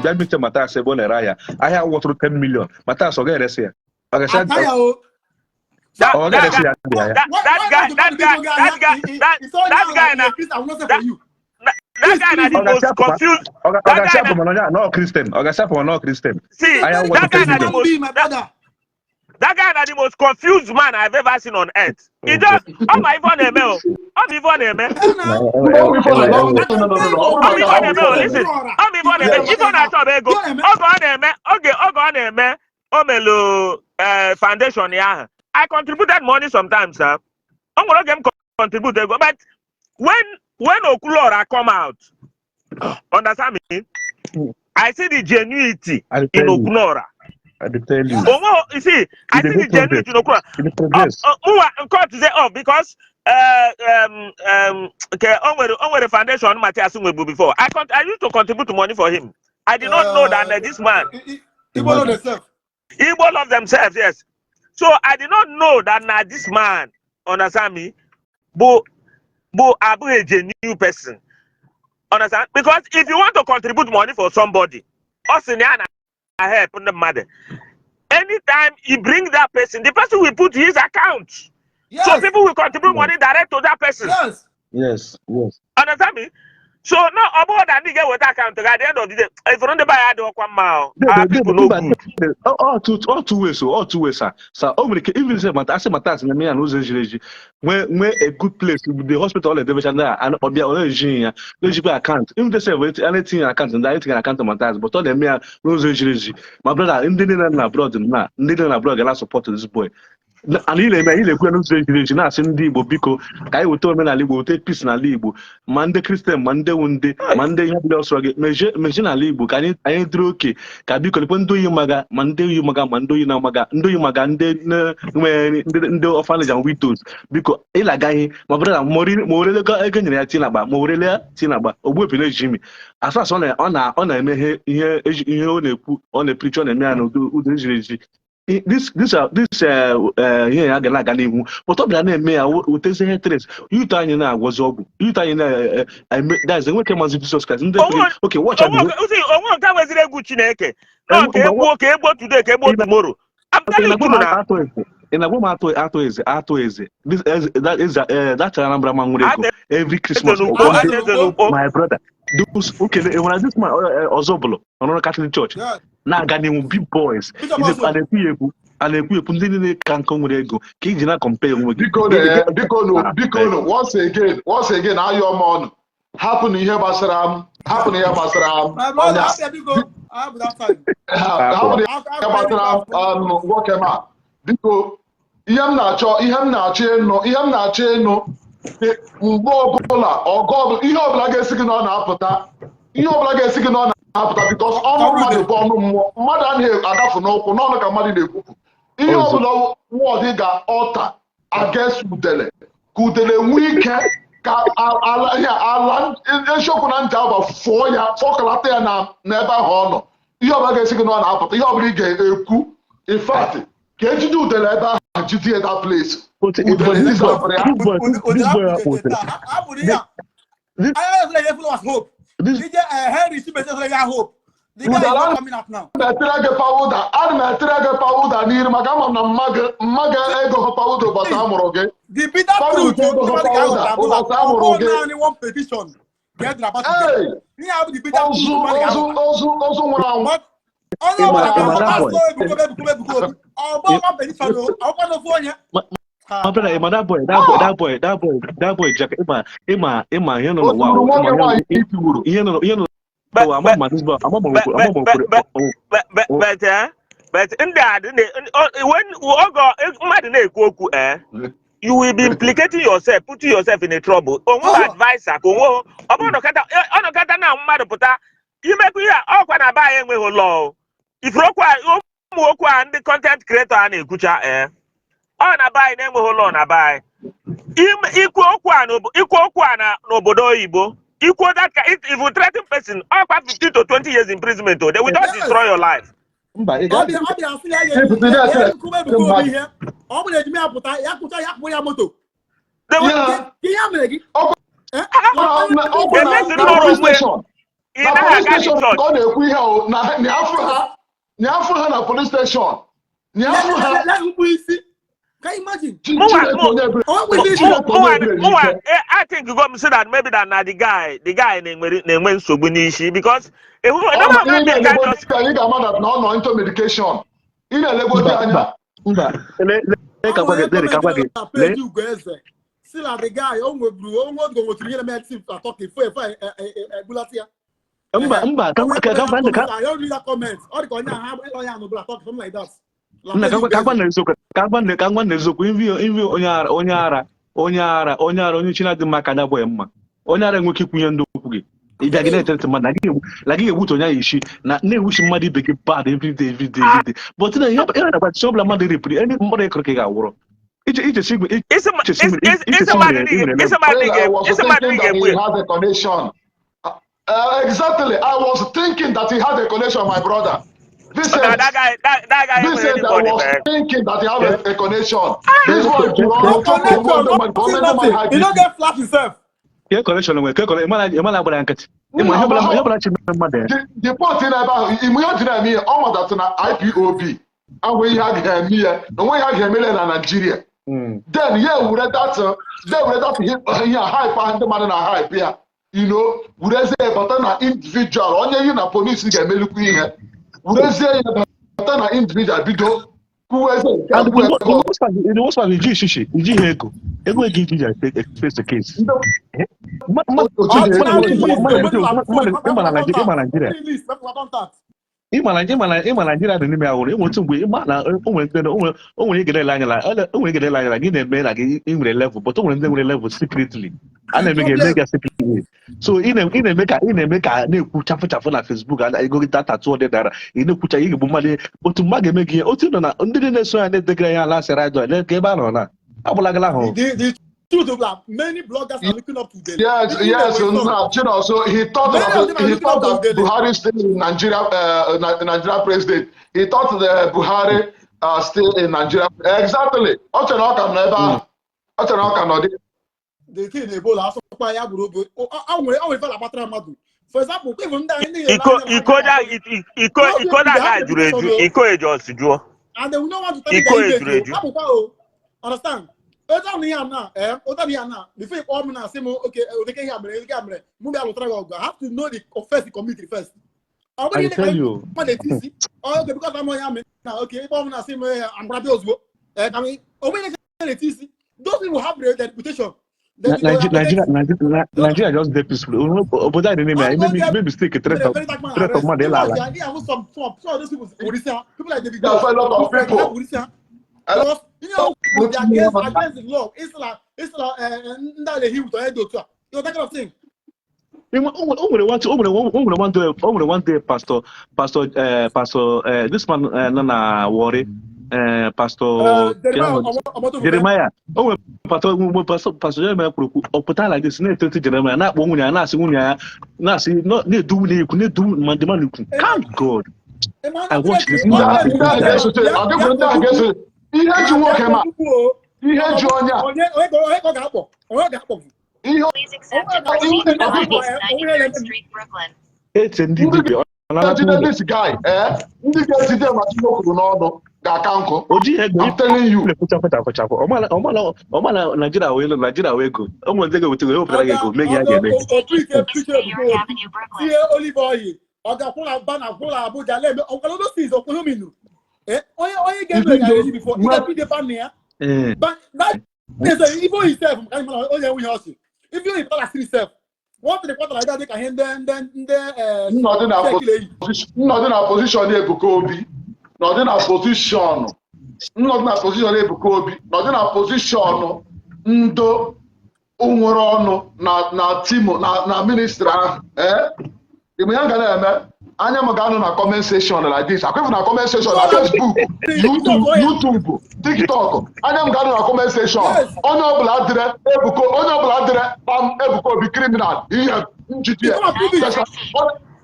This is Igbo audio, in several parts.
Bịa meet Matthias ebe ọ na-ere ahịa, ahịa wọtụrụ 10 million. Matthias, ọ ga-eresi ya? Ọ ga-esi Ata ya o. That, ọ that ga-eresi guy, ya ndị ahịa? that, that guy, that guy, that guy, that, that guy na, that, that guy na the Ọ most ga-achapụ ma confused. ọ That guy ga-achapụ na, mana onye a nọ Christian, ọ ga-achapụ mana ọ Christian. See, Ahịa that wọtụrụ guy 10 na the million. most, Be my that, brother. that guy na the most confused man I've ever seen on earth. He just, ọ ma ife ọ na-eme o, ọ ma ife ọ na-eme. No, no, no, no, no. Ọ ma ife ọ na-eme o, listen, ọ ma ife ọ na-eme, ife ọ na-achọ bụ ego. Oge ọ na-eme, oge ọ na-eme, o melu foundation ya ahụ. I contributed money sometimes, sir. O nwere oge m contribute ego, but when Okwuluora come out, understand me? I see the genuinity I in tell you. Okwuluora. I dey tell you. Onwe, you see, I E dey see go the genuinity in Okwuluora. E dey progress. Mụnwa nke ọtụzie off because okay, o nwere foundation Matthias nwebu before. I used to contribute money for him. I did not know that this man Igbo know themselves. Igbo love themselves, yes. So I did not know that na this man, understand me, bụ abụghị a genuine person. Understand? Because if you want to contribute money for somebody, ọ sị na ya na help ndị mmadụ. Anytime you bring that person, the person will put his account. So people will contribute money direct to that person. Understand me? So no, ọ bụrụ na ndị ga-eweta account gị at the end of the day, ifuru ndị be anyị adịghịkwa mma o. Our people no good. All two ways o, all two ways, sir. Sir, o nwere ike even say mata asị Matthias na-eme ya n'ụzọ ejiri eji, nwee a good place, the hospital ọ na-edebecha ndị a ọbịa, ọ na-eji ya na-ejikwa account, even the sef a na-etinye account ndị anyị tinyere account Matthias, but ọ na-eme ya n'ụzọ ejiri eji. Ma brother, ndị niile na abroad, na ndị niile na abroad ga support this boy. Anyị na-eme, anyị na-ekwu ya n'ụzọ ejiri eji, na-asị ndị Igbo, biko, ka anyị weta omenala Igbo, weta peace n'ala Igbo, ma ndị Christian, ma ndị wu ndị, ma ndị ihe ọbụla ọsọrọ gị mejie mejie n'ala Igbo, ka anyị dịrị oke, ka biko lekwe ndị oyi maga, ma ndị oyi maga, ma ndị oyi na-amaga, ndị oyi maga, ndị na-enweghị ndị orphanage and widows, biko ịlaga ihe ma bụrụ na ma orele ego nyere ya tinye n'akpa, ma orele ya tinye n'akpa ogbuepi na-eji imi asụ asụ. Ọ na-eme ihe ọ na-ekwu, ọ na-epreach, ọ na-eme ya n'ụdị ụdị ejiri eji. This ihe ya ga na-aga n'ihu, but ọ bịara na-eme ya wetezi ihe tres youth anyị na-agwọzi ọgwụ, youth anyị na-eme, that's enweke mazi Jesus Christ ndị okay, watch. Onwe onwe nke nweziri egwu Chineke nọ ka egbuo, ka egbuo today, ka egbuo tomorrow. I'm telling you true na. Ị na-agwa m atụ eze, atụ eze, this eze, that is that Anambra man nwere ego every Christmas. Eze n'Ukpo. My brother, those, okay, nwere this man ọzọ bụlụ ọnụrụ Catholic Church na-aga n'ihu, big boys a na-ekwu ya ekwu, a na-ekwu ekwu, ndị niile ka nkọ nwere ego ka iji na compare onwe gị. Biko, biko, biko, once again, once again, ayọ m ọnụ, hapụ na ihe gbasara m, hapụ na ihe gbasara m, ọnya hapụ na ihe gbasara m nwoke ma biko, ihe m na-achọ ịnụ, ihe m na-achọ ịnụ, mgbe ọbụla ọgụ ọbụla, ihe ọbụla ga-esi gị na ọ na-apụta, ihe ọbụla ga-esi gị na ọ na-apụta, because ọnụ mmadụ bụ ọnụ mmụọ, mmadụ anaghị agafu n'ụkwụ n'ọnụ ka mmadụ na-ekwupụ ihe ọbụla wọd ga-ọta against udele, ka udele nwee ike ka ala ya ala eziokwu na ntị agba fụọ ya, fọkọlata ya na n'ebe ahụ ọ nọ. Ihe ọbụla ga-esi gị na ọ na-apụta, ihe ọbụla ị ga-ekwu, in fact, ka ejide udele ebe ahụ, jide that place, udele deserve ya. This boy akpụtere. This Henry Chimezie ya hope. The guy is not coming out now. Na-etere gị powder, ana m etere gị powder n'iru, maka ama m na mma gị ego powder ụbọchị a mụrụ gị. The bitter truth, ụbọchị a mụrụ gị. Naanị one petition ga-edere about ihe a bụ the bitter truth. Ozu, ozu, ozu, ozu nwụrụ anwụ. Onye ọbụla ga-asọ Ebuka, Ebuka, Ebuka Obi ọgbọ one petition o ọkwa n'ofu onye. My brother, ịma that boy, that boy, that boy, that boy, that boy, Jack, ịma ihe nọ n'ụwa, ihe nọ n'ụwa, ama ma this boy, ama ma ama ma But ndị a when oge mmadụ na-ekwu okwu, you will be implicating yourself, putting yourself in a trouble. Onwe adviser ka onwe ọ bụrụ ọnọkọta na mmadụ pụta imekwu ihe ọkwa na be anyị enweghị law. Ifuru okwu a, ụmụ okwu a ndị content creator a na-ekwucha, ọ na be anyị na-enweghị law na be anyị. Ikwu okwu a n'obodo oyibo, ikwu that ka if you threaten person, ọkwa 15 to 20 years imprisonment o, they will just destroy your life. Mba, ị ọ bịa asị ya ya Ebuka Obi, ihe ọ bụrụ ejime ya pụta ya kụcha ya kpụ ya moto ihe a mere gị. Ị Na naghị police aga the station church. ka ọ na-ekwu ihe o, na na afụ ha na police station, na afụ ha. Let mkpu isi. Can you imagine? Mụnwa Chineke mụ onye ebere. Ọ nwere isi. Chineke onye mụnwa ebere mụnwa n'ike. I think go m say that maybe that na the guy na-enwe nsogbu n'isi because ịhụ Ọ normal ma ị man dey na-elegbo just dị anya, ị ga-ama that na ọ nọ into medication. Ị na-elegbo dị Mba, anya. mba, mba, lee, lee, ka gwa gị, lee, ka gwa gị, na lee. Page Ugoeze si na the guy o nweburu onwe oge nwetụrụ ihe na-eme active na Turkey fo efo ebulata ya. Mba, mba, ka ka ka gwa ka I don't read that comment. Ọ dị ka onye ahụ onye ahụ nọbụla Turkey, something like that. La nna page ka gwa Ugoeze. na eziokwu, ka gwa na eziokwu. Invi onye ara, onye ara, onye ara, onye ara, onye chi na-adị mma ka adabụ ya mma. Onye ara enwe ike ikwu ihe ndị okwu gị ịbịa gị na-eterete mmadụ na gị na gị ga-egbutu onye ahụ isi na na-ewuchi mmadụ ibe gị bad every day, every day, every day. But na ihe ihe na-agba chi ọbụla mmadụ ripụrụ ebe mmadụ ịkụrụ ka ị ga-awụrọ iche iche si isi iche si isi iche isi si mmadụ nwere niile nwere isi level. mmadụ Well, I was isi mmadụ thinking that ga-egbu he ya. has a connection. Exactly. I was thinking that he had a connection, my brother. Na Vincent, that guy enwere Vincent, I anybody, was man. thinking that he had a connection. This one, No you know, connection, nothing, nothing. He no get flash himself. Ke connection nwere ke connection ịmana agbara ya nkịtị ịma ihe ọbụla, ihe ọbụla chi mere mmadụ ya. The point n'ebe ahụ, ime ihe o ji na-eme ihe, ọ madatụ na IPOB ahụ ihe a ga-eme ya, na onwe ihe a ga-emere na Nigeria. Then ya ewure that, ya ewure that ihe a hype ahụ ndị mmadụ na hype ya, werezie bata na individual onye yi na polisi ga-emelikwu ihe, werezie ya bata na individual, bido kwuwezie nke a, And the kwuwe nke ọzọ. worst part, the worst part, iji ishishi, iji ihe ego, ego ego iji face the case. Otu dị ego. Ịma na Nigeria, ịma Nigeria, ịma Nigeria dị n'ime ya wụrụ ịnwe otu mgbe ịma na o nwere ndị o nwere ige na-ele anya na o nwere ige na-ele anya na gị na-eme na gị ị nwere level, but o nwere ndị nwere level secretly a na-eme gị eme gị secretly. So ị na-eme ka na-ekwu chafụ chafụ na Facebook, a ego gị data 200 naira, ị na-ekwucha ị ga-egbu mmadụ otu mmadụ ga-eme gị ihe otu nọ na ndị na-eso ya na-edegara ya ala asịrị ajọ lee ka ebe a nọ na agbụlagala ahụ. The truth is that many bloggers are looking up to Udele. Yes, Even yes, they were some. now, so he thought Many of that them are he looking thought up to that Udele. Buhari still in Nigeria, Nigeria president. He thought the Buhari still in Nigeria. Exactly. Ọ chere ọ ka nọ ebe ahụ. Ọ chere ọ ka nọ dị. The thing Ebola asọkwa ya gburu oge o nwere ife na-akpatara mmadụ. For example, even ndị anyị ndị Iko iko da iko iko that guy juru eju, iko ejos jụọ. And they will not want to tell you Iko their ejuru image. eju. Hapụkwa o, understand? Otu ahụ ihe a na otu ahụ ihe a na before ị kpọọ m na asị m oke odeke ihe a mere, ihe a mere mụ bịa lụtara gị ọgụ, I have to know the first, the community first. Ọ bụrụ I ihe ka tell you. mmadụ eti isi oke because I'm onye amị na oke ịkpọ m na asị m amgara bịa ozugbo ka m onwe ihe na-eti isi. Those people have their reputation. Nigeria, Nigeria, Nigeria just dey peaceful. Obodo anyị dị n'ime ya, ime mistake, threat of mmadụ ịla ala. Some of those people, people like David That's a lot of people. Because they are against the law. It's like ndị a na-ehi ụtọ onye dị otu a. That kind of thing. O nwere one day pastor this man nọ na Warri, Pastor Jeremiah. O nwere pastor mgbe pastor Jeremiah kwuru okwu, ọ pụta like this na-etoti Jeremiah, na-akpọ nwunye ya, na-asị nwunye ya, na-asị na-edu nwunye ya ikwu, na-edu ma ndị mmadụ ikwu. Calm God, I watch this. Ndị ahụ ga-esote, ọ dịghị ndị ahụ ga-esote. Ihe ji nwoke ma ihe ji onye a Onye ka ọ ga-akpọ? Onye ọ ga-akpọ? Ihe Please accept and proceed to 5 East 93rd Street, Brooklyn. Ete ndị dibịa ọ na-anata ga-ejide ụlọ. This guy, ndị ga-ejide ma Chineke kwuru n'ọnụ ga-aka nkụ. O jighị ego. I'm telling you. Na-ekwu chafụ chafụ chafụ. Ọmala Naijiria wee elu, Naijiria wee ego. O nwere ndị ga-eweta ego, ewepụtara gị ego mee gị ya ga-eme. East New York Avenue, Brooklyn. Tinye olive oil, ọ ga-akwụ na ba na akwụ na Abuja na-eme ọkwara those things ọkwụrụ minu onye ga-eme ga eji before ị ga-ebido ban ya. Ee. That is ife oyi sef maka anyị mara onye enweghị ọchị ife oyi pụtara siri sef one three quarter like that dị ka ihe ndị Nnọdụ na check na-eyi. Nnọdụ na position Ebuka Obi, nọdụ na position, nnọdụ na position Ebuka Obi, nọdụ na position ndo nwere ọnụ na team na ministry ahụ, ime ya ga na-eme anya m ga-anọ na comment section like this, akwụfụ na comment section na Facebook, YouTube, TikTok, anya m ga-anọ na comment section. Onye ọbụla dịrị Ebuka, onye ọbụla dịrị kpam Ebuka Obi criminal ihe njide ya.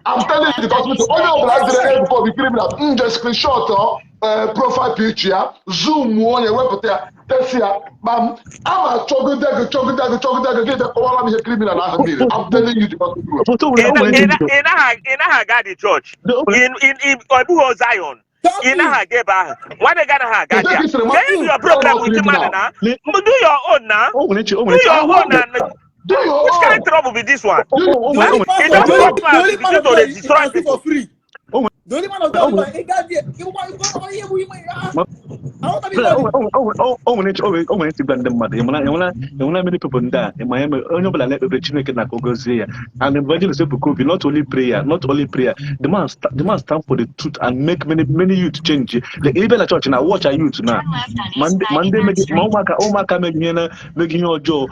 I'm telling you the gospel. Onye ọbụla dịrị Ebuka Obi criminal, nje screenshot ọ Profile picture ya, zoom onye wepụta ya, tesi ya kpam. Ama chọgide gị, chọgide gị, chọgide gị, gị bịa kọwara m ihe criminal ahụ mere. I'm telling you the gospel truth. Foto Ị nwere o na- nwere ị ndị na- ị naghị aga the church. Ọ bụghị Zion. Thank Ị you. naghị aga ebe ahụ. Nwanne gị anaghị aga Kedu there. ka i siri Can you do your program with mmadụ na? Do your own na. O nwere Do o nwere your own na. Do your Which kind own. of trouble be this one? The o only nwere pastor, It just the only, come the out only man begin of to God dey you destroy can see people. for free. O nwere The only man of o God nwere you got there. You ma I want to be o body. nwere o nwere o nwere ntị gwa ndị mmadụ ịmara many people ndị a ịma ya mere onye ọbụla na-ekpebere Chineke na ka o gọzie ya. And Evangelist Ebuka Obi, not only prayer, not only prayer, the man stand for the truth and make many many youth change. Like ebe na church na watch our youth na Turn left on ma East ndị ma ndị 93rd megi ma Street. ụmụaka meghị ihe na meghị ihe ọjọọ,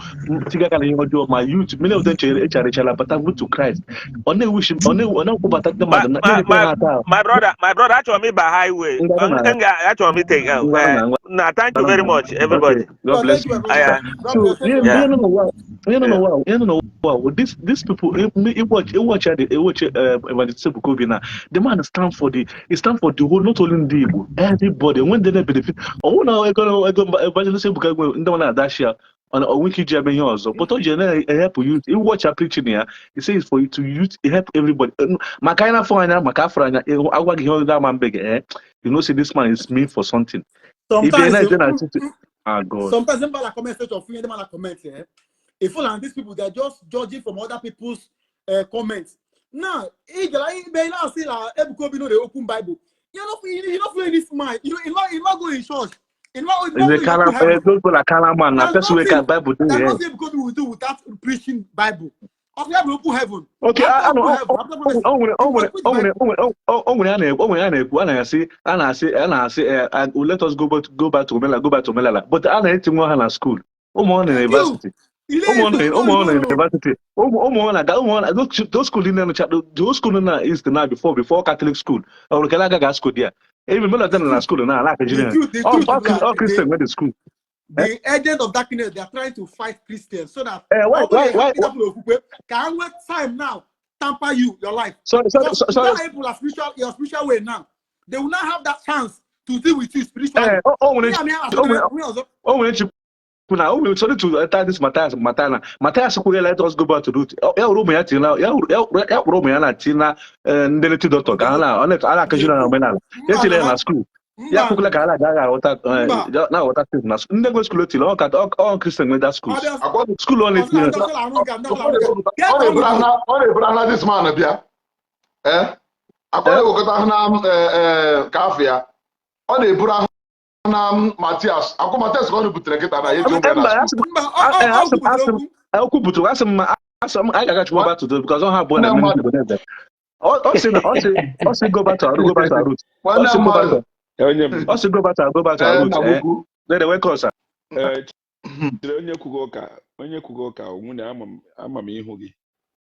tiga aka na ihe ọjọọ, ma youth, many of them chere echarịchala bata to Christ. Ọ na-ewishi ọ na-akwụbata ndị My mmadụ na my na-enyekwa my ha aka. My brother, achọrọ m ịba highway. Ngwanụ na Nga achọrọ m ite ngwanụ na na thank you very much, everybody. Okay, God God, bless thank you, you. my brother. Aya. God So bless ihe you. Yeah. ihe nọ n'ụwa, ihe nọ Yeah. n'ụwa, ihe nọ n'ụwa, these people, ịwatch ịwatch Evangelist Ebuka Obi na the man stand for the he stand for the whole, not only ndị Igbo, everybody when they benefit. Ọwụ na ego Evangelist Ebuka nwe ndị nọ na-adashi ya ọ nwere ike iji eme ihe ọzọ, but o ji na-ehepụ youth. Ịwatch preaching ya, he says for you to youth help everybody. Maka anyị na-afọ anya, maka afọ anya agwa gị ihe ọzọ ama mbe gị, you know say this man is mean for something. If Sometimes, na na ah, God. Sometimes them like comment section, of them like comment, eh? If you and these people, they're just judging from other people's comments. Now, if you now see like Ebuka Obi no dey open Bible. You not feel this mind. You not go in church. You not Is a go in carnal open heaven. those people are carnal man. Na There's person wey nothing, can Bible dey there's here. nothing Ebuka Obi will do without preaching Bible. After we open heaven. Okay, After I open know. heaven, after prophecy, O nwere o you nwere must preach o nwere Bible. o nwere o nwere a na-ekwu o nwere a na-ekwu a na-asị let us go back to omenala, go back to omenala, but a na-etinye ha na school, ụmụ ọ na Thank you. university, Ile ụmụ ọ na no ụmụ ọ na no no. university, ụmụ ọ na-aga ụmụ ọ na those school niile nọcha, those school na east na before Catholic school ọ bụrụ kele agaghị school there. Even many of them na school na ala akụjiri The ha. truth, the All truth all is all that Christian went to school. The agent of darkness, they are trying to fight Christians so that Why ọ bụrụ why na why ịhapụ okwukwe ka ha nwee time now tamper you your life. Sorry, sorry. Because Sorry. that people are spiritual, your spiritual way now. They will not have that chance to deal with you spiritually. O nwere Ihe a mere o nwere ihe ọzọ. O nwere nchekwu na o nwere, sorry to enter this Matthias Matthias na Matthias kwughị, "Let us go back to root." Ya wuru ụmụ ya tinye na ya kpụrụ ụmụ ya na tinye na ndị native doctor ka ha na ọ na-akụziri ha omenala ya Mba tinyere ya na na school ya mba kwukwala ka ha na-aga aghọta mba na-aghọta things na ndị nwe school otili ọ ka ọ Christian nwe that schools ọbịa Akwa school ọ ọzọ na-etinye ndị ọbịa arụ nke ndị ọbịa arụ nke Kee ọ ka na-eburu ọnụ ahụ ọ na-eburu ahụ this man bịa ee akwa na-ewekọta ahụ na ka afọ ya ọ na-eburu ahụ na Matias akwa Matias ka ọ butere kịta na ya eji ụmụ ya mba na asị school. Mba ọ ọ ọ asị kwupụtara asị okwu. Okwu butere asị m asị m anyị ga-agachi back to the because ọ ha abụọ Nwanne na-eme ndị mmadụ Igbo na-ebe ọ sị na ọ sị go back to our go back to our root. Ọ nwanne sị go back mmadụ to Onye m ọ sị go back to our root. Nna m ukwu. Then wake up, sir. Ee, chere, onye kwugo ụka nwunye ama m ihu gị.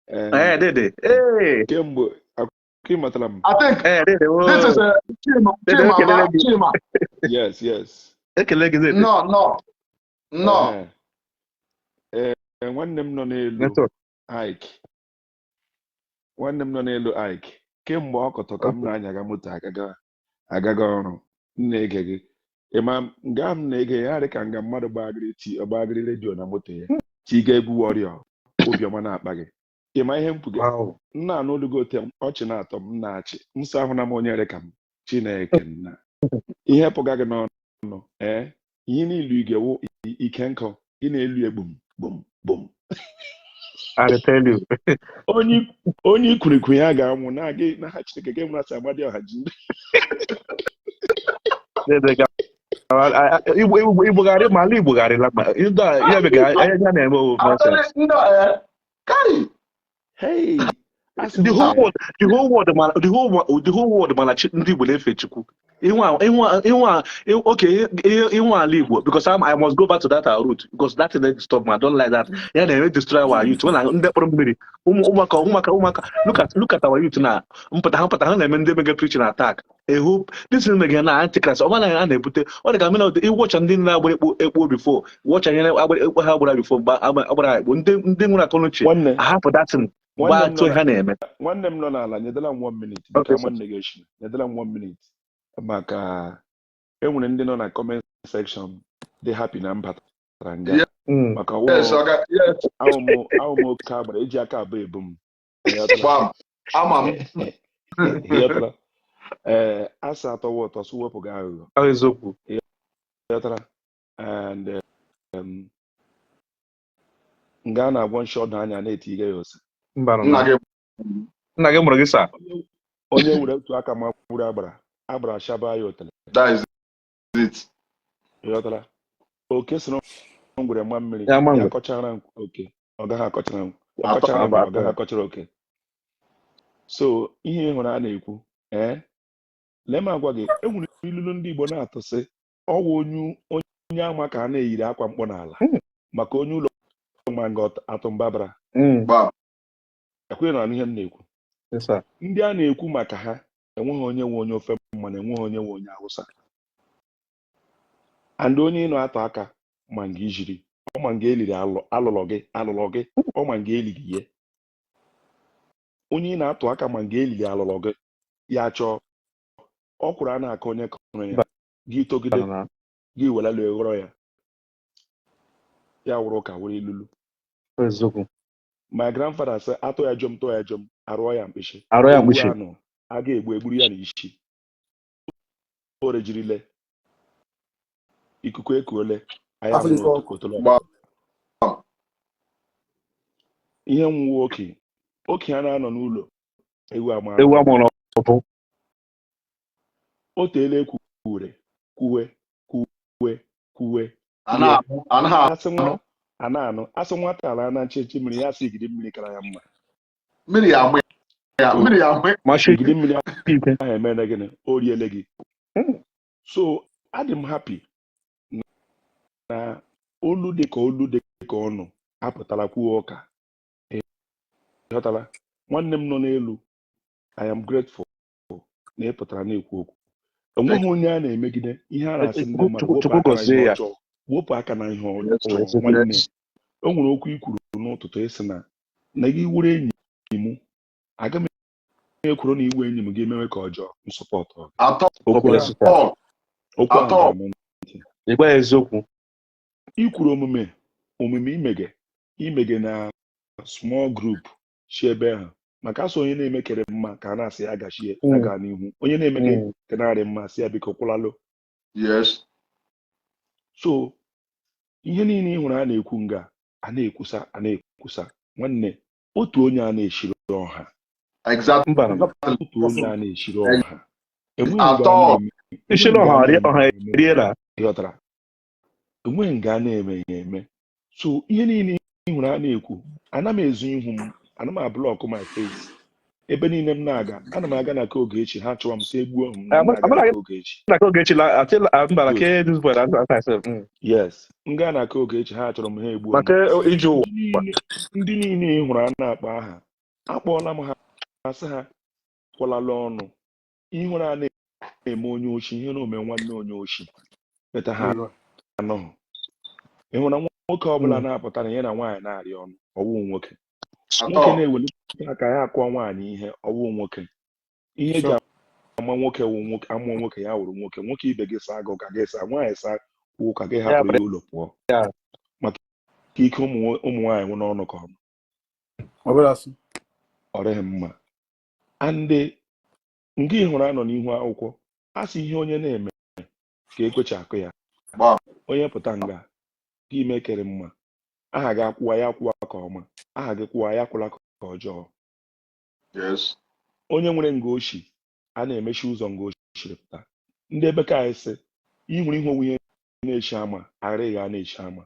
Ee, Dede ee. Kemgbe akụ ịmatara m. I think Dede this is oo Chima. Dede Chima ekelele ba gị. Chima. Yes. Ekele gị, Dede. No, no, no. Ee, nwanne m nọ n'elu. Network. Ike, nwanne m nọ n'elu, Ike, kemgbe ọkọtọ ka m na-anyaga moto agaga ọrụ m na-ege gị. Ịma nga m na-ege ya dị ka nga mmadụ gbagịrị ti ọgbagịrị redio na moto ya tiga egwu warrior obiọma na-akpa gị. Ịma ihe m kwuga? M na-anụ olu gị ote ọchị na-atọ m na-achị nsọ ahụ na m onye dị ka m Chineke nna ihe pụga gị n'ọnụ. Ee, ihe niile ị ga-ewu ike nkụ ị na-elu egbum gbum gbum. I dey tell you. Onye ikwurikwu ya ga-anwụ na gị na ha Chineke gị nwere asị amadị ọha ji. Dede ga Igbo Igbo Igbogharị ma ala Igbogharịla ma ndị a ya mega ya na-eme o nonsense. Ndị kai. Hey, asị The m whole world, the whole world mana the whole world mana ndị Igbo na-efe Chukwu. Ịnwa okay, ịnwa ala Igbo because I must go back to that our root because that thing stop me. I don't like that. Ya na-eme destroy our youth. Na ndị kpọrọ mmiri ụmụaka look at our youth na mpụta ha na-eme ndị mege preaching attack. A hope this is mege na antichrist ọ mana a na-ebute ọ dị ka mmiri ịwọcha ndị na-agbara ekpo ekpo before wọcha ihe agbara ekpo ha gbara before agbara ekpo ndị nwere akọ n'uche nwanne ahapụ datin nwanne m gbaa nọ ha na-eme. Nwanne m nọ n'ala, nyedela m one minute. Okay, bika sir. Nwanne gị echi nyedela m one minute maka E nwere ndị nọ na comment section dị happy na m batara nga maka Yes, oga. Yes. Ahụ m oke agbara eji aka abụọ ebu m. Ịghọtala? Gbam. Ama m. Ịghọtala? Ee, asị atọwa ụtọ sị wepụ gị aghụghọ. Ọ eziokwu. Ịghọtara? And nga a na-agwọ nshi ọdụ anya na-etiga ya ose. Mba nọ Nna na. gị. Nna gị mụrụ gị sa. Onye were otu aka magburu agbara, agbara shaba ya otele. That is it. Ịghọtara? Oke soro ngwere ma mmiri Ya ma ya ngwere. kọchara oke, ọ gaghị akọchara ọ Atọ kọchara abụ ngwere, ọ gaghị atọ. akọchara oke. So ihe ị hụrụ a na-ekwu, ee, lee m agwa gị, e nwere ilulu ndị Igbo na-atụ sị ọwụ onye ama ka a na-eyiri akwa mkpọ n'ala maka onye ụlọ ma nga atụmbabara. Gbam. Ekweghị na ihe m na-ekwu. Yes, sir. Ndị a na-ekwu maka ha enweghị onye nwe onye ofe mmanụ, enweghị onye nwe onye Hausa, and onye ịnọ atọ aka ma nga ijiri ọ ma nga eliri alụlọ gị alụlọ gị, ọ ma nga eliri ya. Onye ị na-atụ aka ma nga eliri alụlọ gị, ya chọọ ọkwụrụ a na-akọ onye kọrọ ya gị togide Mba nọ na. gị welelu ghọrọ ya, ya wụrụ ụka wụrụ ilulu. Ọ eziokwu. My grandfather sị atụ ya jom tụọ ya jom arụọ ya mkpịsị. Arụ ya egbu mkpịsị. Anụ a ga-egbu egburu ya n'isi o rejirile ikuku ekuole anyị Afọ ahụrụ ọkụ. otolo. Gbam. Ihe nwuwe oke oke a na-anọ n'ụlọ ewu ama. Ewu amụrụ ọbụ. O teela ekwuwere kwuwe kwuwe kwuwe. Anaghị anaghị asị nwa a na-anụ asị nwata ala na nchechi mmiri ya sị igidi mmiri kara ya mma. Mmiri ya amụ ya, mmiri ya amụ. Machi Igidi mmiri ike. ahụ emere gịnị? O riele gị. So adị m happy na olu dị ka olu dị ka ọnụ apụtala kwuo ụka. Ịghọtala, nwanne m nọ n'elu? I am grateful na ị pụtara na-ekwu okwu. Enweghị onye a na-emegide. Ihe a na-asị ndị mmadụ, Chukwu wepụ Chukwu aka na gọzie ihe ya. ọjọọ, wepụ aka na ihe ọjọọ. Nwanne, o nwere okwu i kwuru n'ụtụtụ, ịsị na gị wuru enyi m, aga m ekwuru na iwe enyi m ga-emewe ka ọjọọ m support Atọ. okwu ahụ. Yes, sir. Okwu ahụ Atọ. bara m ntị. Ịgwa ya eziokwu. I kwuru omume imege na small group si ebe ahụ maka asọ onye na-emekere mma ka a na-asị ya gachie ya gaa n'ihu, onye na-emeke ka na-arị mma si ya biko kwụlalụ. So ihe niile ị hụrụ a na-ekwu nga a na-ekwusa a na-ekwusa, nwanne, otu onye a na-eshiri ọha. Exactly. Mba nọ. Otu onye a na-eshiri ọha enweghị nga a Atọ. na-eme Isi enweghị na nga a ọha na-eme ọha ya eme. eriela. Ịghọtara? Enweghị nga a na-eme ya eme. So ihe niile ị hụrụ a na-ekwu, ana m ezu ihu m, ana m ablock my face ebe niile m na-aga. Ana m aga na ke Ogechi, ha chụwa m sị egbuo m na m na-aga na Amara ke Ogechi. na ka Ogechi la ati mba na Good. ke this boy na ata sef. Yes, m gaa na ke Ogechi, ha chọrọ m, ha egbuo Ma m. ke ije ụwa. Ndị niile ị hụrụ a na-akpọ aha, akpọọla m ha, asị ha kwụlala ọnụ. Ihe hụrụ a na-eme onye ochi, ihe na ome nwanne onye ochi beta ha anọghị. Ị hụrụ na nwoke ọbụla na-apụta na ya na nwaanyị na-arịa ọnụ, ọwụ nwoke. Nwoke Atọ. na-ewelite aka ya akụọ nwaanyị ihe, ọwụ nwoke. Ihe eji ama nwoke wụ nwoke amụọ nwoke, ya wụrụ nwoke. Nwoke ibe gị saa gị ụka, gị saa nwaanyị saa ụka gị, Ya hapụrụ ya ụlọ pụọ maka ike ụmụ nwaanyị nwụ n'ọnụ ka ọnụ. Ọ bụla asị. Ọ dịghị mma. Andị nke ị hụrụ anọ n'ihu akwụkwọ a sị ihe onye na-eme ka ekwechi akụ ya. Gbam. Onye pụta nga gị mekere mma, aha gị akwụwa ya akwụwa ka ọma, aha gị kwụwa ya akwụla ka ọjọọ. Onye nwere nga oshi a na-emechi ụzọ nga oshiri pụta. Ndị ebe ka anyị sị ihụrụ ihe onwe ihe na-echi ama aghịrịghị a na-echi ama.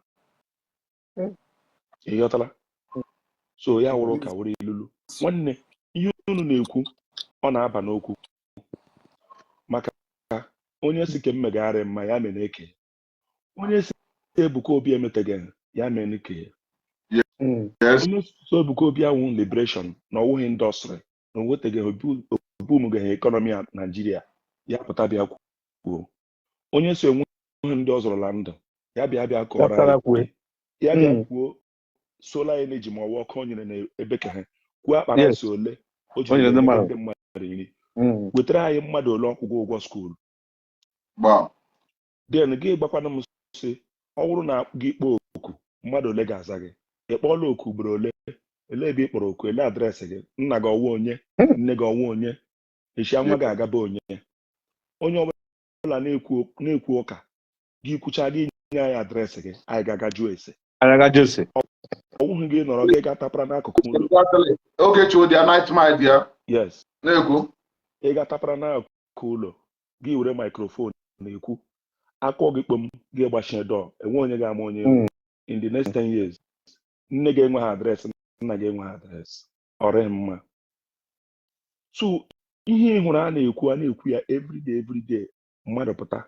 Ị ghọtala? So ya wụrụ ụka wụrụ ilulu. Nwanne, ihe unu na-ekwu ọ na-aba n'okwu maka onye si ke mmegharị mma ya mere eke, onye si Ebuka Obi emeteghị ya mere ke onye si Ebuka Obi awụ liberation na ọwụghị industry na onweteghị obumgeghị economy a Naijiria, ya pụta bịa kwuo. Onye si enweghị ndị ọ zọrọla ndụ, ya bịa bịa kọọrọ Yapụtara anyị kwue. Ya bịa kwuo solar energy ma ọ bụ ọkụ o nyere na ebe ka ha kwuo akpa rice ole o O jiri nyere ndị nye mmadụ. Ndị mmadụ nri. Wetara anyị mmadụ ole ọkwụgwọ ụgwọ school. Gbam. Then gị gbakwana m sị, ọ bụrụ na gị kpọọ oku, mmadụ ole ga-aza gị? Ị kpọọla oku ugboro ole? Ele ebe ị kpọrọ oku? Ele address gị? Nna gị ọwụ onye? Nne gị ọwụ onye? Echi nwa gị agaba onye? Onye ọbụla na-ekwu ụka gị kwucha, gị nye anyị address gị, anyị ga-aga jụọ ese. Anyị aga jose. Ọ bụghị gị nọrọ gị ga tapara n'akụkụ ụlọ. Exactly. Ogechi ụdị ya nightmare dị ya. Yes. Na-ekwu. Ị ga tapara n'akụkụ ụlọ gị, were microphone na-ekwu akụọ gị kpom, gị gbachie dọọ, enwe onye ga-ama onye ewu. In the next 10 years, nne gị enweghị address, nna gị enweghị address, ọrịa mma. So ihe ị hụrụ a na-ekwu ya everyday, everyday, mmadụ pụta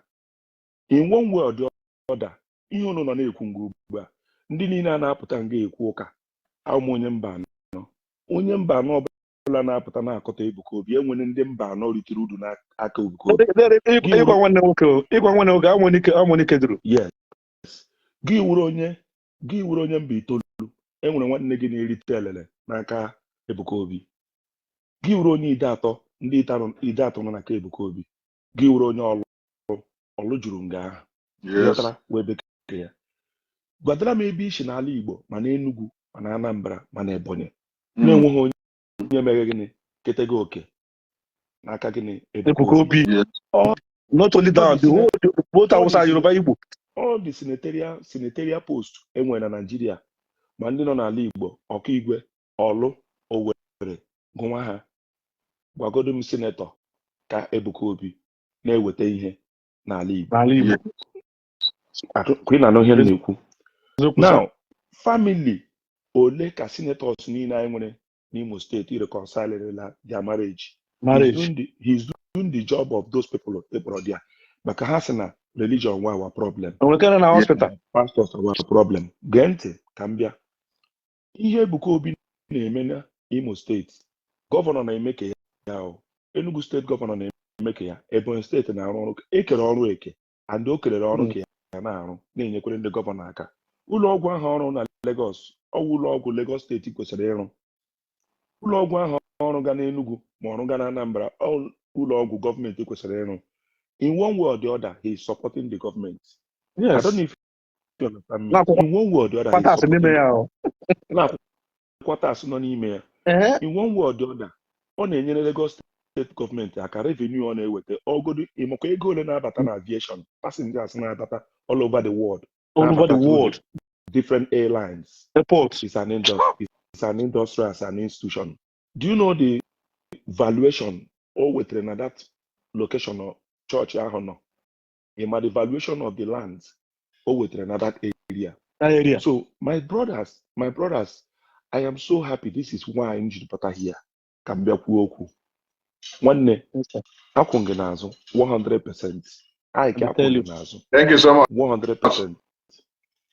in one way or the other. Ihe unu nọ na-ekwu nga ugbu a, ndị niile a na-apụta nga ekwu ụka, amụ onye mba anọ, onye mba anọ ọbụla na-apụta na-akọta Ebuka Obi, enwere ndị mba anọ ritere uru n'aka Ebuka Obi. Ịgwa nwanne nwoke o, ịgwa nwanne nwoke amụ n'ike duru. Yes, gị wuru onye mba itoolu, enwere nwanne gị na-erite elele n'aka Ebuka Obi. Gị wuru onye ide atọ, ndị ide atọ nọ n'aka Ebuka Obi. Gị wuru onye ọlụ, ọlụ juru nga ahụ. Ghọtara wee bekee ya gwadara m ebe isi n'ala Igbo, ma na Enugu, ma na Anambra, ma na Ebonyi, na-enweghị onye mere gịnị ketego oke n'aka gịnị? Ebuka Obi. Not only that, the whole both Hausa, Yoruba, Igbo. All the senatorial post enwere na Naịjirịa, ma ndị nọ n'ala Igbo, Ọkaigwe, Ọlụ, Owerri, gụnwa ha, gwagodo m senator ka Ebuka Obi na-eweta ihe n'ala Igbo. N'ala Igbo. Ka ị na-anụ ihe m na-ekwu? Eziokwu, sir. Now, family ole ka senators niile anyị nwere n'Imo Steeti reconcile their marriage? Marriage. He's doing the job of those people ịkpọrọ dia, maka ha sị na religion nwa our problem. O nwere nke nọ na hospital. Pastors our problem. Gee ntị ka m bịa. Ihe Ebuka Obi na-eme na Imo Steeti, governor na-eme ka ya o. Enugu Steeti governor na-eme ka ya. Ebonyi Steeti na-arụ ọrụ ekere ọrụ eke, and o kelere ọrụ ka ya na-arụ, na-enyekwere ndị governor aka. Ụlọ ọgwụ ahụ ọrụ na Lagos, ọwụ ụlọ ọgwụ Lagos Steeti kwesịrị ịrụ. Ụlọ ọgwụ ahụ ọrụ ga n'Enugu ma ọrụ ga na Anambra, ọ ụlọ ọgwụ gọọmenti kwesịrị ịrụ. In one way or the other, he is supporting the government. I don't know if you understand me. Na-akwụkwọ In one way or the other, he is tax n'ime supporting. Ya o. Na-akwụkwọ tax nọ n'ime ya. In one way or the other, ọ na-enyere Lagos Steeti gọọmenti aka. Revenue ọ na-eweta ọgodu, ịmakwa ego ole na-abata na aviation, passengers na-abata all over the world, All over the na-abata through world. different airlines. Airport. It's an industry as an institution. Do you know the valuation o wetara na that location or church ahụ nọ? Ịma the valuation of the land o wetara na that area? That area. So my brothers, I am so happy. This is why m jiri pụta here ka m bịa kwuo okwu. Nwanne, akwụ gị n'azụ 100%. Anyị ka I akwụ tell gị you. n'azụ Thank you so much. 100%.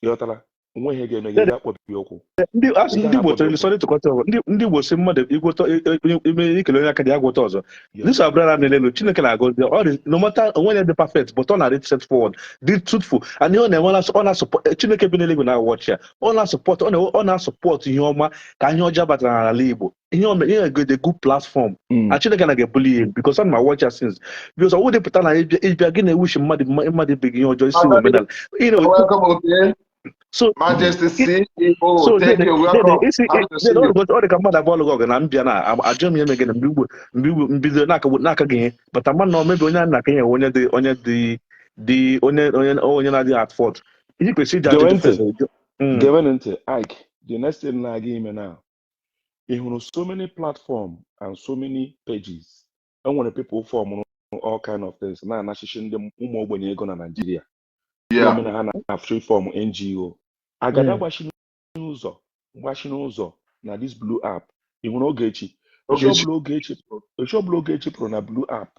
Ịghọtara? Onwe ihe ga-eme gị, ga-akpọbi okwu. Ndị asị Ị ndị gaghị Igbo akpọbi tọrọ okwu. Sorry to cut you off. Ndị Igbo si mmadụ igwọtọ ime ikele onye aka dị agwọta ọzọ. This our brother na-elelu Chineke na-agọzi ọ dị. No matter onwe ya dị perfect, but ọ na-adị straightforward, dị truthful, and ihe ọ na-enwe, ọ na-support Chineke bi n'eluigwe na-watch ya. Ọ na-support ọ na-support ihe ọma ka ihe ọjọọ batara n'ala Igbo. Ihe ọ mere, ihe the good platform and Chineke na ga-ebuli ya, because ọ na watch ya since, because ọ wụdị pụta na ịbịa gị na-ewuchi mmadụ ibe gị ihe ọjọọ isi omenala. Welcome, okay. So Majesty CEO, so thank you. Welcome. isi Happy to see you. ọ dị ka mmadụ abụọ lụgụ ọgụ na mbịa na ajụ m ihe megịnị mgbe igbo mbido na-aka gị ihe bata mmadụ na omebi onye a na-aka ihe, onye dị dị onye na-adịghị at fault, ihe kwesịrị iji Gewe ajụjụ ntị. first. Gewe ntị, Ike. The next thing na-aga ime now, ị hụrụ so many platform and so many pages. E nwere people form all kind of things na-anachichi ndị ụmụ ogbenye ego na Nigeria. Na-eme na ha na free form NGO. Agada gbachi n'ụzọ na this blue app. Ị hụrụ Ogechi? Echi Ogechi. ọbụla Ogechi pụrụ, echi ọbụla Ogechi pụrụ na blue app,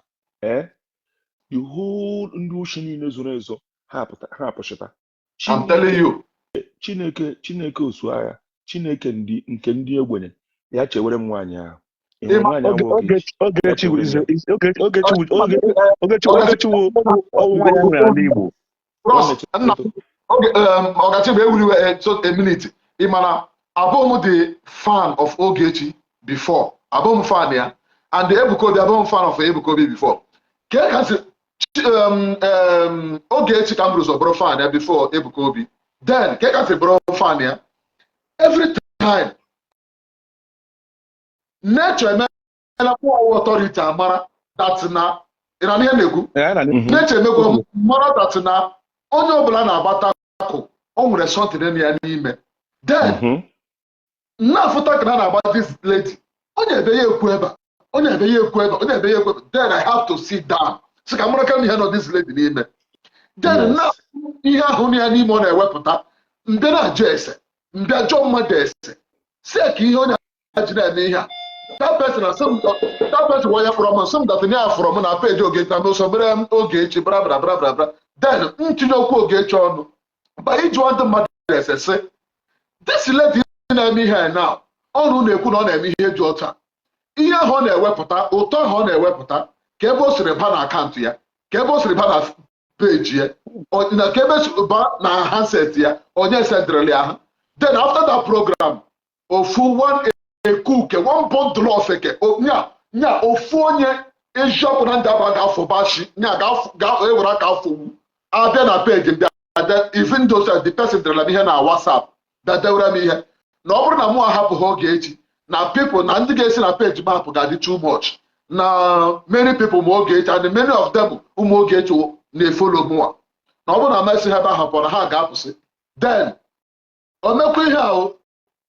the whole ndị oshi niile zoro ezo ha apụta, ha apụchita. I'm telling you. Chineke, Chineke osu agha, Chineke ndị nke ndị ogbenye ya chewere m nwaanyị ahụ. Ị hụrụ nwaanyị ahụ Ogechi? Ogechi Ya chewere m ya. Ogechi Ogechi Ogechi wụ ọwụ nwaanyị nwere ala Igbo. Bros, Nwanne, nna chetụ. oge ọgachi bụ ewuri iwe so a minute. Ị ma na abụghị m the fan of Ogechi before. Abụghị m fan ya. And Ebuka Obi, abụghị m fan of Ebuka Obi before. Ke ka si Ogechi ka m bụrụ ụzọ bụrụ fan ya before Ebuka Obi. Then ka ka si bụrụ fan ya, every time nature emeela mụọ authority amara that na ị na ihe na-ekwu. Yeah, na Nature emekwa mara that na onye ọbụla na-agbata akụ, o nwere something in ya n'ime. Then na-afụta ka na na-agba this lady, onye ebe ya ekwu ebe a, onye ebe ya ekwu ebe a, onye ebe ya ekwu ebe a. Then I have to sit down, sị ka mara ka ihe nọ this lady n'ime. Then na ihe ahụ nọ ya n'ime ọ na-ewepụta, mbịa na-ajụ ese, mbịa jụọ mmadụ ese, si ka ihe onye a ji na-eme ihe a. That person na sị m, that person onye kpọrọ m, sị m that ya fụrụ m na page Ogechi na n'ụsọ mere m Ogechi bra bra bra bra bra. Then ntinye okwu Ogechi ọnụ ba ịjụọ ndị mmadụ ese, sị this lady na-eme ihe a now, ọnụ na-ekwu na ọ na-eme ihe dị ọcha, ihe ahụ ọ na-ewepụta, ụtọ ahụ ọ na-ewepụta, ka ebe o siri ba na account ya, ka ebe o siri ba na page ya, na ka ebe si ba na handset ya, onye sendịrịla ya ha. Then after that program, ofu one ekuke, one bundle of eke nya nya, ofu onye eziokwu na ndị aba ga-afụbashi nya ga-ewere aka afọgbu abịa na page m bịa. Even though the person derela m ihe na WhatsApp, bịa dewere m ihe na ọ bụrụ na mụ ahapụghị Ogechi na people na ndị ga-esi na page m apụ ga-adị too much, na many people ma Ogechi and many of them ụmụ Ogechi na-efollow mụa, na ọ bụrụ na mesị ha ebe ahụ pụọ na ha ga-apụsị. Then o mekwa ihe ahụ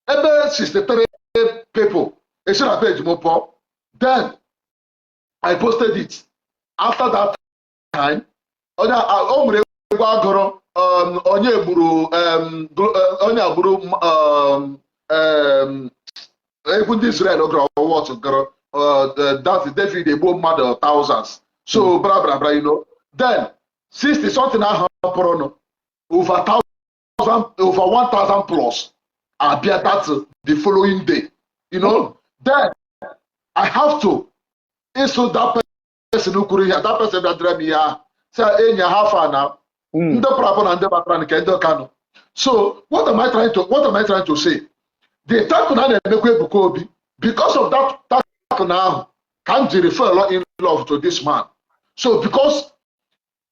ebe 63 people esi na page m pụọ. Then I posted it. After that time, onye o nwere egwu agụrụ, onye gburu onye agburu egwu ndị Israel gụrụ, what gụrụ that David egbuo mmadụ thousands, so bra bra bra. Then 60 something ahụ pụrụnụ, over thousand, over 1000 plus abịa that the following day. Then I have to ịsụ that person kwuru ihe, that person bịadịrị m ihe ahụ, sị enyi ha fa na ndị pụrụ apụ na ndị batara nke ndị Kano. So what am I trying to say? The tackle na na-emekwa Ebuka Obi, because of that tackle ahụ ka m jiri fell in love to this man. So because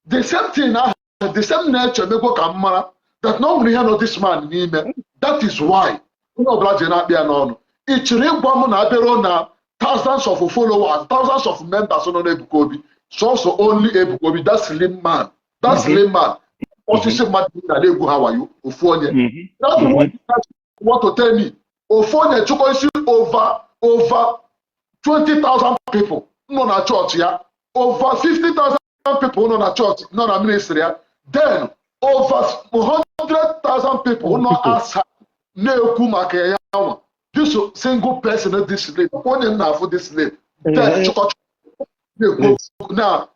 the same thing ahụ, the same nature emekwa ka m mara that na o nwere ihe nọ this man n'ime. That is why onye ọbụla ji na-akpị ya n'ọnụ. Ị chịrị ịgwa m na abịaruo na thousands of followers, thousands of members nọ n'Ebuka Obi, sọsọ only Ebuka Obi, that slim man, that slim man, osisi mmadụ na na-egwu ha wayo, ofu onye. That's what you want to tell me, ofu onye chụkọ isi over 20,000 people nọ na chọọchị ya, over 50,000 people nọ na chọọchị, nọ na ministry ya, then over 100,000 people nọ outside na-ekwu maka ya nwa, this single person, this slave, onye m na-afụ, this slave. Then chụkọ na-ekwu na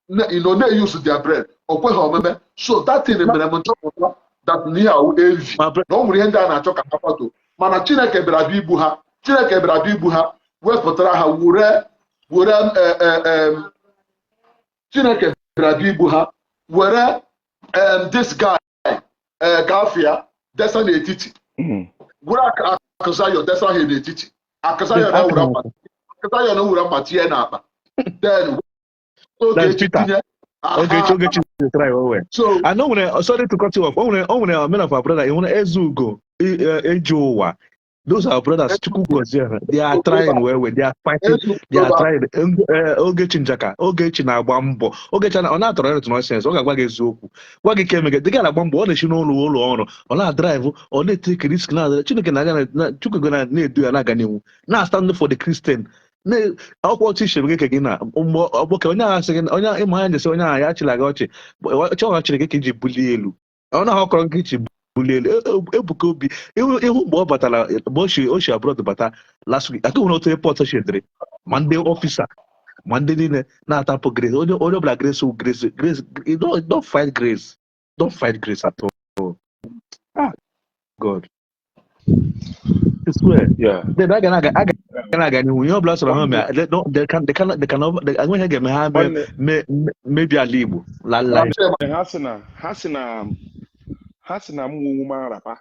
na-use their brain, o kweghị omume. So that thing mere m nchọpụta that na ihe awụ envy, na o nwere ihe ndị a na-achọ ka ha kwado, mana Chineke bịara bịa igbu ha. Chineke bịara bịa igbu ha, wepụtara ha were were Chineke bịara bịa igbu ha, were this guy gafia desa n'etiti, were Akụzayo desa ha n'etiti. Akụzayo na were mma, Akụzayo na were mma tinye n'akpa. Then Ogechi tinye. Ogechi, Ogechi try well well. So I know when, sorry to cut you off. O nwere men of our brother, nwere Ezugo eji ụwa. Those are brothers, Chukwu gozie ha. They are trying well well. They are fighting. They are trying. Ogechi Njaka, Ogechi na-agba mbọ. Ogechi ọ na-atọrọ nonsense. Ọ ga-agwa gị eziokwu. Gwa gị ka emege. Dịga na-agba mbọ, ọ na-esi n'ụlọ ụlọ ọrụ. Ọ na-adrive, ọ na-etake risk na Chineke na-aga na Chukwu na na-edu ya na-aga n'ihu. Na-stand for the Christian. Akwụkwọ ọchị ishe gị gị na mgbe ọgbọke onye agha sị gị, onye ịma anya njesi onye agha ya chịrị aga ọchị ọchị ọ chịrị gị ka iji bulie elu, ọ na ọkọrọ gị iji bulie elu. Ebuka Obi, ịhụ mgbe ọ batara, mgbe o si abroad bata last week, aka nwere otu airport chedere ma ndị officer ma ndị niile na-atapụ grace, onye ọbụla grace grace grace. Don't fight grace, don't fight grace at all. Ah, God, I swear. Then aga na aga na-aga n'ihu, ihe ọbụla sọrọ ha mee, they can enweghị ihe ga-eme ha mebi ala Igbo lalai. Ha sị na m nwu ma rapa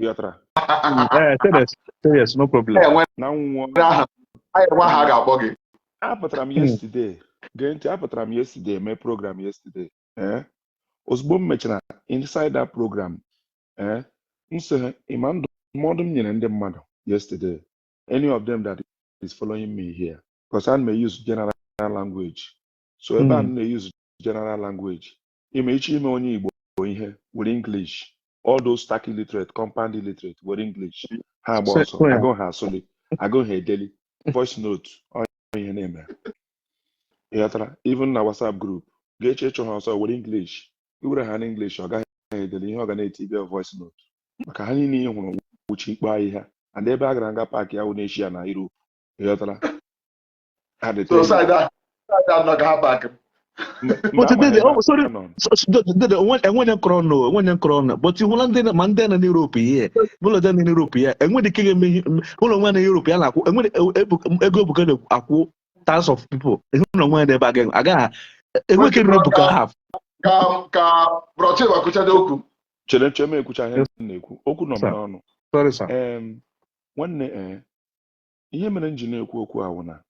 ghọtara. Eh, say yes, say yes, no problem. Na nwụọ. Aha anyị enwe aha a ga-akpọ gị. Apụtara m yesterday. Gee ntị, apụtara m yesterday mee program yesterday. Ozugbo m mechara inside that program, m sị ha, ịma ndụmọdụ m nyere ndị mmadụ yesterday, any of them that is following me here, because I may use general language, so ebe a m na-use general language, ime iche ime onye Igbo ihe were English, all those stark illiterate, compound illiterate, were English ha agba ọsọ. Agụ ha asụli, agụ ha edeli voice note, ọ ihe na-eme, ịghọtara? Even na WhatsApp group ga-eche ịchụ ha ọsọ were English, iwere ha n'English, ọ gaghị edeli ihe ọ ga na-eti bịa voice note, maka ha niile ihe hụrụ wuchi ikpe ahịhịa and ebe a gara nga park ya wụ n'Asia na Europe, ịghọtara? Ha dị So side that side that nọ ga back. But dede, oh, sorry, dede, enwenye nkọrọ nọ, enwenye nkọrọ nọ, but ịhụla ndị ma ndị nọ n'Europe ihe, ụlọ ndị nọ n'Europe ya, enwere ike ga-eme ụlọ nwa na Europe ya na-akwụ, enwere ego Ebuka na-akwụ thousands of people, ịhụ na onwe ya n'ebe agaghị agaghị enweghị ike Ebuka half. Ka brọchi gbakwuchade okwu. Chere, chere, m ekwucha ihe m na-ekwu, okwu nọ m Sir. n'ọnụ. Sorry, sir. Nwanne, ihe mere m ji na-ekwu okwu ahụ na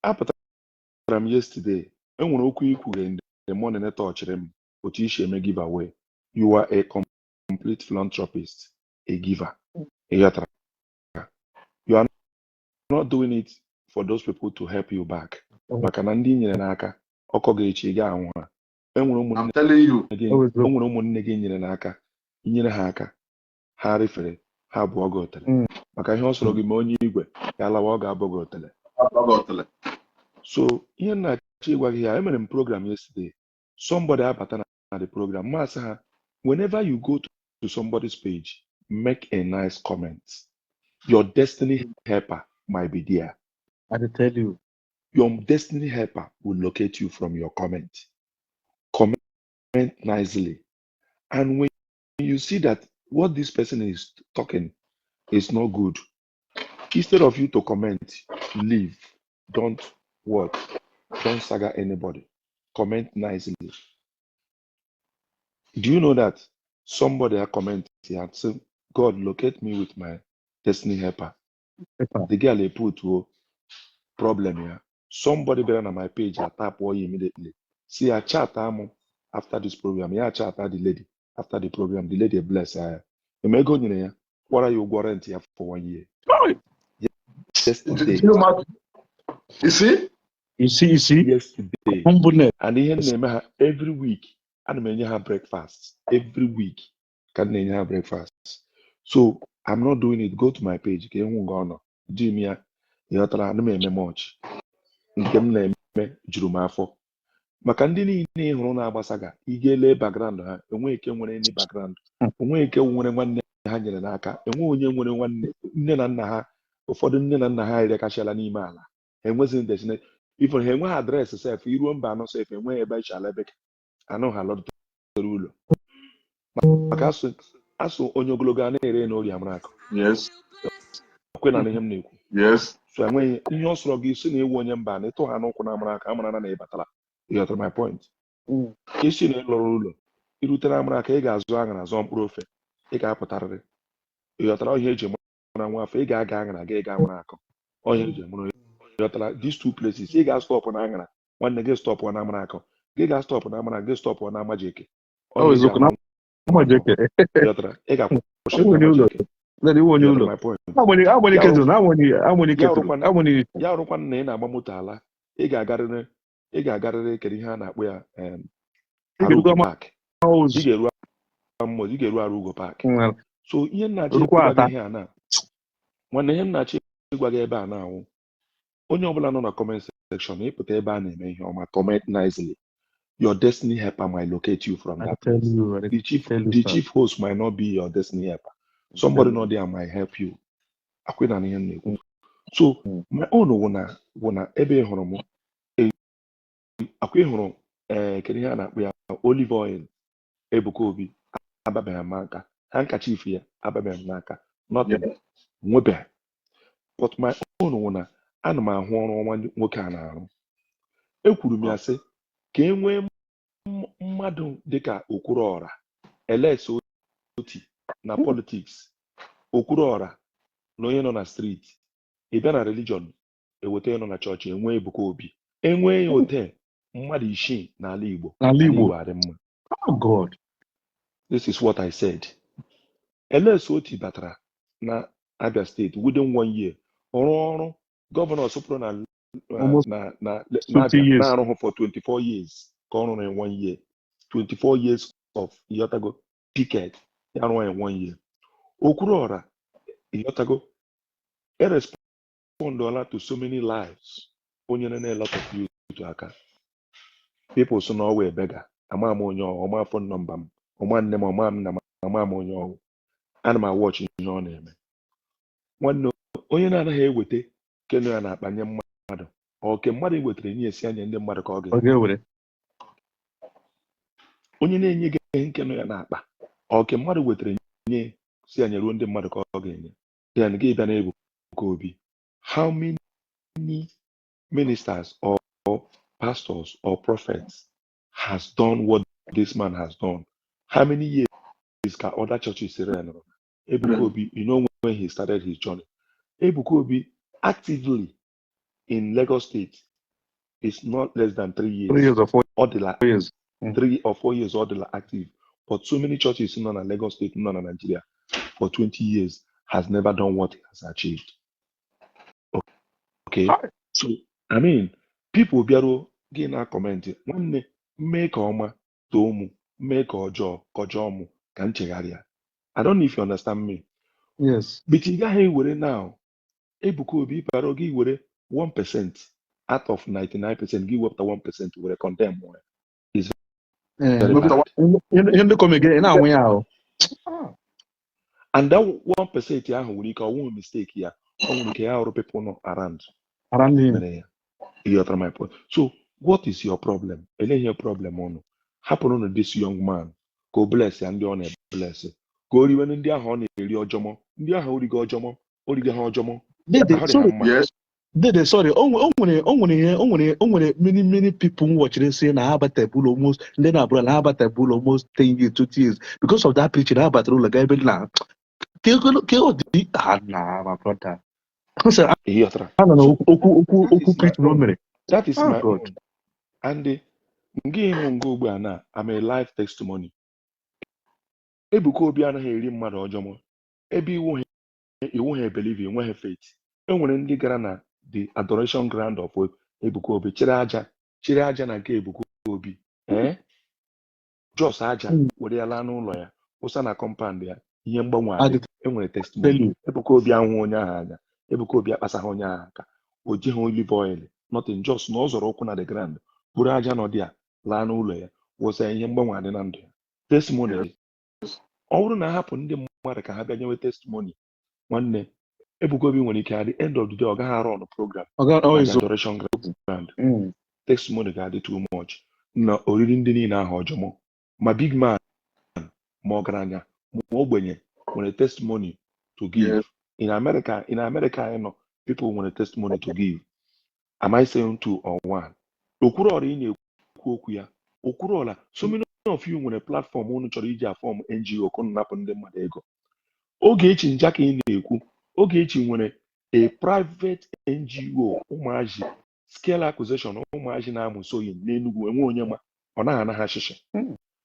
apụtara m yesterday, enwere okwu ikwughe in the morning tọchịrị m, otu isi eme give away. You are a complete philanthropist, a giver, ịghọtara? You are not doing it for those people to help you back, maka na ndị i nyere n'aka ọkọ ga-echi ị ga-ahụ ha. Enwere I'm ụmụnne telling you. gị, Always o nwere ụmụnne gị nyere n'aka, inyere ha aka, ha rifere, ha abụọ gị otele, maka ihe ọ sọrọ gị ma onye igwe ya lawa, ọ ga-abụ gị otele. So ihe m na-achọ ịgwa gị ya, emere m program yesterday, somebody abata na the program, masị ha, whenever you go to somebody's page, make a nice comment. Your destiny helper might be there. I dey tell you. Your destiny helper will locate you from your comment. Comment nicely, and when you see that what this person is talking is not good, instead of you to comment, leave. Don't what? Don't saga anybody. Comment nicely. Do you know that somebody comment here say, "God, locate me with my destiny helper"? The girl they put to problem here. Somebody better on my page, I tap all immediately. See, I chat am after this program. Yeah, chat the lady after the program. The lady bless her. Emego nyere ya, kwara ya ụgwọ rent ya for one year. Yesterday. You see? You see, you see, Yesterday. Humbleness. And ihe m na-eme ha every week, ana m enye ha breakfast. Every week ka m na-enye ha breakfast. So I'm not doing it. Go to my page ka ịhụ nga ọ nọ. Di m ya, ịghọtara? Ana m eme much. Nke m na-eme juru m afọ. Maka ndị niile ị hụrụ na-agbasaga, ị ga-ele background ha, enweghị ike nwere any background. Enweghị ike nwere nwanne ha nyere n'aka. Enweghị onye nwere nwanne, nne na nna ha, ụfọdụ nne na nna ha erekachala n'ime ala. Ha enweghị destination. Ifo ha enweghị address sef, iruo mba anọ sef, enweghị ebe echi ala ebe anụ ha lọdụtere ụlọ. Maka asụ asụ onye ogologo a na-ere n'ori amara akụ. Kwe na ihe m na-ekwu. Yes. So enweghị ihe ọ sọrọ gị si na ewu onye mba na ịtụ ha n'ụkwụ na amara aka, amara na ịbatara. Ịghọtara my point? Isi na ịlọrọ ụlọ, irutere amara aka, ị ga-azụ aṅara, zụọ mkpụrụ ofe, ị ga-apụtarịrị. Ịghọtara ihe eji mara nwa afọ? Ị ga-aga aṅara ga ịga amara akụ, ọhịa eji mara. Ịghọtara? These two places, ị ga-stop na aṅara, nwanne gị stop na amara akụ, gị ga-stop na amara gị, stop na amajeke. Ọ eziokwu na Amajeke. Ịghọtara? Ị ga-akwụsị Iwe na onye ụlọ. amajeke. Lede iwe onye Ịghọtara ụlọ. my point? Agbanye Ya ketụrụ, agbanye ya ketụrụ, ọrụkwa agbanye. Ya ọrụkwa na ị na-agba moto ala, ị ga-agarịrị kedu ihe a na-akpọ ya, Ị ga-erukwa Arugo Park. Ị ụzọ. ga-eru Ammoz, ị ga-eru Arugo Park. So ihe m na-achọ Rukwa ịgwa gị ata. ihe a na nwanne, ihe m na-achọ ịgwa gị ebe a na-awụ, onye ọbụla nọ na comment section, ịpụta ebe a na-eme ihe ọma, comment nicely. Your destiny helper might locate you from I that tell place. you, I The chief tell you, the sir. chief host might not be your destiny helper. Somebody not there might help you. Akwị na ihe m na-ekwu. So my own wụ na ebe ị hụrụ m, akwa ị hụrụ, ee, kedu ihe a na-akpọ ya, olive oil Ebuka Obi ababeghị m aka, handkerchief ya ababeghị m n'aka, nothing, nwebeghị. But my own wụ na ana m ahụ ọrụ ọma nwoke a na-arụ. Ekwuru m ya sị ka e nwee mmadụ dịka Okwuluọra Alex Oti na politics, Okwuluọra na onye nọ na street, ị bịa na religion, eweta onye nọ na chọọchị, enwee Ebuka Obi, enwee ya ote. Mmadụ isii n'ala Igbo, N'ala ala Igbo. Igbo adị mma. Oh God. This is what I said. Alex Otti batara na Abia State within one year, ọrụ ọrụ governor sụpụrụ na Almost na 50 n'Abia years. Na-arụghị for 24 years ka ọ rụrụ in one year. 24 years of, ịghọtago, ticket ya rụọ in one year. Okwuluora, ịghọtago, erespondụọla to so many lives. O nyere na a lot of youth aka. People so na ọ wee beggar. Ama m onye ọ ọma, phone number m, ọma nne m, ọma m nna m, ama m onye ọwụ. Ana m awọchị ihe ọ na-eme. Nwanne, onye na-anaghị eweta kenu ya na-akpa nye mmadụ, ọ ke mmadụ wetara nye esi anya ndị mmadụ ka ọ Ọ ga ga-ewere. Onye na-enye gị nkenu ya na-akpa, ọ ke mmadụ wetara nye si anya ruo ndị mmadụ ka ọ ga-enye. Then gị bịa na Ebuka Obi, how many ministers or pastors or prophets has done what this man has done? How many years ka other churches nọrọ? Ebuka Obi, you know when he started his journey, Ebuka Obi actively in Lagos State is not less than 3 years. 3 years or 4 Ọ dịla years. 3 or 4 years ọ dịla active. But so many churches nọ na Lagos State, nọ na Nigeria for 20 years has never done what he has achieved. Okay? So, I mean, people bịaruo gị na comment, nwanne, mmee ka ọma too mụ, mmee ka ọjọọ kọjọọ mụ ka m chegharịa. I don't know if you understand me. Yes. But ị gaghị ewere now Ebuka Obi bara gị were 1% out of 99%, gị wepụta 1% were condemn ya. Is very bad. Ihe ndị come again, ị na-anwụ ya ahụ. And that 1% ahụ nwere ike ọnwụ mistake ya, ọ nwere ike ya ọrụ people nọ around Around him. mere ya. You got my point? So what is your problem? Ele ihe problem ụnụ? Hapụrụ nụ this young man ka o bless ya ndị ọ na-bless, ka o riwe ndị ahụ ọ na-eri ọjọmọ, ndị ahụ origo ọjọmọ, origo ha ọjọmọ. Dede, ahụ dị ha sorry. mma. Yes. Dede, sorry. O nwere ihe, o nwere many many people m watchiri say na ha abatabu ụlọ almost, ndị na-abụrụ na ha abatabu ụlọ almost 10 years, 20 years, because of that preaching, ha batara ụlọ gaa ebe na ke ọ dị ha na my brother. Sị, Ihe ghọtara? ha nọ na So okwu okwu that okwu is my preaching o own. mere. That is Oh my God. own. And nga ịhụ nga ugbu a na I'm a live testimony. Ebuka Obi anaghị eri mmadụ ọjọọ. Ebe iwu ha, iwu ha believe, enweghị faith. E nwere ndị gara na the adoration ground of Ebuka Obi chịrị aja, chịrị aja na nke Ebuka Obi, jos aja were ya laa n'ụlọ ya, wụsa na compound ya, ihe mgbanwe adị. Adị. E nwere Tell testimony. you. Ebuka Obi ahụghị onye ahụ anya. Ebuka Obi akpasaghị onye ahụ aka, o jighị olive oil, nothing, just na ọ zọrọ ụkwụ na the ground, buru aja nọdị ya laa n'ụlọ ya, wụsa ya, ihe mgbanwe adị na ndụ ya. Testimony dị. Ọ bụrụ na ahapụ ndị mmadụ ka ha bịa nyewe testimony, nwanne, Ebuka Obi nwere ike at the end of the day ọ gaghị arụ ọnụ program Ọ ga ọ na the izu. adoration ground. Testimony ga-adị too much na oriri ndị niile ahụ ọjọmọ, ma big man, ma ọgaranya, ma ogbenye nwere testimony to give. In America, in America anyị nọ, people nwere testimony to give. Am I saying two or one? Okwuluọra ị na-ekwu okwu ya, Okwuluọra, so many of you nwere platform unu chọrọ iji a-form NGO ka unu napụ ndị mmadụ ego. Ogechi Njaka ị na-ekwu, Ogechi nwere a private NGO, ụmụazị skill acquisition, ụmụazị na-amụ sewing n'Enugu, enwe onye ma ọ naghị ana ha shishi,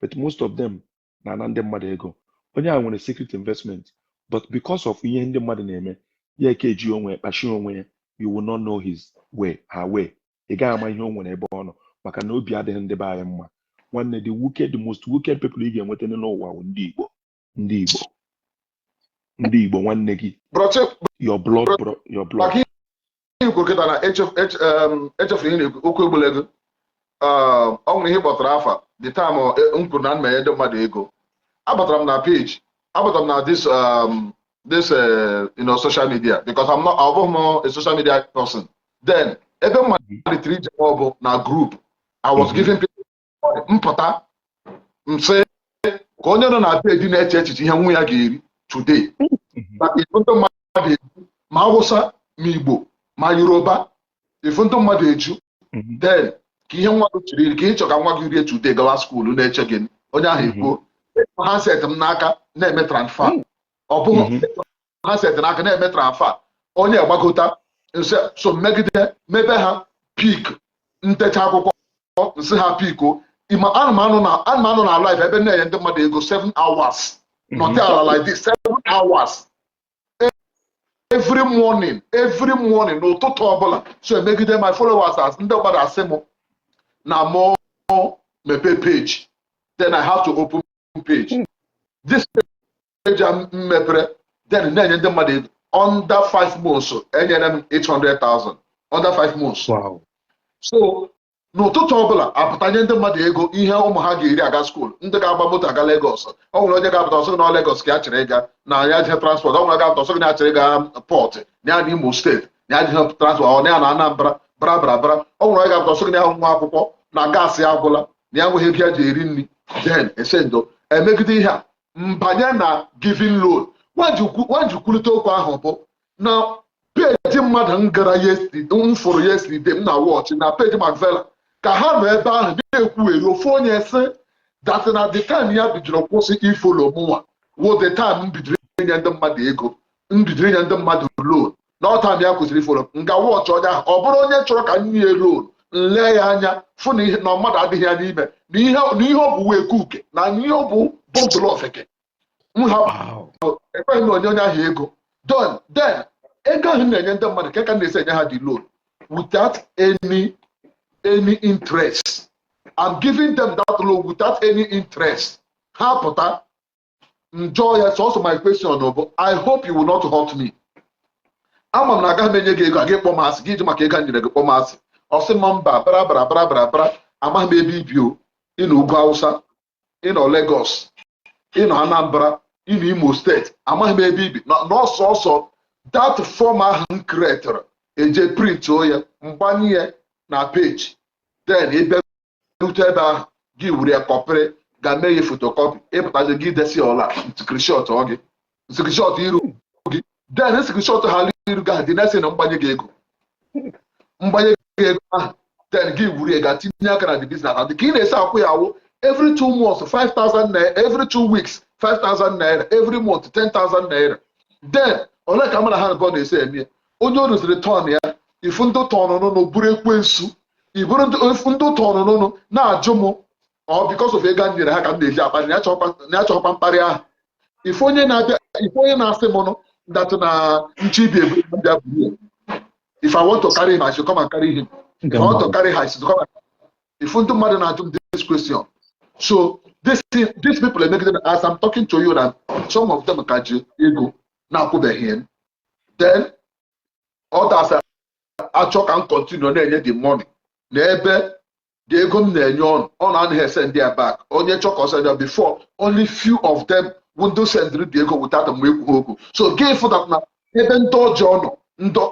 but most of them na-ana ndị mmadụ ego. Onye a nwere secret investment, but because of ihe ndị mmadụ na-eme ya, ekeji onwe kpachie onwe ya. You will not know his way, her way. Ị gaghị ama ihe o nwere ebe ọ nọ, maka na obi adịghị ndị be anyị mma. Nwanne, the wicked, the most wicked people ị ga-enweta n'ụwa bụ ndị Igbo, ndị Igbo, ndị Igbo, nwanne gị. Bro, Your blood, bro, your blood. Maka ihe ikwu kịta na echefuru ihe na-ekwu okwu egbula ego. Ọ nwere ihe kpọtara afa the time m kwuru na m menye ndị mmadụ ego. Abatara m na page, abatara m na this social media, because I'm not, ọ bụghị m a social media person. Then ebe m malitere ije m bụ na group I was giving people money. Mpụta m sị ka onye nọ na page na-eche echiche ihe nwa ya ga-eri today, na ifu ndị mmadụ eju, ma Hausa, ma Igbo, ma Yoruba, ifu ndị mmadụ eju. Then ka ihe nwa gị chiri iri, ka ị chọ ka nwa gị rie today gawa school na-eche gị, onye ahụ ekwuo handset m n'aka na-eme transfer. Ọ bụghị handset n'aka na-eme transfer, onye gbagota nse so megide mebe ha pik ntecha akwụkwọ. Nsị ha piko ịma ana m anọ na live ebe na-enye ndị mmadụ ego 7 hours, nọte ala like this 7 hours every morning, every morning, n'ụtụtụ ọbụla. So emegide my followers as ndị mmadụ asị m na mụ mepee page, then I have to open page. This page a m mepere, then na-enye ndị mmadụ ego, under 5 months enyere m 800,000, under 5 months. So n'ụtụtụ ọbụla apụta nye ndị mmadụ ego, ihe ụmụ ha ga-eri aga school, ndị ga-agba moto aga Lagos. Ọ nwere onye ga-apụta ọsọ gị na Lagos ka ya chịrị ịga na ya jihe transport. Ọ nwere ga-apụta ọsọ gị na ya chịrị ịga port, na ya na Imo Steeti, na ya jihe transport, ọ na ya na Anambra, bra bra bra. Ọ nwere onye ga-apụta ọsọ gị na ya nwa akwụkwọ na gas ya agwụla, na ya nweghị ego ya ji eri nri. Then esendo emegide ihe a mbanye na giving loan. Nwanji kwulite okwu ahụ bụ na page mmadụ m gara yesterday, m fụrụ yesterday, m na watch na page Macvela ka ha nọ ebe ahụ na-ekwugheri. Ofu onye sị that na the time ya bidoro kwụsị ifollow mụnwa wo the time m bidoro inye ndị mmadụ ego, m bidoro inye ndị mmadụ loan, na ọ time ya kwụsịrị ifollow. Nga watch onye ahụ, ọ bụrụ onye chọrọ ka m nye loan, nlee ya anya fụ na ihe na mmadụ adịghị ya n'ime, na ihe ọ bụ wee kuke na ihe ọ bụ bundle ofeke m hapụ. Ekweghị m onye onye ahụ ego. Don then ego ahụ m na-enye ndị mmadụ ka m na-esi enye ha the loan without any interest. I'm giving them that loan without any interest. Ha pụta njọ ya sọsọ. My question bụ, I hope you will not hurt me. Ama m na agaghị m enye gị ego a gị kpọ m asị gị ji maka ego a nyere gị kpọ m asị. Ọ sị m mba, bara bara bara bara bara, amaghị m ebe ibi o, ịnọ ugwu Hausa, ịnọ Lagos, ịnọ Anambra, ịnọ Imo Steeti, amaghị m ebe ibi na ọsọsọ that form ahụ m createre eje print o ya, mgbanye ya na page. Then ị bịarute ebe ahụ, gị were ya kọpịrị, ga mee ya photocopy, ịpụtazi gị desi ọla screenshot ọ gị, screenshot iru gị, then screenshot ha iru gị ahụ dị na mgbanye gị ego, mgbanye gị ego ahụ. Then gị wuru ya ga tinye aka na the business and ka ị na-esi akwụ ya awụ every 2 months 5,000 naira, every 2 weeks 5,000 naira, every month 10,000 naira. Then ole ka mụ na ha abụọ na-esi eme ya? Onye o rụziri turn ya, ifu ndị tọnụ bụrụ ekwensu, iburu ifu ndị tọnụ na-ajụ m ọ because of ego a nyere ha ka m na-eji akparị na ya chọkwa mkparị ahụ. Ife onye na-abịa, ife onye na-asị m nụ that na nchi ibi ebu bịa buru ya. If I want to carry him, I should come and carry him. If I want to carry her, I should come and. If ndị mmadụ na-ajụ m this question, so these people emegide. As I'm talking to you now, some of them ka ji ego na-akwụbeghị m. Then others achọ ka m continue na-enye the money na ebe the ego m na-enye ọnụ ọ na-anaghị esend ya back. Onye chọ ka ọ send ya before, only few of them window send the ego without mgbe ekwughị okwu. So gị fụ that na ebe ndị ọjọọ nọ,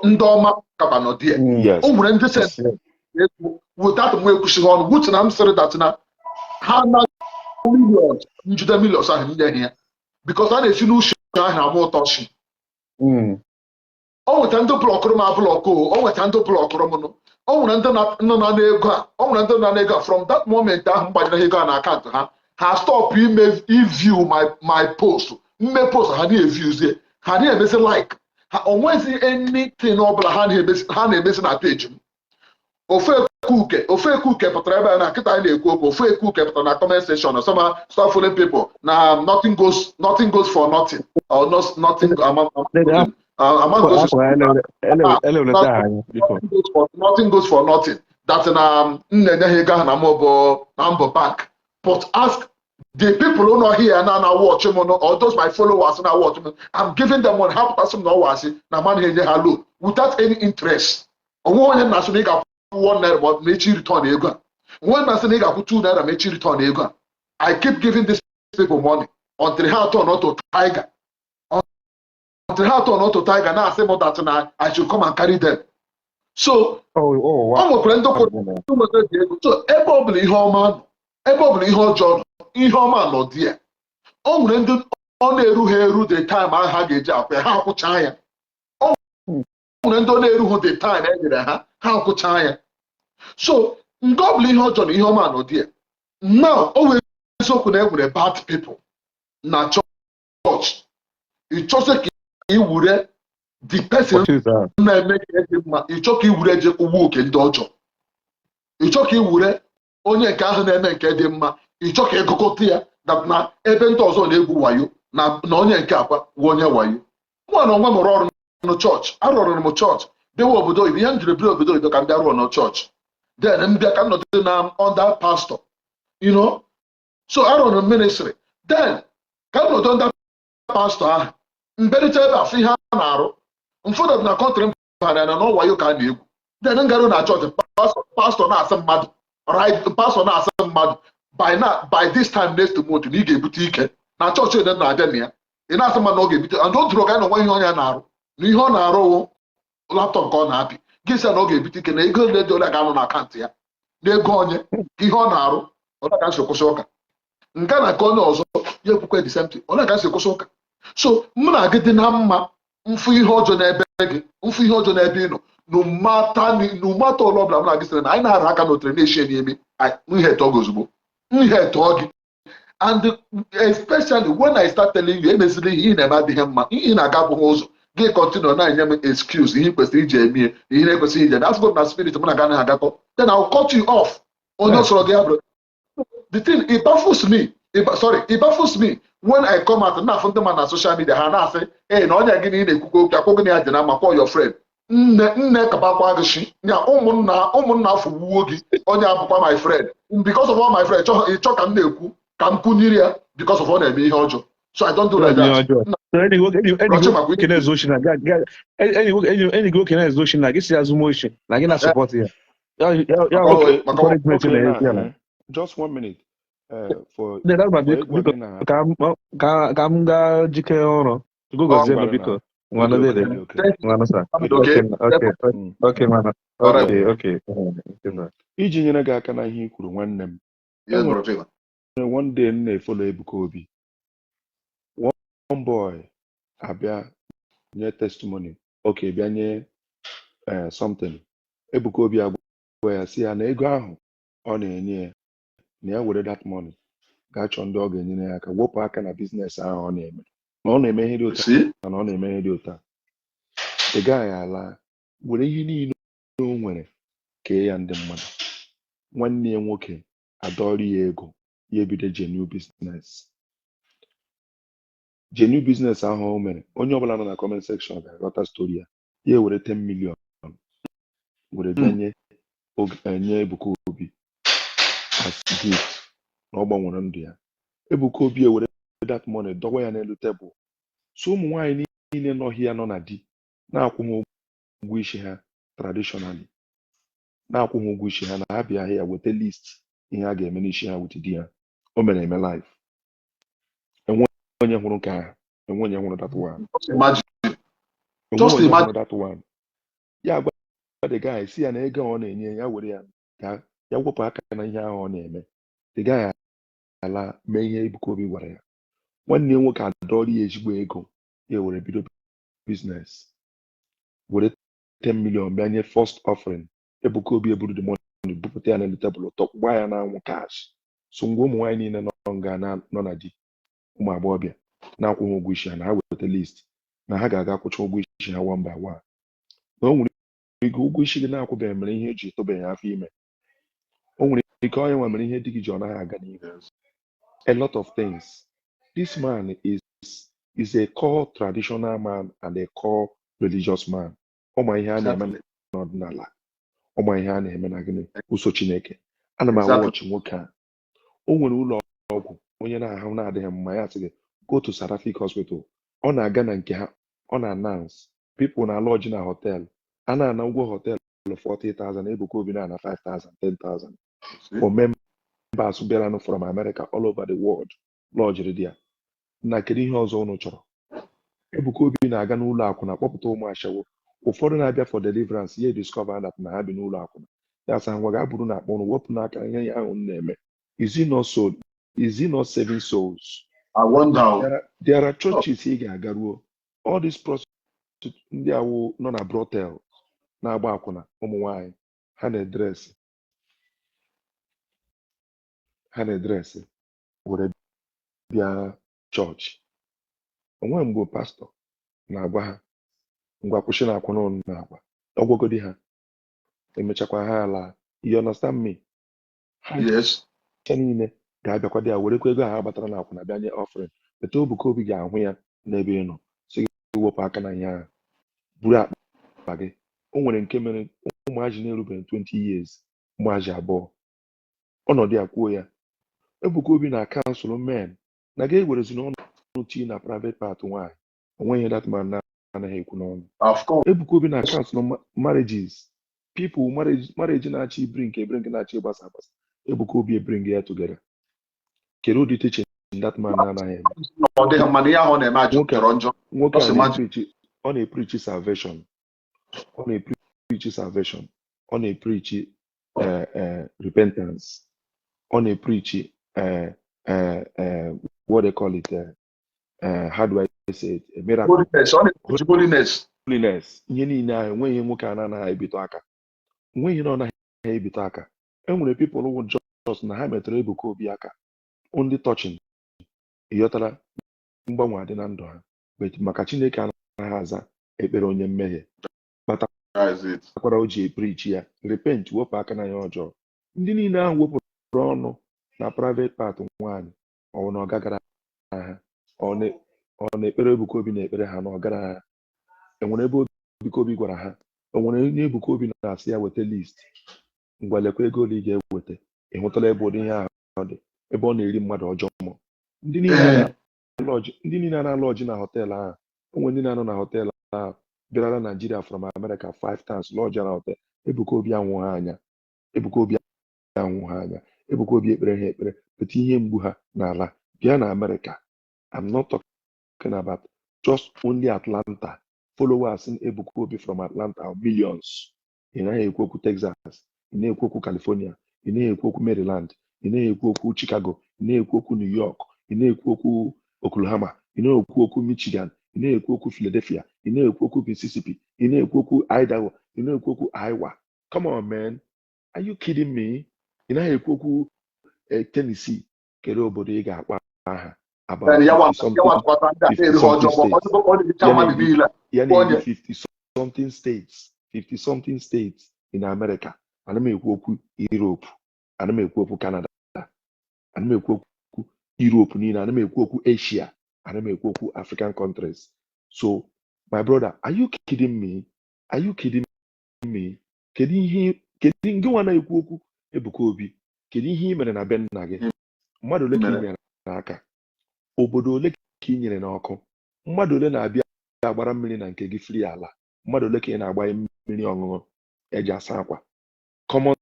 ndị ọma kaba nọ die. O nwere ndị send ego without mgbe ekwuchighị ọnụ, which na m sịrị that na ha na millions njide millions ahụ m nye ya because a na-esi n'uche ahụ ama ụtọ chi. O nweta ndị blockụrụ m ablock o nweta ndị blockụrụ m nụ. O nwere ndị nọ na n'ego a, o nwere ndị nọ n'ego a. From that moment ahụ m gbanyere ha ego a na akaụntụ ha, ha stop ime iview my post. Mme post, ha na-eviewzie, ha na-emezi like ha, onwezi anything ọbụla ha na-emezi na page m. Ofe ekuke, ofe ekuke pụtara ebe a na nkịta anyị na-ekwu okwu. Ofe ekuke pụtara na comment section, some stop following people na nothing goes, nothing goes for nothing or not, nothing among goes Eleweleta anyị biko. Nothing goes for nothing, that na m na-enye ha ego ahụ na mụ bụ na mbụ bank. But ask the people who nọ here na watch m no, or those my followers na watch m. I'm giving them money. Ha pụtasị m na ọwa asị na man enye ha loan without any interest. Onwe onye na-asị na ị ga-akwụ 1 naira ma echi return ego a. Onwe na-asị na ị ga-akwụ 2 naira ma echi return ego a. I keep giving these people money until ha turn to tiger, until ha turn to tiger na-asị m that na I should come and carry them. So Oh, ọ nwekwara ndị kwụrụ, ndị nwetara dị ego. So ebe ọ bụla ihe ọma nọ, ebe ọ bụla ihe ọjọọ nọ, ihe ọma nọ dị ya. O nwere ndị ọ na-erughị eru the time ahụ ha ga-eji akwụ ya, ha akwụcha ya. O nwere ndị ọ na-erughị the time e nyere ha, ha akwụcha ya. So nke ọ bụla ihe ọjọọ na ihe ọma nọ dị ya. Now, o nwere eziokwu na e nwere bad people na church. Ịchọsị ka ị wure the person What is that? na-eme ka ị dị mma, ịchọ ka ị wure je ụgbọ oke ndị ọjọọ, ịchọ ka ị wure Onye nke ahụ na-eme nke dị mma, ịchọ ka ịgụkọta ya that na ebe ndị ọzọ na-egwu wayo na onye nke akwa wụ onye wayo. Mụ na onwe m rụọ ọrụ na chọọchị, arụrụ m chọọchị bịawa obodo oyibo. Ihe m jiri biri obodo oyibo ka m bịa rụọ na chọọchị, then m bịa ka m nọdụ na under pastor. So arụrụ m ministry, then ka m nọdụ under pastor ahụ, mberịta ebe afọ ihe a na-arụ mfọdụ na country m bara na n'ọwayo ka a na-egwu. Then m garuo na chọọchị, pastor na-asị mmadụ, right, pastor na-asị mmadụ by now, by this time next month, na ị ga-ebute ike na chọọchị ede na-abịa na ya. Ị na-asị mmadụ na ọ ga-ebute, and o duru ga na onwe ihe onye na-arụ na ihe ọ na-arụ wụ laptop ka ọ na-apị. Gị sị na ọ ga-ebute ike na ego ole dị ole ga-anọ na akaụntụ ya na ego onye ka ihe ọ na-arụ. Ole ka m si kwụsị ụka nga na nke onye ọzọ ya ekwukwe the same thing. Ole ka m si kwụsị ụka? So mụ na gị dị na mma, mfụ ihe ọjọọ n'ebe gị, mfụ ihe ọjọọ n'ebe ị nọ, no matter ole ọbụla mụ na gị sịrị na anyị na-ara aka n'otere na-eshi n'imi, ihe etọ gị ozugbo, ihe etọ gị. And especially when I start telling you, emeziri ihe ị na-eme adịghị mma, ihe ị na-aga abụghị ụzọ gị, continue na-enye m excuse ihe ị kwesịrị iji eme na ihe na-ekwesịghị iji eme. Asịgo m na spirit mụ na gị anaghị agakọ, then I will cut you off. Onye ọ sọrọ gị ya bụrụ. The thing, it baffles me, sorry, it baffles me when I come out na-afụ ndị mmadụ na social media, ha na-asị ee na onye gị na ị na-ekwukwa okwu akwụ gị na ya dị na mma, call your friend. Nne nne kabakwa gị shi nya ụmụnna ụmụnna afọ gbuo gị. Onye abụkwa my friend because of all my friend chọ ịchọ ka m na-ekwu ka m kwunyere ya because of ọ na-eme ihe ọjọọ. So I don't do like Ihe that. ọjọọ. So enyi Rọchi gị makwa nwoke na-ezu oshi na enyi gị nwoke na-ezu oshi na gị si azụ oshi na gị na-support ya ya Maka Okay, maka encouragement okay, na now, ya na just one minute. For Ndị na for biko ịgwa biko gị na ka m gaa jikere ọrụ. Chukwu gọzie m. Ngwanụ Biko. na Ngwanụ. ịdị okay, Dede. ịdị okay. Thank Ngwanụ sir. you. Okay. Okay. Okay, mana. All right. Okay, sir. Iji nyere gị aka na ihe i kwuru, nwanne m, Yes, enwere brother Chima. one day m na-efollow Ebuka Obi, one boy abịa nye testimony, okay, bịa nye something. Ebuka Obi agwa ya si ya na ego ahụ ọ na-enye ya, na ya were that money gaa chọọ ndị ọ ga-enyere ya aka, wepụ aka na business ahụ ọ na-eme, na ọ na-eme ihe dị ụta See? na ọ na-eme ihe dị ụta. The guy ala were ihe niile o nwere kee ya ndị mmadụ. Nwanne ya nwoke adọrọ ya ego, ya ebido genuine business. Genuine business ahụ o mere, onye ọbụla nọ na comment section ga-aghọta story ya. Ya ewere 10 million were bịa nye nye Ebuka Obi as gift na ọ gbanwere ndụ ya. Ebuka Obi ewere that money dọwa ya n'elu tebụl, so ụmụ nwaanyị niile nọghị ya nọ na di na-akwụ ha ụgwọ isi ha traditionally, na-akwụ ha ụgwọ isi ha, na ha bịa ya weta list ihe a ga-eme n'isi ha with di ha. O mere eme live. Enwe onye hụrụ nke ahụ? Enwe onye hụrụ that one? Just imagine. Enwe Just onye imagine. hụrụ that one? Ya gwa the guy si ya na ego ọ na-enye ya, were ya ka ya wepụ aka na ihe ahụ ọ na-eme. The guy ala mee ihe Ebuka Obi gwara ya. Nwanne ya nwoke adọrọ ya ezigbo ego, ya were bido business, were 10 million bịa nye first offering. Ebuka Obi eburu the money bupụta ya n'elu tebụl, tọkpụgba ya n'anwụ cash. So ngwa, ụmụ nwaanyị niile nọ nga nọ na di, ụmụ agbọghọbịa na-akwụghị ụgwọ isi ha, na ha weta list na ha ga-aga kwụcha ụgwọ isi ha one by one. Na o nwere ike ụgwọ isi gị na-akwụbeghị mere ihe eji etobeghị afọ ime. O nwere ike onye nwe mere ihe di gị ji ọ naghị aga n'ihu. A lot of things. This man is a core traditional man and a core religious man. Ọ ma ihe a na-eme n'ọdịnala, ọ ma ihe a na-eme na gịnị ụso Chineke. Ana m awọchị nwoke a. O nwere ụlọ ọgwụ onye na-ahụ na-adịghị mma, ya sị gị go to Seraphic Hospital. Ọ na-aga na nke ha, ọ na-announce people na lodge na hotel, a na-ana ụgwọ hotel 40,000, Ebuka Obi na-ana 5,000, 10,000 for members bịaranụ from America, all over the world lodgiri dị ya. Na kedu ihe ọzọ unu chọrọ? Ebuka Obi na-aga n'ụlọ akwụna kpọpụta ụmụ ashawo ụfọdụ na-abịa for deliverance. Ya discover that na ha bi n'ụlọ akwụna, ya sa ngwa gaa buru na akpọ ụnụ wepụ n'aka ihe ya ahụ na-eme. Is he not soul? Is he not saving souls? I wonder. There are churches ị ga-agaruo, all these prostitutes ndị awụ nọ na brothel na-agba akwụna, ụmụ nwanyị ha na-edress, ha na-edress were bịa chọọchị. Onwe mgbe pastọ na-agwa ha ngwa kwụsị na akwụna ụnụ na-agba ọgwụgodi ha, emechakwa ha ala. You understand me? Ha Yes. ncha niile ga-abịakwa dị ya, werekwa ego ahụ ha gbatara n'akwụna bịa nye offering. Bete Ebuka Obi ga-ahụ ya n'ebe ị nọ, sị gị wepụ aka na ihe ahụ, buru akpa gị. O nwere nke mere ụmụazị na-erubeghị 20 years, ụmụazị abụọ, ọnọdụ ya kwuo ya. Ebuka Obi na counsel men na ga-ewerezi n'ọnụ tii na private part nwaanyị. Onweghị that man na-anaghị ekwu n'ọnụ. Of course. Ebuka Obi na counsel marriages, people marriage na-achọ ibiri nke ebiri, nke na-achọ ịgbasa agbasa, Ebuka Obi ebring ya together. Kedu ụdị teaching that man na-anaghị eme? Ọ dịghị mma na ihe ahụ ọ na-eme ajọ Nwoke jọrọ njọ. nwoke Ọ a sị ma na-epreach, ọ na-epreach salvation, ọ na-epreach salvation, ọ na-epreach repentance, ọ na-epreach what they call it, how do I say it, a miracle. Holiness. Ọ na-epreach holiness. Holiness. Ihe niile ahụ, enweghị ihe nwoke a na-anaghị ebito aka, enweghị ihe na ọ naghị ebito aka. Enwere people wụ just na ha metụrụ Ebuka Obi aka, only touching, ịghọtara, mgbanwe adị na ndụ ha. But maka Chineke anaghị aza ekpere onye mmehie. That is it. Akwara o ji epreach ya, repent, wepụ aka na ya ọjọọ. Ndị niile ahụ wepụrụ ọnụ na private part nwaanyị, ọ na ọ gagara ha, ọ na-ekpere Ebuka Obi na ekpere ha na ọ gara ha. Enwere ebe Ebuka Obi gwara ha? O nwere onye Ebuka Obi na-asị ya weta list, ngwa, lekwa ego ole ị ga-eweta? Ị hụtala ebe ụdị ihe ahụ dị, ebe ọ na-eri mmadụ ọjọọ mmụọ? Ndị niile na-alọji, ndị niile na-alọji na hotel ahụ, onwe ndị na-anọ na hotel ahụ bịarala Nigeria from America five times, lọji na hotel Ebuka Obi, anwụ ha anya. Ebuka Obi anwụ ha anya. Ebuka Obi ekpere ha ekpere, pụta ihe mgbu ha n'ala bịa na America. I'm not talking about just only Atlanta. Followers in Ebuka Obi from Atlanta are millions. Ị naghị ekwu okwu Texas, ị na-ekwu okwu California, ị naghị ekwu okwu Maryland, ị naghị ekwu okwu Chicago, ị na-ekwu okwu New York, ị na-ekwu okwu Oklahoma, ị na-ekwu okwu Michigan, ị na-ekwu okwu Philadelphia, ị na-ekwu okwu Mississippi, ị na-ekwu okwu Idaho, ị na-ekwu okwu Iowa. Come on, man, are you kidding me? Ị naghị ekwu okwu Tennessee. Kedu obodo ị ga-akpọ aha about Ya 50 something wa tụkwata ndị a 50 na-erighị something ọjọọ states? ọ na-ericha Ya mmadụ na-eri niile. ya Onye na-eri 50 something states, 50 something states in America. Ana m ekwu okwu Europe, ana m ekwu okwu Canada, ana m ekwu okwu Europe niile, ana m ekwu okwu Asia, ana m ekwu okwu African countries. So my brother, are you kidding me? Are you kidding me? Kedu ihe, kedu ngị nwa na-ekwu okwu Ebuka Obi? Kedu ihe ị mere na be nna gị? Mmadụ ole ka ị mere. nyere n'aka? Obodo ole ka ị nyere n'ọkụ? Mmadụ ole na-abịa agbara mmiri na nke gị free? Ala mmadụ ole ka ị na-agbanye mmiri ọṅụṅụ eji asa akwa? Common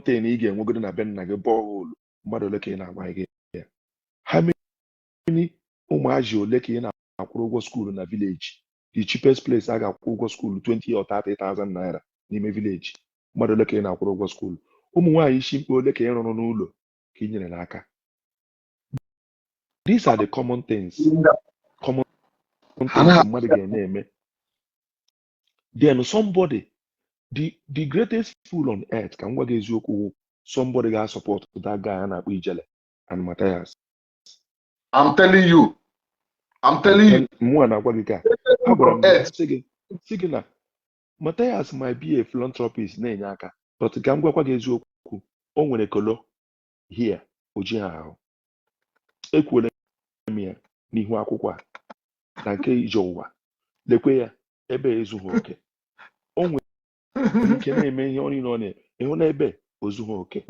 thing ị ga-enwegodo na be nna gị, borehole, mmadụ ole ka ị na-agbanye gị ya? How many ụmụazị ole ka ị na-akwụrụ ụgwọ school na village? The cheapest place a ga-akwụ ụgwọ school, 20 or 30,000 naira n'ime village, mmadụ ole ka ị na-akwụrụ ụgwọ school? Ụmụ nwaanyị isi mkpe ole ka ị rụrụ n'ụlọ ka ị nyere n'aka? These are the common things, common things mmadụ ga na-eme. Then somebody, the greatest fool on earth, ka m gwa gị eziokwu, wụ somebody ga-support that guy a na-akpọ Ijele and Matthias. I'm telling you. I'm telling you. Mụa na-agwa gị ka agwara m gị Earth. Sị gị na Matthias might be a philanthropist na-enye aka, but ka m gwakwa gị eziokwu, o nwere kolo here o ji ha ahụ. Ekwuola m ya n'ihu akwụkwọ a na nke ije ụwa, lekwe ya ebe a ezughị oke. O nwere ike na-eme ihe ọ niile ọ na ịhụ n'ebe ozughị oke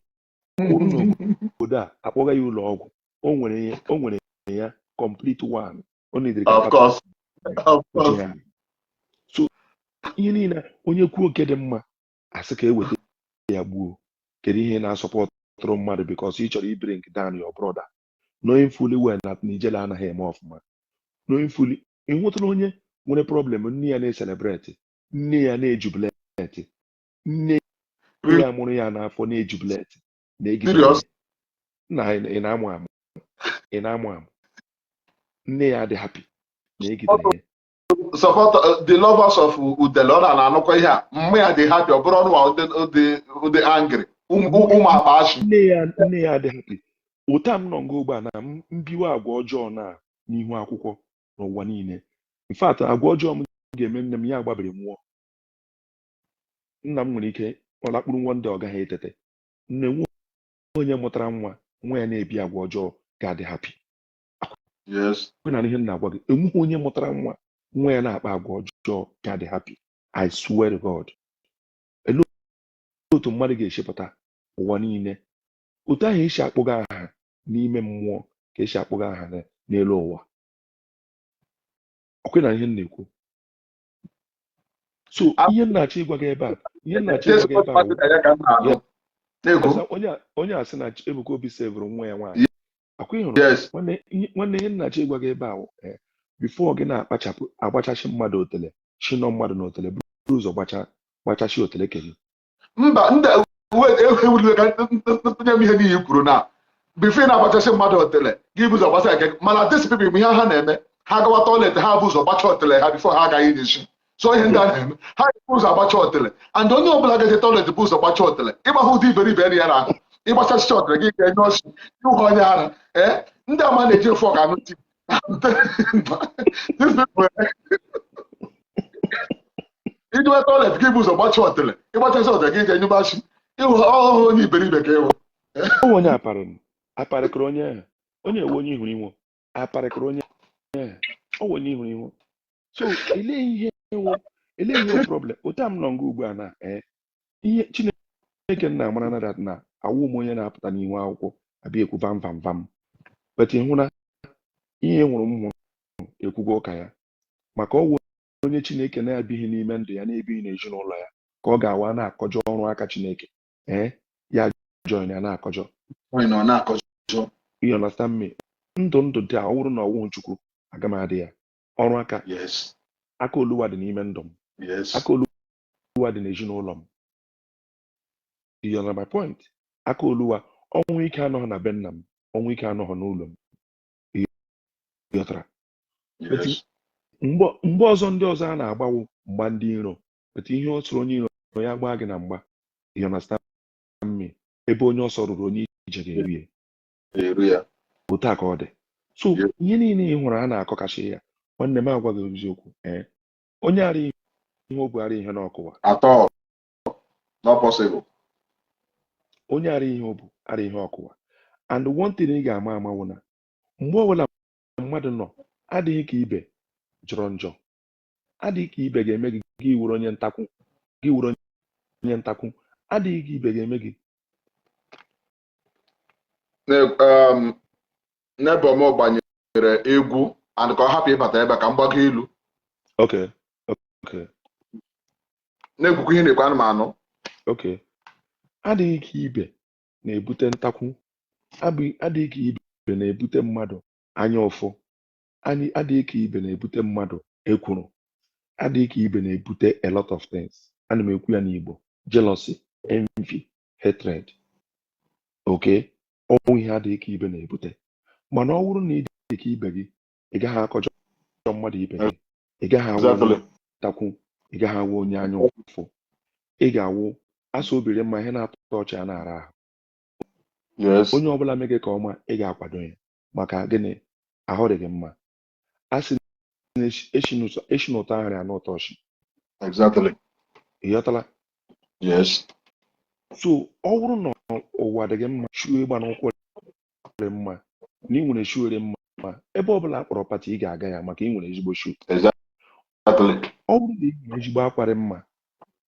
kwuru n'obodo a, akpọga ya ụlọ ọgwụ. O nwere ihe, o nwere ya complete one o nidiri ka Of course. Of course. ya. So ihe niile onye kwuo nke dị mma, asị ka eweta ya gbuo. Kedu ihe na-asọpọtụrụ mmadụ because ị chọrọ ibring down your brother, knowing fully well na Ijele anaghị eme ọfụma, knowing fully ị hụtụrụ onye nwere problem, nne ya na-ecelebrate, nne ya na-ejubilate, nne ya mụrụ ya n'afọ na-ejubilate na-egide Serious? nna. Ị na-amụ amụ, ị na-amụ amụ. Nne ya adị happy na-egidere ya. Support the lovers of Udele, ọ na-anụkwa ihe a. Mma ya dị happy, ọ bụrụ ọnụ ụdị angry. Ụmụ akpa ashị. Nne ya adị happy. Ụta m nọ nga ugbu a na m mbiwe agwa ọjọọ na n'ihu akwụkwọ n'ụwa niile. In fact, agwa ọjọọ m ga-eme nne m ya agbabiri nwụọ. Nna m nwere ike ọ lakpuru one day, ọ gaghị etete. Nne nwe onye mụtara nwa nwa ya na-ebi agwa ọjọọ ga-adị happy. Yes. Kwe na ihe m na-agwa gị, enweghị onye mụtara nwa nwa ya na-akpa agwa ọjọọ ga-adị happy. I swear to God. Elee otu mmadụ ga-esi pụta ụwa niile otu ahụ esi akpụga aha n'ime mmụọ ka esi akpụga aha n'elu ụwa? Ọkwe na ihe m na-ekwu. So ihe m na-achọ ịgwa gị ebe a, ihe m na-achọ ịgwa gị ebe a wụ Ya ka m na-anụ. Na-ekwu. Onye a sị na Ebuka Obi sevụrụ nwa ya nwaanyị, akwa ị hụrụ? Yes. Nwanne, ihe m na-achọ ịgwa gị ebe a wụ, before gị na-akpachapụ agbachachi mmadụ otele, chinọ mmadụ na otele, buru ụzọ gbachachi otele ke gị. Mba, ndị ewulile ka ntụnye m ihe niile i kwuru na before ị na-agbachasị mmadụ otele, gị bụ ụzọ gbasa nke. Mana these people, ihe ha na-eme, ha gawa toilet, ha bụ ụzọ gbacha otele ha before ha agaghị n'isi. So ihe ndị a na-eme, ha bụ ụzọ agbacha otele, and onye ọbụla gaje toilet bụ ụzọ gbacha otele. Ịgbahụ ụdị iberibe ya na ahụ, ịgbachasịcha otele gị ga-enye ọchị ịhụ onye ara. Ee, ndị ama na-eji fork aṅụ tii. These people, ijewe toilet, gị bụ ụzọ gbacha otele. Ịgbachasị otele gị ga-enyụbachi ịhụ ọhụụ onye iberibe ka ịhụ. Ọ onye aparị m aparịkọrọ onye ahụ, onye ewe onye ihuru ihu aparịkọrọ onye ahụ, ọ onye ihuru ihu. So elee ihe wụ problem? Otu a m nọ nga ugbu a na ihe Chineke nna amara na that na awụ m onye na-apụta n'ihu akwụkwọ abịa ekwu vam vam vam, but ịhụ na ihe hụrụ m hụrụ ekwugo ụka ya maka ọwụ onye Chineke na-ebighị n'ime ndụ ya, na-ebighị n'ezinụlọ ya, ka ọ ga-awa na-akọjọ ọrụ aka Chineke. Ee, ya join ya na-akọjọ. Onye nọ na-akọjọ. You understand me? Ndụ ndụ dị a, ọ bụrụ na ọwụghị Chukwu, aga m adị ya ọrụ aka. Aka Oluwa dị n'ime ndụ m. Aka Oluwa dị n'ezinụlọ m. You understand my point? Aka Oluwa, ọnwụ ike anọghị na be nna m, ọnwụ ike anọghị n'ụlọ m. Ghọtara? Yes. Mgbe ọzọ ndị ọzọ a na-agbawo mgba ndị iro, but ihe ọ sụrụ onye iro ya gbaa gị na mgba, you understand me? Ebe onye ọsọ ruru, onye ije ga-eru ya. Eru ya. Otu a ka ọ dị. So ihe niile ị hụrụ a na-akọkachi ya, nwanne m, agwa gị eziokwu, ee, onye ara ihe o bu ara ihe n'ọkụwa. At all. Not possible. Onye ara ihe o bu ara ihe ọkụwa. And one thing ị ga-ama amanwụ na mgbe ọbụla mmadụ nọ adịghị ka ibe jọrọ njọ, adịghị ka ibe ga-eme gị, gị wuru onye ntakwu, gị wuru onye ntakwu, adịghị ka ibe ga-eme gị. Neighbor m gbanyere egwu and ka ọ hapụ ịbata ebe a ka m gbago ilu. Okay. Na-ekwukwa ihe na-ekwu anụmanụ. Okay, adịghị ka ibe na-ebute ntakwu, adịghị ka ibe na-ebute mmadụ anya ụfụ, adịghị ka ibe na-ebute mmadụ ekworo, adịghị ka ibe na-ebute a lot of things. Ana m ekwu ya n'Igbo: jealousy, envy, hatred. Okay, ọnwụ ihe adịghị ka ibe na-ebute. Mana ọ bụrụ na ị dị ka ibe gị, ị gaghị akọjọ mmadụ ibe gị, ị gaghị awụ onye ntakwu, ị gaghị awụ onye anya ụfụ. Ị ga-awụ asa obiri mma ihe na-atọ ọchị a na-ara ahụ. Onye ọbụla mee gị ka ọma, ị ga-akwado ya. Maka gịnị? Ahụ dị gị mma. A sị na esi n'ụtọ ahịrị anụ ụtọ ọchị. Ị ghọtala? Yes. So ọ bụrụ na ụwa dị gị mma, shoe ịgba n'ụkwụ dị mma, na ị nwere shoe dị mma, ebe ọbụla a kpọrọ party, ị ga-aga ya maka ị nwere ezigbo shoe. Ọ bụrụ na ị nwere ezigbo akwa dị mma,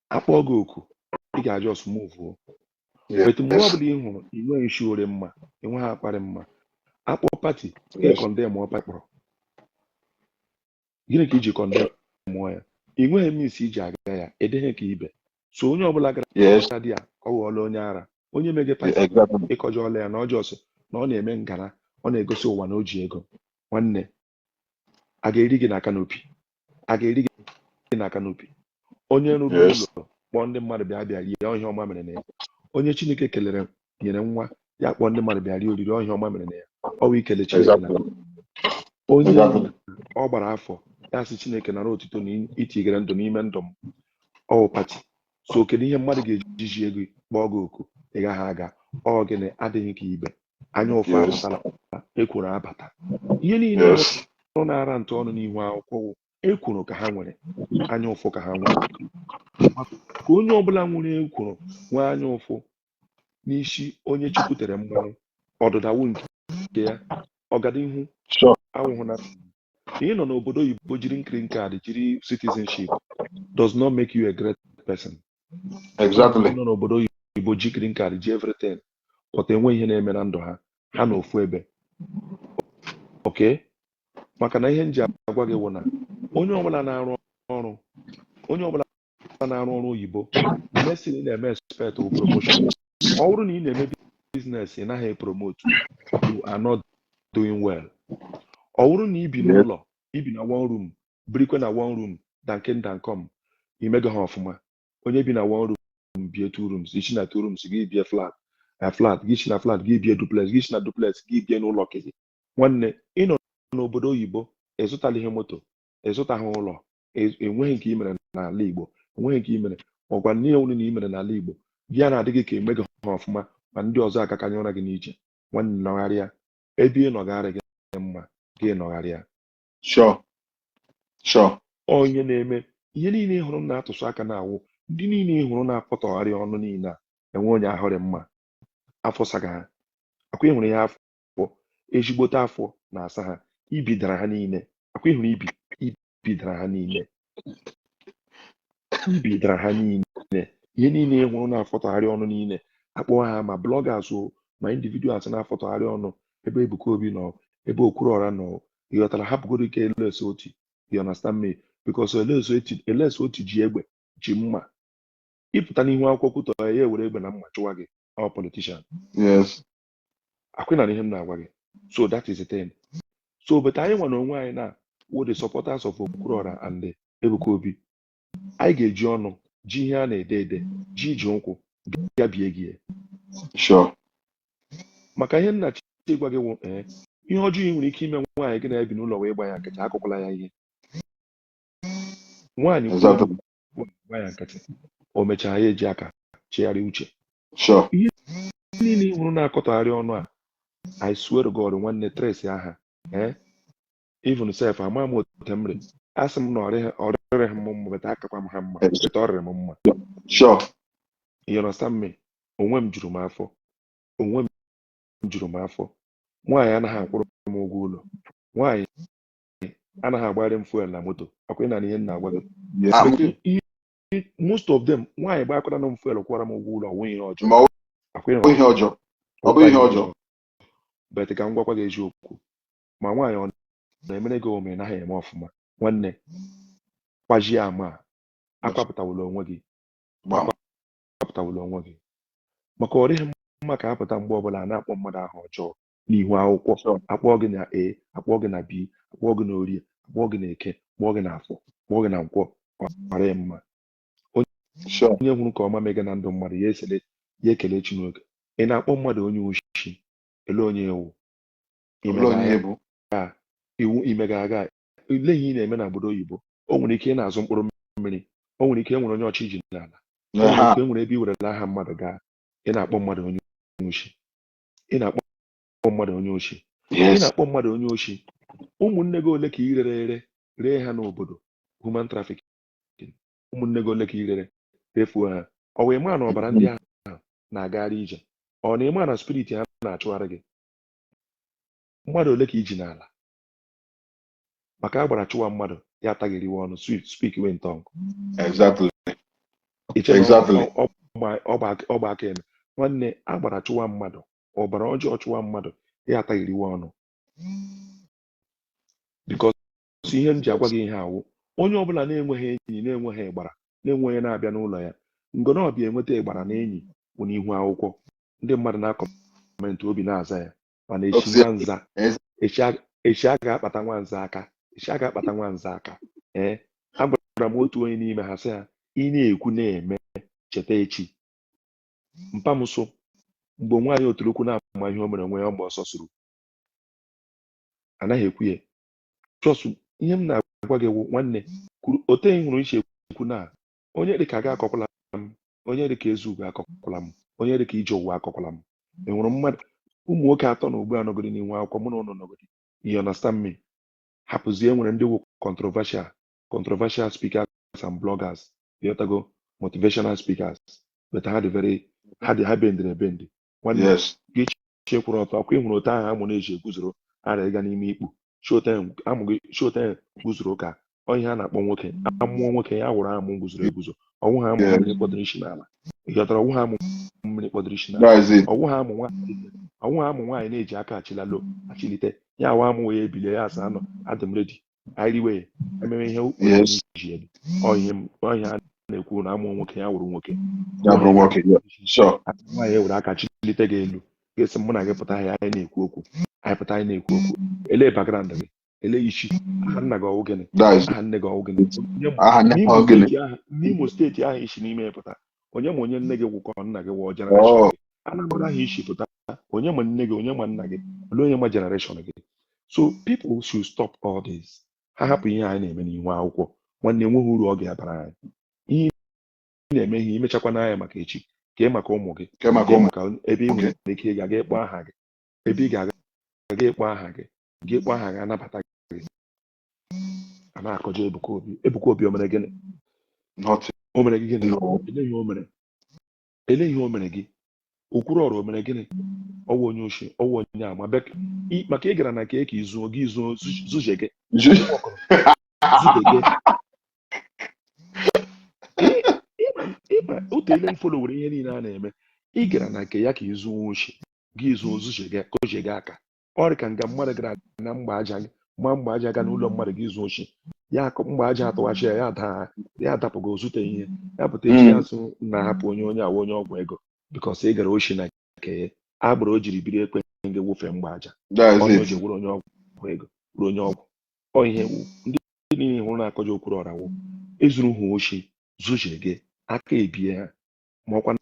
akpọọ gị oku, ị ga-aja ọsụmovuo. But mgbe ọbụla ị hụrụ ị nweghị shoe dị mma, ị nweghị akwa dị mma, akpọ party, ị condemn ọ kpọrọ. Gịnị ka iji condemn mụọ ya? Ị nweghị means iji aga ya, ịdịghị ka ibe. So onye ọbụla gara di ya, ọ ghọọla onye ara. Onye mege party, ịkọjọọla ya na ọjọọ sị na ọ na-eme ngara, ọ na-egosi ụwa na o ji ego. Nwanne, a ga-eri gị na canopy? A ga-eri gị na canopy? Onye rụrụ ụlọ kpọọ ndị mmadụ bịa bịa rie, ọhịa ọma mere na ya. Onye Chineke kelere nyere nwa ya, kpọọ ndị mmadụ bịa rie oriri, ọhịa ọma mere na ya. Ọ bụ ikele Chineke na onye ọ gbara afọ ya sị Chineke nara otuto na itigere ndụ n'ime ndụ m. Ọ party. So kedu ihe mmadụ ga-eji ji ego kpọọ gị oku ị gaghị aga? Ọ gịnị? Adịghị ka ibe, anya ụfụ abatala, ekworo abata. Ihe niile ọrụ na-ara ntụ ọnụ n'ihu akwụkwọ wụ ekworo ka ha nwere, anya ụfụ ka ha nwere. Ka onye ọbụla nwere ekworo nwee anya ụfụ. N'isi onye Chukwu tere mmanụ, ọdịdawu nke ya, ọganihu awụhụ na ị nọ n'obodo oyibo jiri green card, jiri citizenship does not make you a great person. Nọ n'obodo oyibo ji green card, ji everything, but enwe ihe na-eme na ndụ ha, ha na ofu ebe. Okay, maka na ihe m ji agwa gị wụ na onye ọbụla na-arụ ọrụ, onye ọbụla na-arụ ọrụ oyibo, the next thing ị na-eme expect wụ promotion. Ọ bụrụ na ị na-eme business, ị naghị promote, you are not doing well. Ọ bụrụ na ị bi n'ụlọ, ibi na one room, birikwe na one room, danken dankom, imego ha ọfụma. Onye bi na one room bie two rooms, isi na two rooms gị bie flat na flat, gị si na flat gị bie duplex, gị si na duplex gị bie n'ụlọ gị. Nwanne, ịnọ n'obodo oyibo, ịzụtala ihe moto, ịzụtaghị ụlọ, enweghị nke i mere n'ala Igbo, enweghị nke i mere. Ọgwa n'ihe unu na i mere n'ala Igbo gị a na-adịghị ka emego ha ọfụma, ma ndị ọzọ akakanye ụra gị n'iche. Nwanne, nọgharịa ebe ị nọgharị gị mma, gị nọgharịa. Sure. Sure. Onye na-eme ihe niile ị hụrụ m na-atụsụ aka na-awụ ndị niile ị hụrụ na-apọtọgharị ọnụ niile a, enwe onye ahụrị mma afọ saga ha akwa. Ịhụrụ ihe afọ, ezigbote afọ na-asa ha, ibi dara ha niile. Akwa ịhụrụ ibi, ibi dara ha niile, ibi dara ha niile. Ihe niile ị hụrụ na-afọtọgharị ọnụ niile, akpọ ha ma bloggers o, ma individuals na-afọtọgharị ọnụ ebe Ebuka Obi nọ, ebe Okwuluọra nọ, ịghọtara? Hapụgoro ike Alex Otti, you understand me? Because Alex Otti ji egbe, ji mma ịpụta n'ihu akwụkwọ kwutọ ya, ya ewere egbe na mma chụwa gị. Ọ politician. Akwị na ihe m na-agwa gị. So that is the thing. So but anyị nwa na onwe anyị na wo the supporters of Okwuluọra and the Ebuka Obi, anyị ga-eji ọnụ ji ihe a na-ede ede ji iji ụkwụ bịa bie gị ya. Maka ihe nna chi gwa gị wụ, ee, ihe ọjọọ ị nwere ike ime nwaanyị gị na-ebi n'ụlọ wee gba ya nkịtị, akụkwala ya ihe. Nwaanyị kwuo gba ya nkịtị, o mechaa ya eji aka chegharịa uche. Ihe niile ị hụrụ na-akọtagharị ọnụ a, I swear to God, nwanne, trace aha, ee, even sef ama m otu m rị, asị m na ọ rịrịghị m mma, but akakwa m ha mma, but ọ rịrị m mma. You understand me? Onwe m juru m afọ, onwe m juru m afọ. Nwaanyị anaghị akwụrụ m ụgwọ ụlọ, nwaanyị anaghị agbari m fuel na moto. Akwa ị na ihe m na-agwa gị. Yes. But ihe most of them, nwaanyị gbakwara m fuel, kwụọra m ụgwọ ụlọ, onwe ihe ọjọọ. Ma ọ Akwa ị bụ ihe ọjọọ. Ọ bụ ihe ọjọọ. But ka m gwakwa gị eziokwu, ma nwaanyị ọ na-emere gị omume naghị eme ọfụma, nwanne, kwajie ama a akwapụtawụla onwe gị. Gbam. Akwapụtawụla onwe gị, maka ọ dịghị mma ka apụta mgbe ọbụla a na-akpọ mmadụ aha ọjọọ n'ihu akwụkwọ. Akpọọ gị na A, akpọọ gị na B, akpọọ gị na Orie, akpọọ gị na Eke, kpọọ gị na Afọ, kpọọ gị na Nkwọ, ọ ghara mma. Onye hụrụ ka ọma mega na ndụ mmadụ, ya esele ya ekele Chineke. Ị na-akpọ mmadụ onye oshi, ele onye ewu. Olee onye bụ? Iwu imega aga ile ihe ị na-eme na obodo oyibo, o nwere ike ị na-azụ mkpụrụ mmiri, o nwere ike e nwere onye ọchị ji n'ala, o nwere ike e nwere ebe i werela aha mmadụ gaa. Ị na-akpọ mmadụ onye oshi, ị na-akpọ mmadụ onye oshi, ị na-akpọ mmadụ onye oshi. Ụmụnne gị ole ka ị rere ere, ree ha n'obodo, human trafficking? Ụmụnne gị ole ka ị rere, refuo ha? Ọ wee maa na ọbara ndị ahụ na-agagharị ije, ọ na ịma na spirit ha na-achụgharị gị? Mmadụ ole ka iji n'ala maka agbara chụwa mmadụ, ya ataghịriwe ọnụ, speak when tongue. Iche na ọgba aka eme. Nwanne, agbara chụwa mmadụ, ọbara ọjọọ chụwa mmadụ, ya ataghịriwe ọnụ, because ihe m ji agwa gị ihe awụ, onye ọbụla na-enweghị enyi, na-enweghị ịgbara, na-enweghị na-abịa n'ụlọ ya, ngọna ọbịa enweta ịgbara na enyi bụ n'ihu akwụkwọ ndị mmadụ na-acomment, obi na-aza ya. Mana echi nwanza, echi a ga-akpata nwanza aka, echi a ga-akpata nwanza aka. Ee, agwara m otu onye n'ime ha, sị ha, ị na-ekwu na-eme, cheta echi. Mpa m so mgbe nwaanyị otulukwu na-ama ihe o mere onwe ya, ọgba ọsọ soro anaghị ekwu ya. Just ihe m na-agwa gị wụ, nwanne, kwuru ote ị hụrụ iche ekwu na onye dịka gị akọkwala m, onye dịka Ezugo akọkwala m, onye dịka ije ụwa akọkwala m. Ị hụrụ mmadụ ụmụ nwoke atọ na ugbu a nọgodi n'ihu akwụkwọ mụ na ụnụ nọgodi, you understand me? Hapụzie, nwere ndị wụ controversial speakers and bloggers, ịghọtago, motivational speakers, but ha dị very, ha dị, ha bendịrị ebendi. Nwanne Yes. gị chekwuru ọtọ ọkwa ịhụrụ otu ahụ amụ na-eji eguzoro ara ịga n'ime ikpu amụ gị chote guzoro ka ọ ihe a na-akpọ nwoke. Amụọ nwoke, ya wụrụ amụ guzoro eguzo. Ọwụ ha amụ mmiri kpọdoro isi n'ala, ịghọtara? Ọwụ ha amụ mmiri kpọdoro isi n'ala. That is it. Ọwụ ha amụ nwaanyị, ọwụ ha amụ nwaanyị na-eji aka achịlalo achịlite ya awa amụ wee ebilie ya asa anọ adị m ready anyị ememe ihe ji elu. Ọ ihe a na-ekwu na amụọ nwoke, ya wụrụ nwoke. Ya bụrụ nwoke. Yeah. Sure. Nwaanyị ewere aka chilite gị elu, ga-esi mụ na gị pụta ahịa, anyị na-ekwu okwu, anyị pụta, anyị na-ekwu okwu. Elee background gị? Elee isi aha nna gị? Ọwụ gịnị? That is Aha nne gị ọwụ gịnị? Onye aha nne n'Imo ọ gịnị? Steeti ahụ, n'Imo Steeti ahụ isi n'ime ya pụta, onye ma onye nne gị gwụkọ nna gị wụọ generation Oh. gị? Anambra ahụ isi pụta, onye ma nne gị? Onye ma nna gị? Olee onye ma generation gị? So people should stop all this. Ha hapụ ihe anyị na-eme n'ihu akwụkwọ. Nwanne, enweghị uru ọ ga-abara anyị. Ihe ị na-eme ihe imechakwa n'anya maka echi ka ị maka ụmụ gị Ke maka ka ị ụmụ maka ebe ị gị. nwere ike ịga ga ịkpọ aha gị, ebe ị ga-aga ga ịkpọ aha gị, ga ịkpọ aha gị anabata gị. A na-akọjọ Ebuka Obi. Ebuka Obi o mere gịnị? Nothing. O mere gị gịnị? No. Ele ihe o mere? Ele ihe o mere gị? Okwuru ọrụ o mere gịnị? Ọwụ onye oshi, ọwụ onye ama maka ị gara na nke ka izuo gị izuo zuje gị zuje gị. Ịma otu ele m followere ihe niile a na-eme. Ị gara na nke ya ka izuo oshi gị zuo zuje gị koje gị aka. Ọ dị ka nga mmadụ gara na mgba aja gị ma mgba aja ga n'ụlọ mmadụ gị zuo oshi ya akụ mgba aja atụghachi ya, ya daa, ya adapụgo ozute ihe ya pụta echi ya sụ na-ahapụ onye onye awa onye ọgwụ ego because ị gara oshi na nke ya agbụrụ o jiri biri ekwe gị wụfee mgba aja. That is Onye o it. ji wụrụ onye ọgwụ ego wụrụ onye ọgwụ. Ọ ihe wụ ndị niile hụrụ na-akọjọ okwu ọra wụ ezuru ha oshi zuchie gị aka ebie ha, ma ọkwa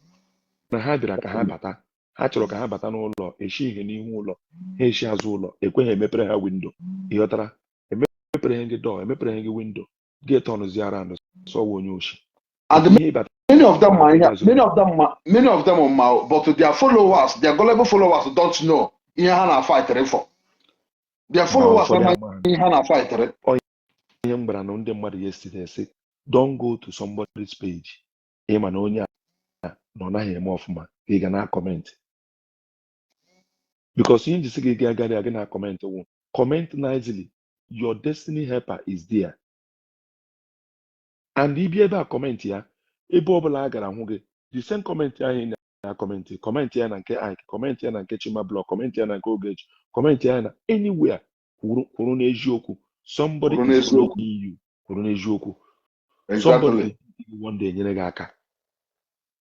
na ha bịara ka ha bata, ha chọrọ ka ha bata n'ụlọ eshi ihe n'ihu ụlọ ha, eshi azụ ụlọ ekweghị emepere ha window. Ịghọtara? Emepere ha gị door, emepere ha gị window gị tọnụzi around sọwa onye oshi. And Ihe ịbata many of them are here. azụ. Many of them, many of them are, but their followers, their gullible followers don't know ihe ha na-fight for. Their Ma followers ụfọdụ amaghị ama ihe ha na-fight. Ihe m gwara na ndị mmadụ yesterday sị, don't go to somebody's page ịma na onye a na ọ naghị eme ọfụma ị ga na comment, because ihe njisi gị ga agaghị na comment wụ comment nicely. Your destiny helper is there and ibi ebe a comment ya, ebe ọbụla a gara hụ gị, the same comment ahụ ị na comment, comment ya na nke Ike, comment ya na nke Chima Blog, comment ya na nke Ogechi, comment ya na anywhere. Kwuru kwuru n'eziokwu. Somebody Kwuru is n'eziokwu. following you. Kwuru n'eziokwu. Somebody ga-epick gị one day nyere gị aka.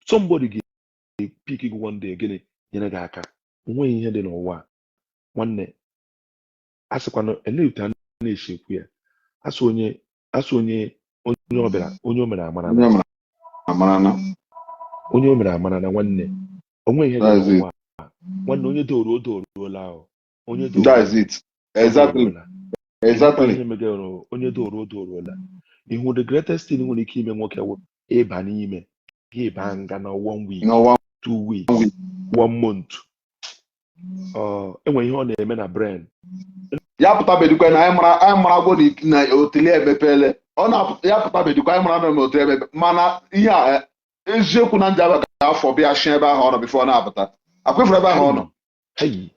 Somebody ga-epick gị one day gịnị nyere gị aka. Onweghị ihe dị n'ụwa a. Nwanne, a sịkwana elee otu a na-esi ekwu ya, asị onye asị onye onye ọ bịara onye o mere amara. Onye mara amara na. Onye o mere amara na. Nwanne, onwe ihe dị That is it. n'ụwa a. Nwanne, onye doro o doruola ahụ onye doro That is it. Exactly. odoruola. Exactly. Ihe megoro onye doro o doruola. Ihu the greatest thing nwere ike ime nwoke wụ ịba n'ime gị baa nga na one week, No one 2 weeks, week. one month, ọ enwe ihe ọ na-eme na brain. Ya pụtabedikwa na anyị mara, anyị marago na otili emepeele. Ọ na ya pụtabedikwa, anyị mara na otili emepe, mana ihe a eziokwu na njaba ga-afọ bịa shi ebe ahụ ọ nọ before ọ na-apụta. Akwefuru ebe ahụ ọ nọ. Hayi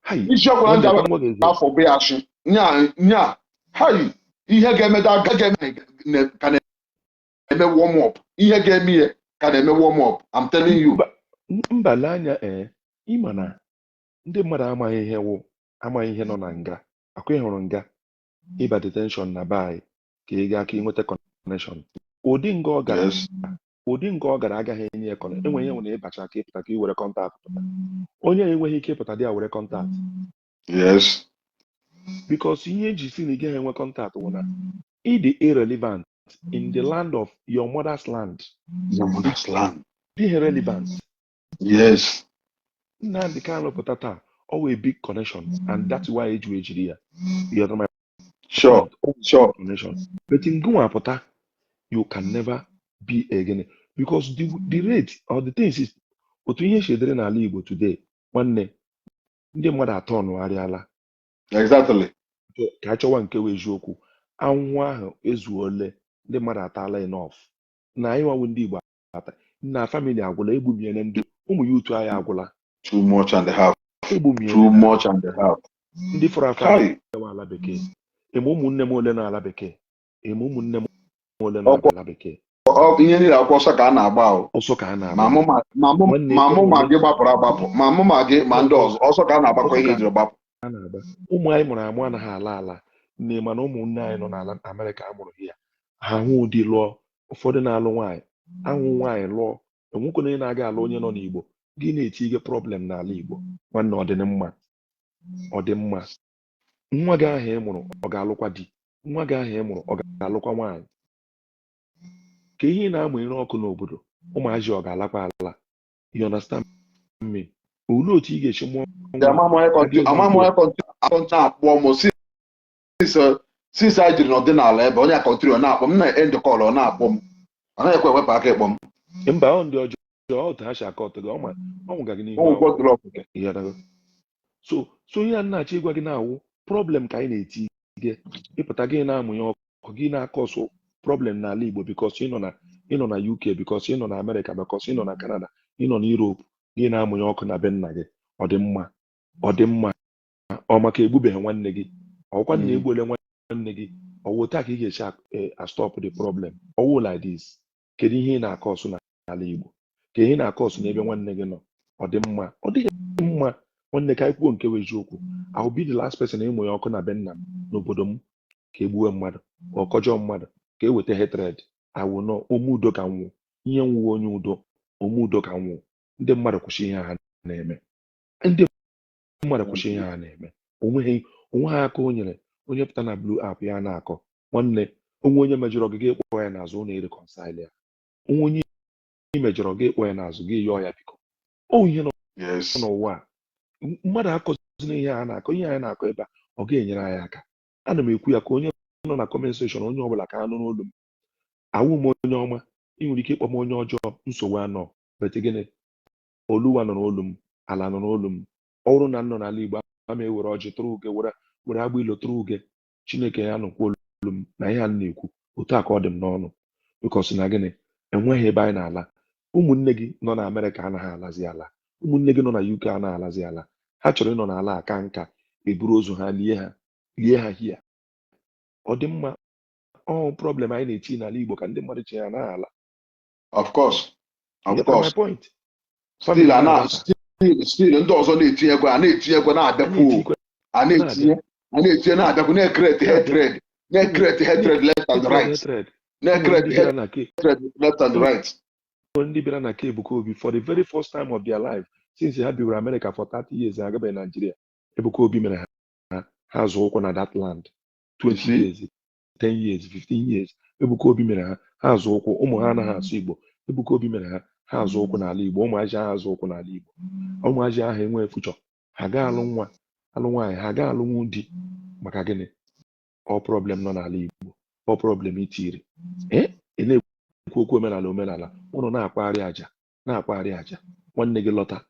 hayi! Isiokwu na Nwanne, njaba ka m gwa gị eziokwu. ga-afọ bịa shi nya nya hayi ihe ga-emeda ga-eme ka na-eme warm up, ihe ga-eme ihe ka na-eme warm up. I'm telling you. Mba mba, lee anya ee, ịma na ndị mmadụ amaghị ihe wụ amaghị ihe nọ na nga akwa. Ị hụrụ nga ịba detention na be anyị ka ị gaa ka ị nweta connection ụdị nga ọ gara ụdị nga ọ gara agaghị enye ya connection. Enwe ihe nwere ịbacha ka ịpụta ka ị were contact pụta. Onye enweghị ike ịpụta dị ya were contact because ihe eji si na ị gaghị enwe contact wụ na ị dị irrelevant in the land of your mother's land. Your mother's land. Dị relevant. Nnamdi Kanu pụta taa, ọ wụ a big connection and that's why eji wee jiri ya. You know my point? Ọ wụ connection, but ngụnwa pụta, you can never be again because the rate or the things is otu ihe si edere n'ala Igbo today. Nwanne, ndị mmadụ atọ nụgharịala ka a chọwa nke wụ eziokwu. Anwụ ahụ ezuole, ndị mmadụ atala enough na anyị nwawu ndị Igbo ata na family agwụla egbumiele ndị Ụmụ youth anyị agwụla. Too much and a half. Egbumiele Too ha. much and a half. Ndị fọrọ afọ Kai. abịawa ala bekee. Eme ụmụnne m ole na ala bekee? Eme ụmụnne m ole na Ọkwa ala bekee? Ihe niile akwụkwọ ọsọ ka a na-agba ahụ. Ọsọ ka a Ma na-agba. mụ ma ma mụ Nwanne, ma mụ ekwe m ma ole gị gbapụrụ agbapụ, ma mụ ma gị ma ndị ọzọ, ọsọ ka a na-agbakọ ọsọ ihe ka ejiri gbapụ. a na-agba. Ụmụ anyị mụrụ amụ anaghị ala ala. Nne, mana ụmụnne anyị nọ n'ala Amerịka amụrụ ya, ha hụ di lụọ. Ụfọdụ na-alụ nwaanyị, ahụ nwaanyị lụọ. Enwekwana onye na-aga alụ onye nọ n'Igbo. Gị na-eti ige problem n'ala Igbo. Nwanne, ọ dị mma? Ọ dị mma? Nwa gị ahụ ị mụrụ, ọ ga-alụkwa di? Nwa gị ahụ ị mụrụ, ọ ga-alụkwa nwaanyị? Ka ihe ị na-amụ ire ọkụ n'obodo, ụmụazị ọ ga-alakwa ala? You understand me? Olee otu ị ga-esi mụọ nwa? Ama m onye adịghị ama m mkpụrụ onye kọnti na-akpọ m since anyị jiri nọdị n'ala ebe onye kọntri, ọ na-akpọ m na end call, ọ na-akpọ m, ọ naghị ekwe ewepụ aka ịkpọ m. Mba, ọ ndị ọjọọ, ọ otu ha si akọ ọtọ gị, ọ ma ọ nwụga gị n'ihu ụmụ akwụkwọ. Drop. Ịghọtago? So ihe a na-achọ ịgwa gị na-awụ problem ka anyị na-eti gị. Ịpụta, gị na-amụnye ọkụ, gị na-akọsụ problem n'ala Igbo because ị nọ na UK, because ị nọ na Amerịka, because ị nọ na Canada, ị nọ na Europe, gị na-amụnye ọkụ na be nna gị. Ọ dị mma? Ọ dị mma? Ọ maka egbubeghị nwanne gị, ọkwa na egbuole nwanne gị, ọwụ taa ka ị ga-esi a stop the problem? Ọwụ like this? Kedu ihe ị na-akọsụ n'ala Igbo? Ka ihe ị na-akọsụ n'ebe nwanne gị nọ, ọ dị mma? Ọ dịghị mma, nwanne. Ka anyị kwuo nke bụ eziokwu. I will be the last person ịmụ ya ọkụ na be nna m, n'obodo m, ka egbuwe mmadụ, ka ọ kọjọọ mmadụ, ka e weta hatred. I will not. Ome udo ka nwụ ihe nwuwe onye udo, ome udo ka nwụ. Ndị mmadụ kwụsị ihe ha na-eme. Ndị mmadụ kwụsị ihe ha na-eme. Onweghị onwe ha aka o nyere onye pụta na blue app ya na-akọ. Nwanne, onwe onye mejọrọ gị, gị kpọọ ya n'azụ ụlọ, reconcile ya. Onwe onye ị mejọrọ, gị kpọọ ya n'azụ, gị yọọ ya biko. O ihe nọ n'ụwa a, mmadụ akọzina ihe a na-akọ, ihe anyị na-akọ ebe a, ọ ga-enyere anyị aka. Ana m ekwu ya ka onye nọ na comment section, onye ọbụla ka anụ n'olu m. Awụ m onye ọma, ị nwere ike ịkpọ m onye ọjọọ, nsogbu anọ. But gịnị? Oluwa nọ n'olu m, ala nọ n'olu m. Ọ bụrụ na m nọ n'ala Igbo, ama ewere ọjị tụrụ uge, were agba ilo tụrụ uge. Chineke ya nụkwa olu m na ihe a m na-ekwu otu a ka ọ dị m n'ọnụ, because na gịnị? Enweghị ebe anyị na-ala. Ụmụnne gị nọ na Amerịka anaghị alazi ala. Ụmụnne gị nọ na UK anaghị alazi ala. Ha chọrọ ịnọ n'ala aka nka, eburu ozu ha lie ha, lie ha hia. Ọ dị mma? Ọ problem anyị na-eti n'ala Igbo ka ndị mmadụ chi ya anaghị ala. Of course, of You get my course. point? Still Family a na na-aghasa. Still ndị ọzọ na-etinyekwa, a na-etinyekwa, a na-abịakwu o. na-etikwa A na-etinye, a na-etinye, na-abịakwu, na-ecreate hatred, na-ecreate hatred left and hatred right, hatred. Enwere na-ecreate ndị bịara na ke hatred left and right. Enwere ndị bịara na ke Ebuka Obi for the very first time of their life since ha biwere America for 30 years, ha agabeghị Nigeria. Ebuka Obi mere ha ha zụọ ụkwụ na that land. You 20 see? years, 10 years, 15 years, Ebuka Obi mere ha ha zụọ ụkwụ. Ụmụ ha anaghị asụ Igbo. Ebuka Obi mere ha ha zụọ ụkwụ n'ala Igbo. Ụmụazị ha azụ ụkwụ n'ala Igbo. Ụmụazị ahụ enweghị future. Ha ga alụ nwa, alụ nwaanyị, ha ga alụnwu di. Maka gịnị? Ọ problem nọ n'ala Igbo, ọ problem itiri. Ee, ị na-ekwu okwu omenala, omenala ụnụ na-akwagharị aja, na-akwagharị aja. Nwanne gị lọta,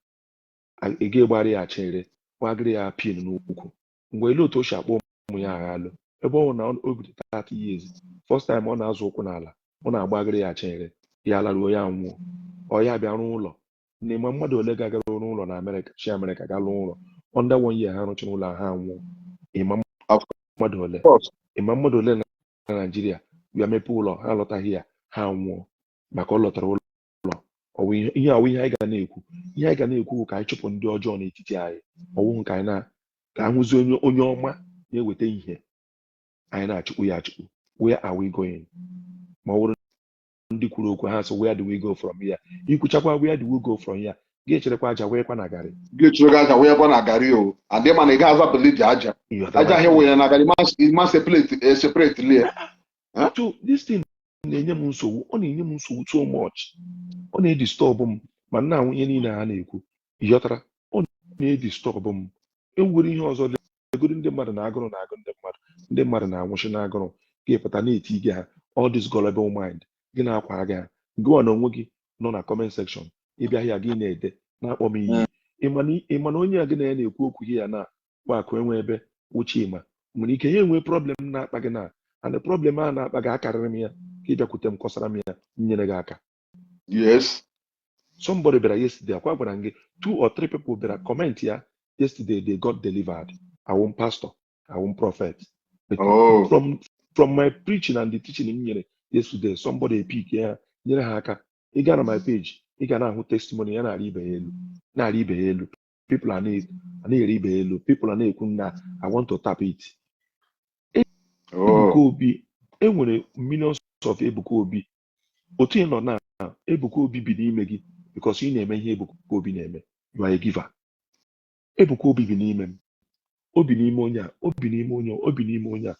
ị ga-egbara ya achere, gbagịrị ya pin n'ukwu. Mgbe ele otu o si akpọ ụmụ ya agha alụ, ebe ọ bụ na o bido 30 years, first time ọ na-azụ ụkwụ n'ala, ọ na-agbagịrị ya achere, ya laruo, ya nwụọ. Ọ ya bịa rụọ ụlọ n'ịma mmadụ ole ga-agara rụọ ụlọ na Amerịka, chi Amerịka ga lụọ ụlọ, under one year ha rụchara ụlọ, ha nwụọ. Ịma Of mmadụ ole course. Ịma mmadụ ole na Naịjirịa bịa mepee ụlọ, ha alọtaghị ya, ha nwụọ maka ọ lọtara ụlọ? Ọwụ ihe ihe awụ ihe anyị ga na-ekwu? Ihe anyị ga na-ekwu bụ ka anyị chụpụ ndị ọjọọ n'etiti anyị. Ọwụhụ ka anyị na ka ahụzi onye ọma na-eweta ihe anyị na-achụkwu ya achụkwu. Where are we going? Ma ọ bụrụ ndị kwuru okwu, ha sị, "Where do we go from here?" Ikwuchakwa, "Where do we go from here?" Gị echerekwa aja wee kwa na garị. Gị chụrụ gị aja wụnyekwa na garị o adị, mana ị ga-azapụli dị aja. Ịghọtara? Aja ahụ wụnyere na garị ma separate lie. So this thing na-enye m nsogbu, ọ na-enye m nsogbu so much. Ọ na-edisturb m ma nna ahụ ihe niile ha na-ekwu. Ịghọtara? Ọ na-edisturb m. Enwere ihe ọzọ, legoro ndị mmadụ na agụrụ na-agụ ndị mmadụ, ndị mmadụ na-anwụchi n'agụrụ, gị pụta na-eti ige ha all this gullible mind gị na-akwa aga ha. Gịwa na onwe gị nọ na comment section, ịbịa ya gị na-ede, na-akpọ m iyi. Ịma na onye a gị na ya na-ekwu okwu gị ya na wakụ enwe ebe Uchima nwere ike ya enwee problem na-akpa gị na and the problem a na-akpa gị akarịrị m ya ka ị bịakwute m kọsara m ya, m nyere gị aka. Yes. Somebody bịara yesterday, akwa gwara m gị, two or three people bịara comment ya yesterday, they got delivered. Awụ m pastor, awụ m prophet, but Oh. from my preaching and the teaching m nyere yesterday, somebody pick ya nyere ha aka. Ị gaa na my page, ị ga na-ahụ testimony ya na-arị ibe ya elu, na-arị ibe ya elu. People are na-eri ibe ya elu. People are na-ekwu na I want to tap it. Ebuka Oh. Obi, enwere millions of Ebuka Obi. Otu ị nọ na Ebuka Obi bi n'ime gị because ị na-eme ihe Ebuka Obi na-eme. You are a giver. Ebuka Obi bi n'ime m, obi n'ime onye a, obi n'ime onye a, obi n'ime onye a.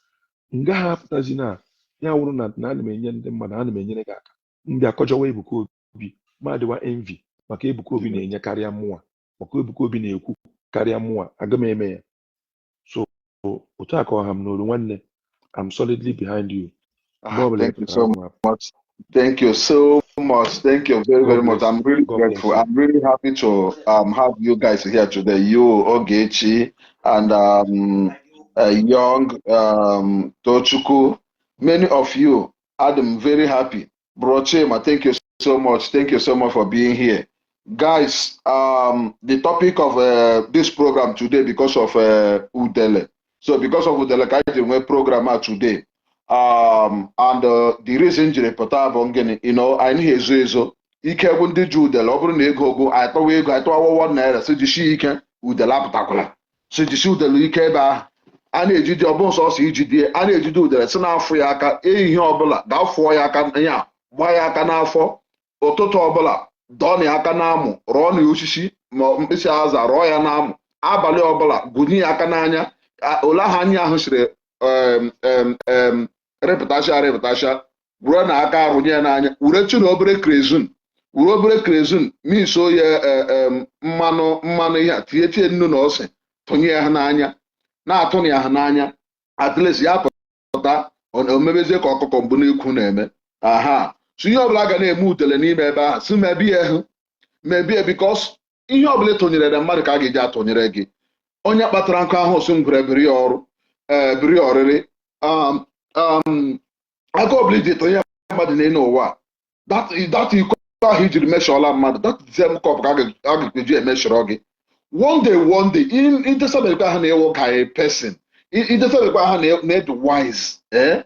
Nga ha apụtazi na ya wụrụ na ana m enye ndị mmadụ, ana m enyere gị aka, m bịa kọjọwa Ebuka Obi, ma adịwa envy maka Ebuka Obi na-enye karịa mụnwa, maka Ebuka Obi na-ekwu karịa mụnwa, aga m eme ya. So otu a ka ọha m n'olu. Nwanne, I'm solidly behind you mgbe Ah, ọbụla ị thank you pụtara so ahụ m. much. Thank you so much. Thank you very, God very much. bless I'm you. really God bless grateful. you. I'm really happy to have you guys here today. You, Ogechi, and young Tochukwu. Many of you, I'm very happy. Bro Chima, thank you so much. Thank you so much for being here. Guys, the topic of this program today, because of Udele. So because of Udele, ka anyị ji nwee program a today. And the reason jiri pụta bụ gịnị? Anyị na-ezo ezo ike bụ ndị ji udele. Ọ bụrụ na ego ogwu anyị tọwa ego, anyị tọwa 1 naira, si jisie ike, udele apụtakwala, si jisie udele ike ebe ahụ a na-ejide. Ọ bụ sọsọ ijide a na-ejide udele, si na-afụ ya aka ehihie ọbụla, ga-afụọ ya aka, ya gbaa ya aka n'afọ ụtụtụ ọbụla, dọọ ya aka n'amụ, rụọ na osisi ma mkpịsị aza, rụọ ya n'amụ abalị ọbụla, gụnye ya aka n'anya. Ole ahụ anya ahụ siri rịpụtasịa rịpụtasịa, were na aka arụnye ya n'anya, were chi na obere kerosene, were obere kerosene miso ya mmanụ mmanụ ihe a, tinye tinye nnu na ose, tụnye ya n'anya, na-atụ ya ha n'anya. At least ya pụta, o mebezie ka ọkụkọ mbụ n'ekwu na-eme aha. So ihe ọbụla ga na-eme udele n'ime ebe ahụ, si mebie hụ mebie, because ihe ọbụla ịtụnyere na mmadụ ka a ga-eji atụnyere gị. Onye kpatara nkụ ahụ si ngwere biri ya ọrụ, ee, biri ya ọrịrị. Aka ọbụla iji tụnye mmadụ n'elu ụwa, that iko ahụ ijiri meshọla mmadụ, that same cup ka a ga-eji emeshọrọ gị one day, one day. Idesabekwa ha na ịwụ ka a person, idesabekwa ha na ịdị wise, eh,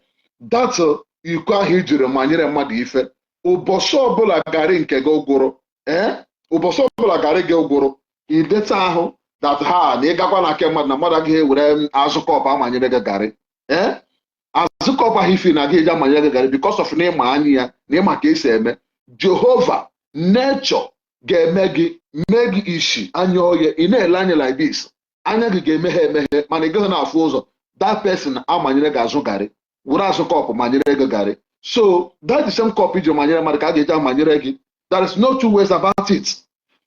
that iko ahụ ijiri manyere mmadụ ife, ụbọchị ọbụla garị nke gị gwụrụ, ee, ụbọchị ọbụla garị gị gwụrụ, ideta ahụ that ha na ịgakwa na nke mmadụ na mmadụ agaghị ewere azụ cup amanyere gị garị, ee, azụ cup ahụ ifi na agaghị eji amanyere gị garị, because of na ịma anya ya na ịma ka esi eme. Jehova nature ga-eme gị, mee gị isi anya oye, ị na-ele anya like this, anya gị ga-emeghe emeghe, mana ị gaghị na-afụ ụzọ. That person amanyere gị azụ garị, were azụ cup manyere gị garị. So that the same cup iji manyere mmadụ ka a ga-eji amanyere gị. There is no two ways about it.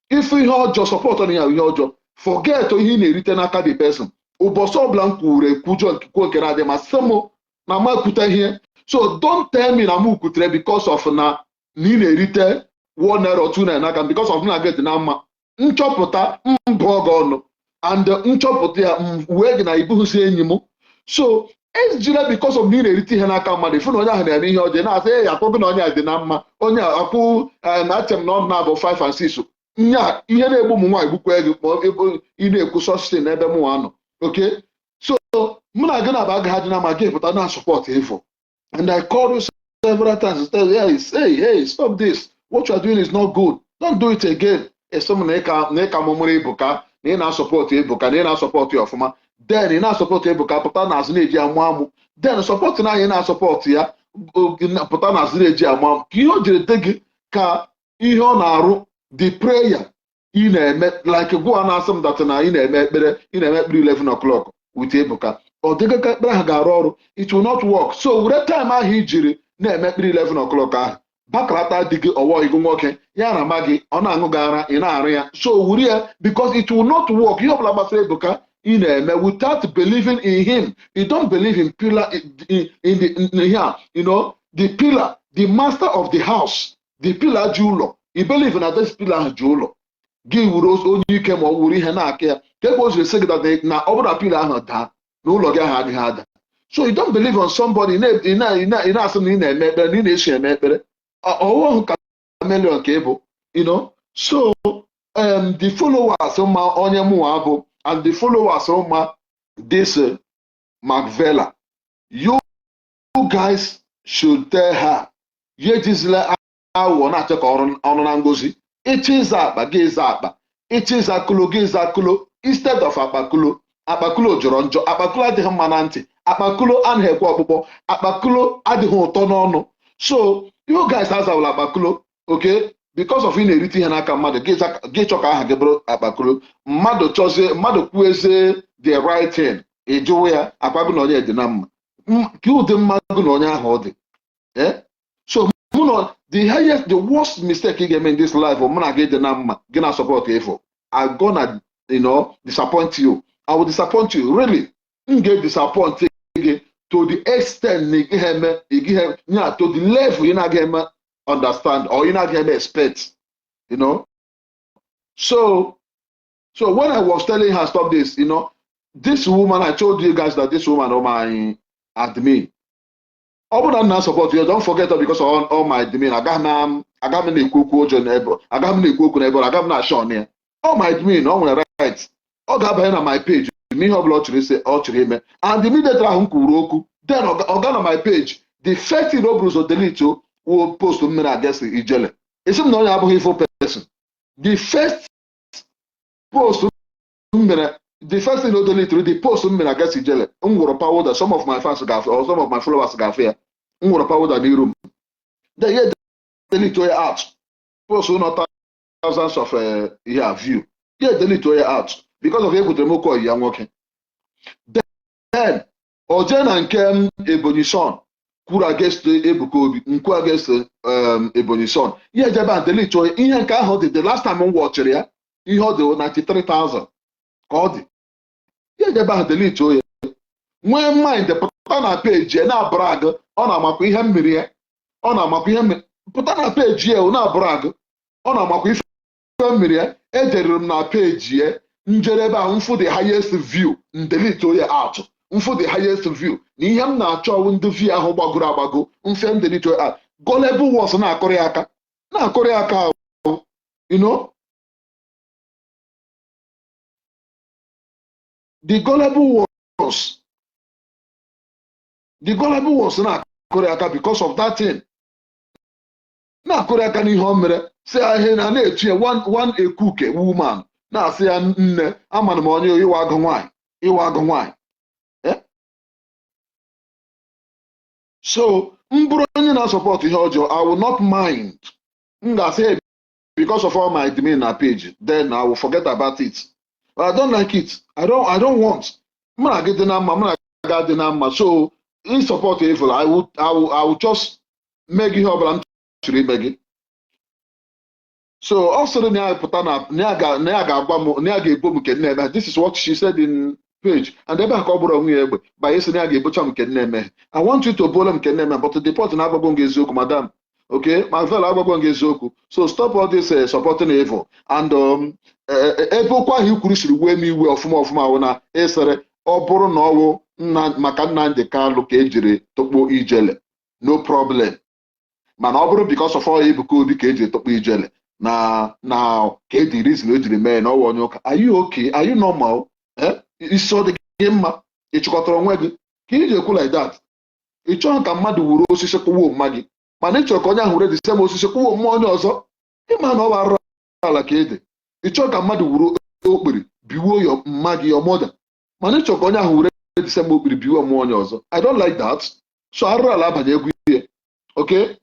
Ife ihe ọjọọ, support na ya ihe ọjọọ, forget ihe ị na-erite n'aka the person. Ụbọchị ọbụla m kwuru ekwujọ kwuo nke na-adị ma sị m na m ekwute ihe, so don't tell me na m kwutere because of na ị na-erite 1 naira or 2 naira n'aka m, because of na gị dị na mma. Nchọpụta mbụ gị ọnụ and nchọpụta ya m wee gị na ibụghịzi enyi m. So ejila because of na ị na-erite ihe n'aka mmadụ, ịfụ na onye ahụ na-eme ihe ọjọọ, na-asị ya akwụ gị na onye a dị na mma, onye a akwụ na ache m na ọ na-abụ 5 and 6 nya ihe na-egbu ụmụ nwaanyị gbukwa gị ma ị na-ekwu sọstin n'ebe mụnwa nọ. Okay, so mụ na gị na-aba agaghị adị na ma gị pụta na support evil. And I called you several times and said, "Hey, hey, hey, stop this. What you are doing is not good. Don't do it again." Esi m na ịka mụmụrụ Ebuka, na ị na-asupport Ebuka, na ị na-asupport ya ọfụma. Then ị na-asupport Ebuka, pụta n'azụ na-eji amụ amụ. Then support na anyị na-asupport ya, pụta n'azụ na-eji amụ amụ. Ka ihe o jiri dị gị ka ihe ọ na-arụ, the prayer ị na-eme, like gụwa na-asị m that na ị na-eme ekpere, ị na-eme ekpere 11 o'clock with Ebuka. Ọ dịghị ka ekpere ahụ ga-arụ ọrụ. It will not work. So were time ahụ ijiri na-eme ekpere 11 o'clock ahụ bakalata di gị, ọwọ igu nwoke ya na ama gị, ọ na-aṅụ gị ara, ị na-arụ ya. So were ya, because it will not work. Ihe ọbụla gbasara Ebuka ị na-eme without believing in him, you don't believe in pillar in the in here, the pillar, the master of the house, the pillar ji ụlọ. You believe na this pillar ahụ ji ụlọ gị, wuru onye ike ma ọ wuru ihe na-aka ya ka ebe o ziri sị gị na ọ bụrụ na pillar ahụ daa na ụlọ gị ahụ agaghị ada. So you don't believe on somebody, ị na-asị na ị na-eme ekpere, na ị na-esi eme ekpere ọwụhụ ka million ka ị bụ. So the followers ma onye mụnwa bụ and the followers ma this Macvela, you guys should tell her ya ejizila aghụghọ na-achọ ka ọrụ ọnụ na ngozi. Ịchọ ịza akpa gị, ịza akpa. Ịchọ ịza kulo gị, ịza kulo instead of akpakulo. Akpakulo jọrọ njọ. Akpakulo adịghị mma na ntị. Akpakulo anaghị ekwe ọkpụkpọ. Akpakulo adịghị ụtọ n'ọnụ. So you guys azawụla akpakulo, okay? Because of ị na-erite ihe n'aka mmadụ, gị chọ ka aha gị bụrụ akpakulo. Mmadụ chọzie, mmadụ kwuezie the right thing, ị jụwa ya akpa gị na onye dị na mma. Ka ụdị mmadụ na onye ahụ ọ dị. Eh? So mụ na the highest, the worst mistake ị ga-eme in this life bụ mụ na gị dị na mma, gị na support evil. I gonna disappoint you. I will disappoint you, really. M ga-disappoint gị to the extent na ị gaghị eme, ị gaghị nya, to the level ị na-agaghị eme understand or ị na-agaghị eme expect. So when I was telling her stop this, this woman, I told you guys that this woman, oh, my admin, ọ bụrụ na m na-support you, don't forget that because of all my admin, agaghị m na-ekwu okwu ụjọ n'ebe, agaghị m na-ekwu okwu n'ebe, agaghị m na-ashọ ọnụ ya. All my admin, ọ nwere right, ọ ga-abanye na my page n'ihe ọbụla ọ chọrọ ise, ọ chọrọ ime. And immediately ahụ m kwuru okwu, then ọ ga na my page, the first thing o buru ụzọ delete o wo post m mere against Ijele. Esi m na onye abụghị evil person. The first post m mere, the first thing o delete, the post m mere against Ijele. M gwụrụ powder, some of my fans ga-afụ or some of my followers ga-afụ ya. M gwụrụ powder n'iru m, then ya delete ya out. Post nọ thousands of ihe a view, ya delete ya out because of egwutere m okwu ọyị ya nwoke. Then o jee na nke m Ebonyi Son kwuru against Ebuka Obi, nkwu against Ebonyi Son, ya ejebe a delete onye ihe nke ahụ dị. The last time m watchịrị ya, ihe ọ dị 93,000 ka ọ dị. Ya ejebe ahụ delete onye nwee mind pụta na page ya na brag. Ọ na-amakwa ihe mmiri ya, ọ na-amakwa ihe mmiri pụta na page ya, ọ na-brag, ọ na-amakwa ife mmiri ya. Ederiri m na page ya njedebe ahụ, mfụ the highest view, m delete onye out. Mfụ the highest view na ihe m na-achọ ọwụ ndị view ahụ gbagoro agbago mfe, m delete onye out. Gullible ones na-akụrị ya aka, na-akụrị ya aka ahụ. The gullible ones na-akụrị aka because of that thing, na-akụrị aka n'ihe o mere, si ahịa na na-etu ya one one ekuke woman na-asị ya, "Nne, amana m onye ịwa agụ nwaanyị, ịwa agụ nwaanyị." Eh? So m bụrụ onye na-support ihe ọjọọ, I will not mind. M ga-asị, "Hey, because of all my admin na page," then I will forget about it. But I don't like it. I don't want. Mụ na gị dị na mma, mụ na gị adị na mma. So in support evil, I will just mee gị ihe ọbụla m chọrọ ime gị. So ọ sịrị na ya pụta na ya ga-agwa m na ya ga-ebo m nke m na-eme. This is what she said in page, and ebe a ka ọ bụrụ onwe ya egbe banye sị na ya ga-ebocha m nke m na-eme. I want you to bolo m nke m na-eme, but the point na-agwagwo m gị eziokwu, madam. Okay, Marvel, agwagwo m gị eziokwu. So stop all this supporting evil. And ebe okwu ahụ i kwuru siri wee m iwe ọfụma ọfụma ahụ na ịsịrị ọ bụrụ na ọwụ nna maka Nnamdi Kanu ka ejiri tụkpo Ijele, no problem, mana ọ bụrụ because of all Ebuka Obi ka ejiri tụkpo Ijele na ka edi reason o jiri mee na ọwa onye ụka. Are you okay? Are you normal? Eh? Isi ọ dị gị mma? Ị chịkọtara onwe gị ka ị ji ekwu like that? Ị chọghị ka mmadụ wuru osisi kụwa mma gị, mana ị chọrọ ka onye ahụ were the same osisi kụwa mma onye ọzọ. Ịma na ọ bụ arụrụ ala ka ị dị. Ị chọrọ ka mmadụ wuru okpiri biwuo your mma gị, your mother, mana ị chọrọ ka onye ahụ were the same okpiri biwuo mmụọ onye ọzọ. I don't like that. So arụrụ ala abanye egwu ihe. Okay,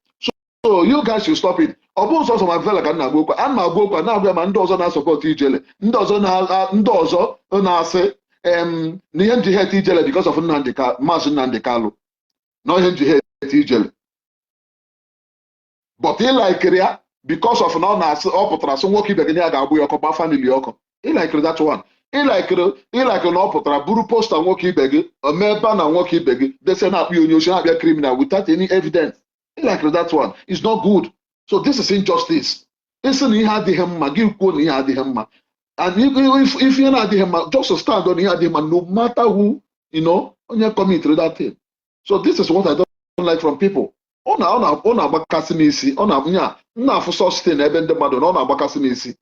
so you guys should stop it. Ọ bụ sọsọ ma vela ka m na-agwa okwu a na-agwa okwu a na-agwa ya, ma ndị ọzọ na-asupport Ijele, ndị ọzọ na-asị na ihe m ji hate Ijele because of Nnamdi Ka Maazị Nnamdi Kanu, na ihe m ji hate Ijele, but ị likeri ya because of na ọ na-asị, ọ pụtara sị nwoke ibe gị na ya ga-agbụ ya ọkụ, gba family ọkụ. Ị likeri that one. Ị likeri na ọ pụtara buru poster nwoke ibe gị, o mee ebe na nwoke ibe gị dese na-akpụ ya onye ochi, na-akpịa criminal without any evidence. Ị likeri that one. It's not good. So this is injustice. Ịsị na ihe adịghị mma, gị kwuo na ihe adịghị mma. And if ihe na-adịghị mma, just stand on ihe adịghị mma, no matter who onye committed that thing. So this is what I don't like from people. Ọ na-agbakasị m isi. Ọ na nya m na-afụ sustain ebe ndị mmadụ na ọ na-agbakasị m isi.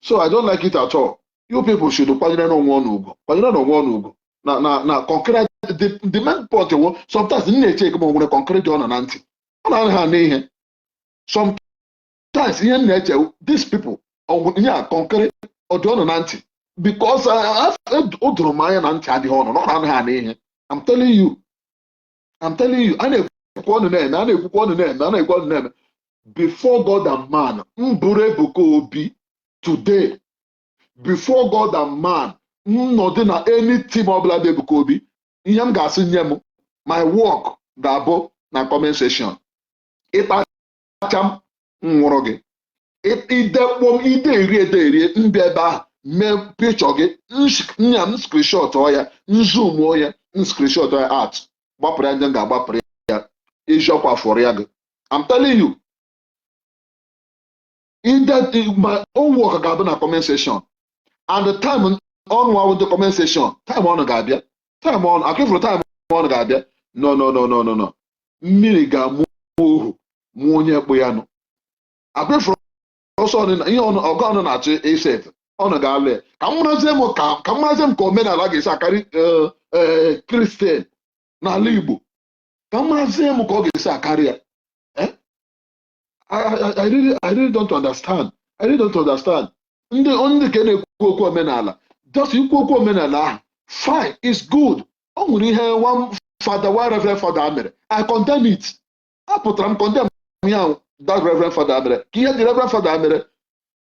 So I don't like it at all. You people should kwanyere n'onwe ọnụ ugwu, kwanyere n'onwe ọnụ ugwu na concrete. The main point wo, sometimes m na-eche eke ma o nwere concrete ọ nọ na ntị, ọ na-anaghị anụ ihe. Sometimes ihe m na-eche, these people, ihe a concrete ọ dị ọnụ na ntị, because o doro m anya na ntị adịghị ọnụ na ọ na-anaghị anụ ihe. I'm telling you, I'm telling you, a na-ekwukwa ọnụ na-eme, a na-ekwukwa ọnụ na-eme, a na-ekwu ọnụ na-eme. Before God and man, m bụrụ Ebuka Obi today, before God and man, m nọdụ na any team ọbụla dị Ebuka Obi, ihe m ga-asị nye m, my work ga-abụ na comment section. Ịtacha m, nwụrụ gị idekpo m, ide eri ede erie mbịa ebe ahụ mee picture gị, nya m screenshot ya, nzoom ya, m screenshot ya at gbapụrụ ya, ndị m ga-agbapụrụ ya eziokwu afọrọ ya gị. I'm telling you, ide my own work ga-abụ na comment section, and the time ọnụ ahụ ndị comment section, time ọnụ ga-abịa, time ọnụ akịfụrụ, time ọnụ ga-abịa. No, no, no, no, no, no, mmiri ga-amụ ohu mụ onye kpụ ya nụ akịfụrụ ọsọ ọnụ ihe ọnụ ọgụ ọnụ na-achọ iset ọnụ ga-alụ ya. Ka m marazie m ka m marazie m ka omenala ga-esi akarị Christian n'ala Igbo, ka m marazie m ka ọ ga-esi akarị ya. Eh? I really don't understand. I really don't understand. Ndị ka na-ekwu okwu omenala, just ikwu okwu omenala ahụ, fine, it's good. O nwere ihe one father, one reverend father mere, I condemn it. Apụtara m condemn ya ahụ that reverend father mere. Ka ihe dị reverend father mere,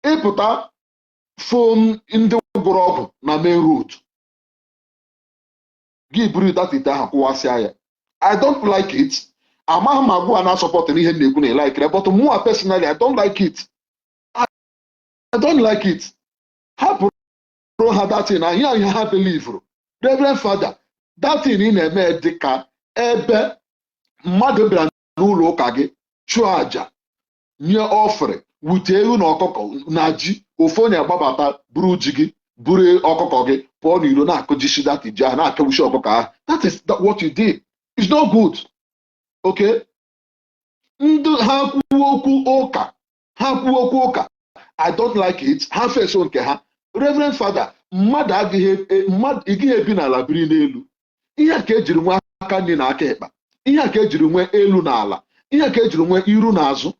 ịpụta fom ndị gwụrụ ọgwụ na main road, gị buru that ite ahụ kwụwasịa ya. I don't like it. Amaghị m agwụ a na-asupport n'ihe m na-ekwu na like, but mụnwa personally, I don't like it. I don't like it. Hapụrụ ha that thing na ihe ha believe. Reverend Father, that thing ị na-eme dị ka ebe mmadụ bịara n'ụlọ ụka gị chụọ àjà, nye offering, wute ewu na ọkụkọ na ji, ofu onye agbabata buru ji gị, buru ọkụkọ gị, pụọ n'iro na-akụjisi that ji ahụ, na-akụwusi ọkụkọ ahụ. That is what you did. It's not good. Okay, ndị ha kwuo okwu ụka, ha kwuo okwu ụka, I don't like it. Ha feso nke ha. Reverend Father, mmadụ agaghị mmadụ ị gaghị ebi n'ala biri n'elu. Ihe a ka ejiri nwee aka nri na aka ịkpa, ihe a ka ejiri nwee elu na ala, ihe a ka ejiri nwee iru na azụ,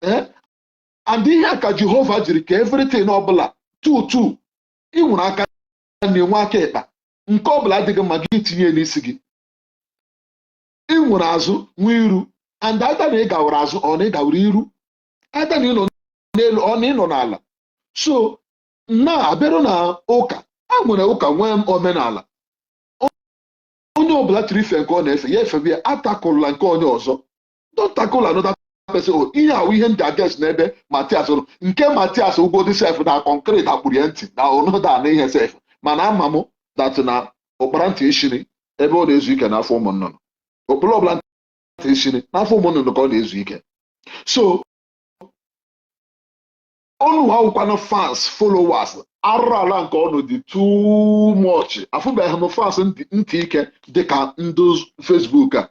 ee, and ihe a ka Jehova jiri ka everything ọbụla two two. Ị nwere aka nri, nwe aka ịkpa, nke ọbụla adịghị mma, gị tinye n'isi gị. Ị nwere azụ, nwee iru, and either na ị gawara azụ ọ na ị gawara iru, either na ị nọ n'elu ọ na ị nọ n'ala. So na abịarụ na ụka, a nwere ụka, nwee omenala. Onye ọbụla tiri ife nke ọ na-efe ya efebe ya, atakụla nke onye ọzọ. Don't tackle another person. Oh, ihe ahụ ihe ndị against n'ebe Matias nọ, nke Matias ugodi sef na concrete akpụrụ ya ntị na ọnọdụ ana ihe sef, mana ama m that na ụkpara ntị ishiri ebe ọ na-ezu ike n'afọ ụmụ nnụnụ, okpuru ọbụla ntị ishiri n'afọ ụmụ nnụnụ ka ọ na-ezu ike. So ọnụ awụkwanụ fans, followers arụrụ ala nke ọnụ dị too much. Afụbeghị m fans ntị ike dịka ndị Facebook a.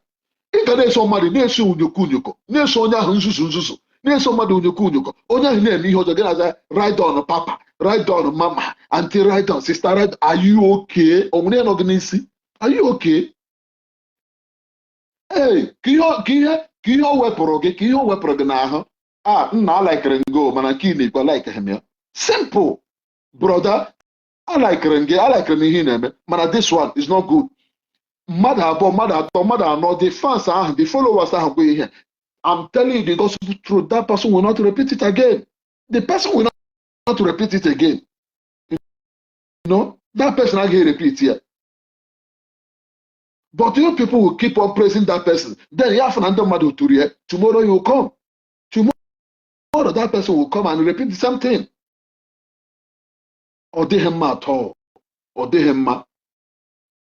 Ị ga na-eso mmadụ, na-eso unyoko unyoko, na-eso onye ahụ nzuzu nzuzu, na-eso mmadụ unyoko unyoko, onye ahụ na-eme ihe ọjọọ, gị na-aza "Ride on, papa, ride on, mama, aunty, ride on, sister, ride." Are you okay? O nwere ya nọ gị n'isi? Are you okay? Ee, ka ihe o wepụrụ gị, ka ihe o wepụrụ gị n'ahụ a, nna, alikere m gị o, mana nke ị na-ekwu alikeghị m ya. Simple. Brother, alikere m gị, alikere m ihe ị na-eme, mana this one is not good. Mmadụ abụọ, mmadụ atọ, mmadụ anọ, the fans ahụ, the followers ahụ bụ ihe. I'm telling you the gospel truth, that person will not repeat it again. The person will not repeat it again. That person agaghị repeat ya. But you people will keep on praising that person. Then ya afọ na ndị mmadụ tụrụ ya, tomorrow you will come, tomorrow that person will come and repeat the same thing. Ọ dịghị mma atọ, ọ dịghị mma.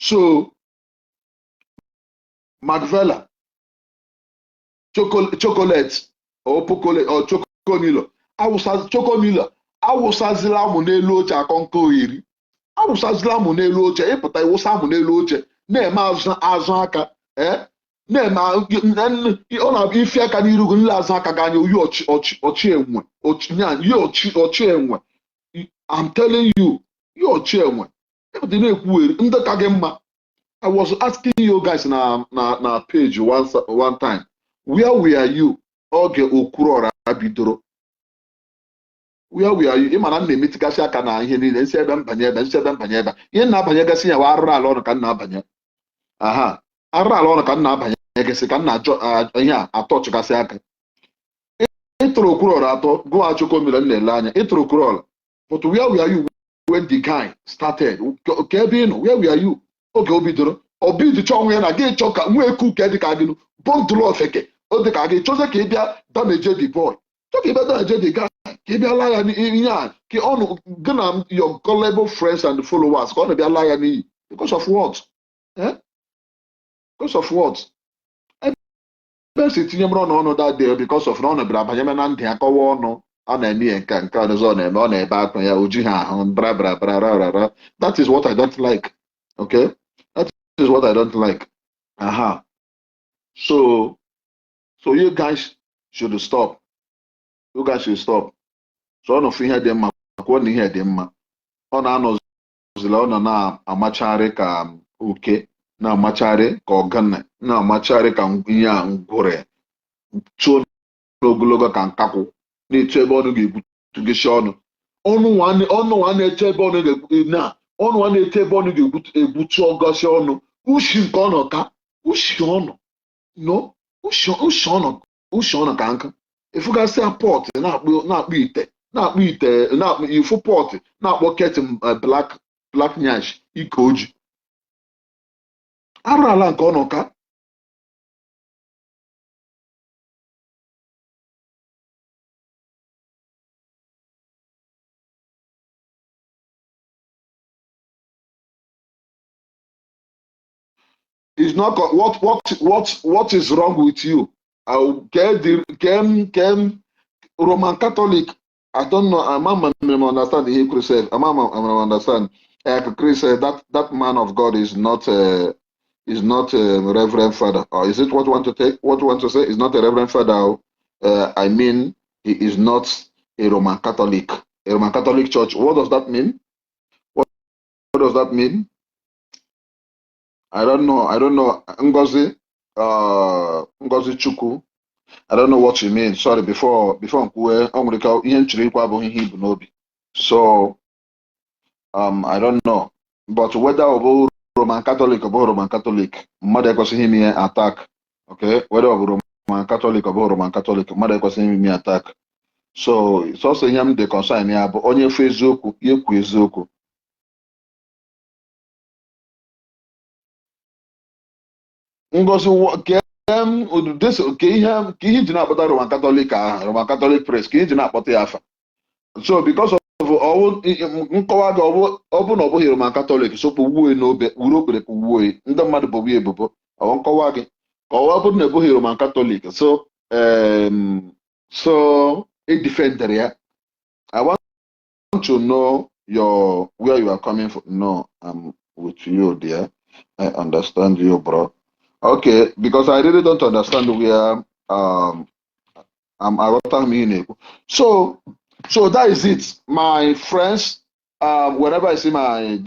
So Macvela chocolate or pocolate or chokomilo, awụsa chokomilo, awụsazila amụ n'elu oche akọ nke oyiri, awụsazila amụ n'elu oche. Ịpụta ịwụsa amụ n'elu oche na-eme azụ azụ aka, ee. Na-eme ọ na-abịa ife aka n'iru gị, nle azụ aka gị anya oyi ọchị ọchị ọchị enwe ọchị nya yi ọchị ọchị enwe. I'm telling you, yi ọchị enwe. Ịpụta na-ekwugheri ndị ka gị mma. I was asking you guys na page one time, where were you oge Okwuluora bidoro? Where were you? Ị ma na m na-emetụgasị aka na ihe niile, nsị ebe mbanye ebe, nsị ebe mbanye ebe. Ihe m na-abanyegasị ya wa arụrụ ala ọnụ ka m na-abanye. Aha, arụrụ ala ọnụ ka m na-abanye gasị ka m na-achọ ihe a atọchịgasị aka. Ịtụrụ Okwuluora atọ, gụwa Chukwumile m na-ele anya, ịtụrụ Okwuluora. But where were you when the guy started? Ka ebe ị nọ, where were you? Oge o bidoro, ọ bidicha ọnwụ ya na gị chọ ka nwa eku ka dị ka gị bọndụlụ ofeke o dị ka gị chọzie ka ị bịa damage the boy, chọ ka ị bịa damage the guy, ka ị bịa laa ya n'ihe a ka ọnụ gị na your gullible friends and followers ka ọ na-bịa laa ya n'iyi because of what? Eh? Because of what? Ebe si tinye mụrụ n'ọnụ that day because of na ọ bịara abanye na ndị akọwa ọnụ a na-eme ya nke ọzọ ọ na-eme ọ na-ebe akwa ya o jighị ahụ bra bra bra ra ra ra. That is what I don't like. Okay? That is what I don't like. Aha. So you guys should stop. You guys should stop. So ọ nọfụ ihe dị mma kwuo na ihe dị mma. Ọ na-anọzila ọ nọ na-amachagharị ka oke, na-amachagharị ka ọgana, na-amachagharị ka ihe a ngwere tụọ n'ogologo ka nkakwụ na-etu ebe ọnụ ga-egwutugesi ọnụ ọnụ nwa na-eche ebe ọnụ ga-egwu na ọnụ nwa na-eche ebe ọnụ ga-egwutu ọgọsi ọnụ ushi nke ọnụ ka ushi ọnụ no ushi ushi ọnụ ushi ọnụ ka nkụ ịfụgasịa pot na-akpụ ite na-akpụ ite na-akpụ ifu pot na-akpọ kettle black black nyash ike oji arụ ala nke ọnụ ka is not what is wrong with you? I get the can Roman Catholic. I don't know. I'm understand the Hebrew said. I'm understand. Chris said that man of God is not a reverend father. Or is it what you want to take? What you want to say is not a reverend father. I mean, he is not a Roman Catholic. A Roman Catholic Church. What does that mean? What does that mean? I don't know. I don't know. Ngozi, Ngozi Chukwu. I don't know what you mean. Sorry, before nkwuwe, o nwere ike ihe nchiri ikwu abụghị ihe ibu n'obi. So, I don't know. But whether ọ bụ Roman Catholic ọ bụ Roman Catholic, mmadụ ekwesịghị ime ihe attack. Okay? Whether ọ bụ Roman Catholic ọ bụ Roman Catholic, mmadụ ekwesịghị ime ihe attack. So, sọsọ ihe m dị concern ya bụ onye fụ eziokwu, ya ekwu eziokwu. Ngozi ka ihe ji na-akpọta Roman Catholic ahụ, Roman Catholic priest, ka ihe ji na-akpọta ya afa. So because of ọwụ nkọwa gị ọ bụ na ọ bụghị Roman Catholic, so kpọgbuo n'obe wuru okpere kpọgbuo ndị mmadụ bụbu ya ebubo ọwụ nkọwa gị ka ọ bụrụ na ebughị Roman Catholic, so so e defendere ya. I want to know your where you are coming from. No, I'm with you there. I understand you, bro. Okay, because I really don't understand where I'm So that is it, my friends. Whenever I see my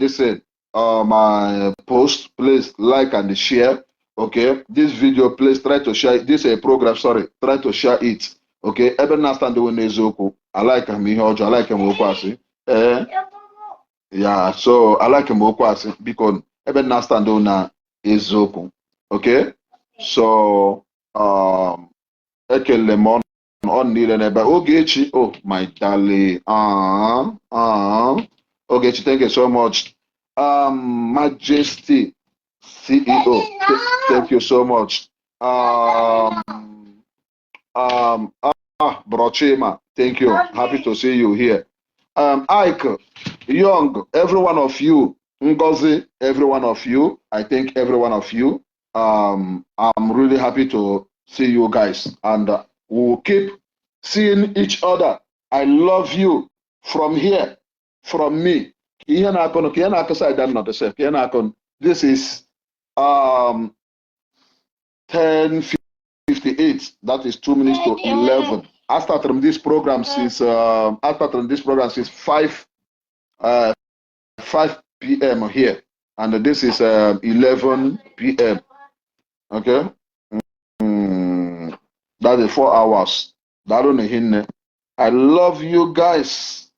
my post, please like and share. Okay, this video, please try to share this program. Sorry, try to share it. Okay, ebe na stand we n'eziokwu. I like him ihe ọjọọ, I like him okwu asị. Yeah, so I like him okwu asị because ebe na stand na eziokwu. Okay, so ekele m ọnụ niile n'ebe Ogechi. Oh my darling, Ogechi, thank you so much. Majesty CEO, thank you so much. Brochima, thank you. Happy to see you here. Ike, Young, every one of you. Ngozi, every one of you. I thank every one of you. I'm really happy to see you guys, and we will keep seeing each other. I love you from here, from me. This is 10:58. That is 2 minutes to 11. I started this program since 5 p.m. here, and this is 11 p.m. Okay, that is 4 hours. Daalụ hinne. I love you guys.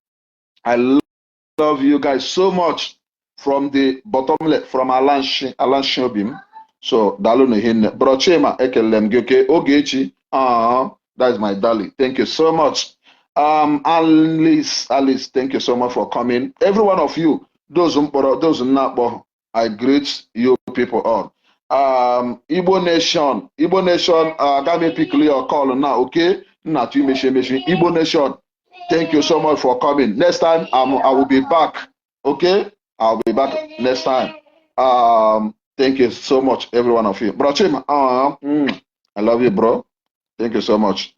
I love you guys so much from the bottom left, from Alanshi, Alanshi Obim. So, daalụ hinne. Bro Chima, ekele m gị, okay? Ogechi, ah, that is my darling. Thank you so much. Alice, Alice, thank you so much for coming. Every one of you, those mkpọrọ, those nnakpọ, I greet you people all. Igbo Nation, Igbo Nation, aga m pick your call now, okay? Nna tu emechi emechi. Igbo Nation, thank you so much for coming. Next time, I will be back, okay? I'll be back next time. Thank you so much, every one of you. Bro Chima, I love you, bro. Thank you so much.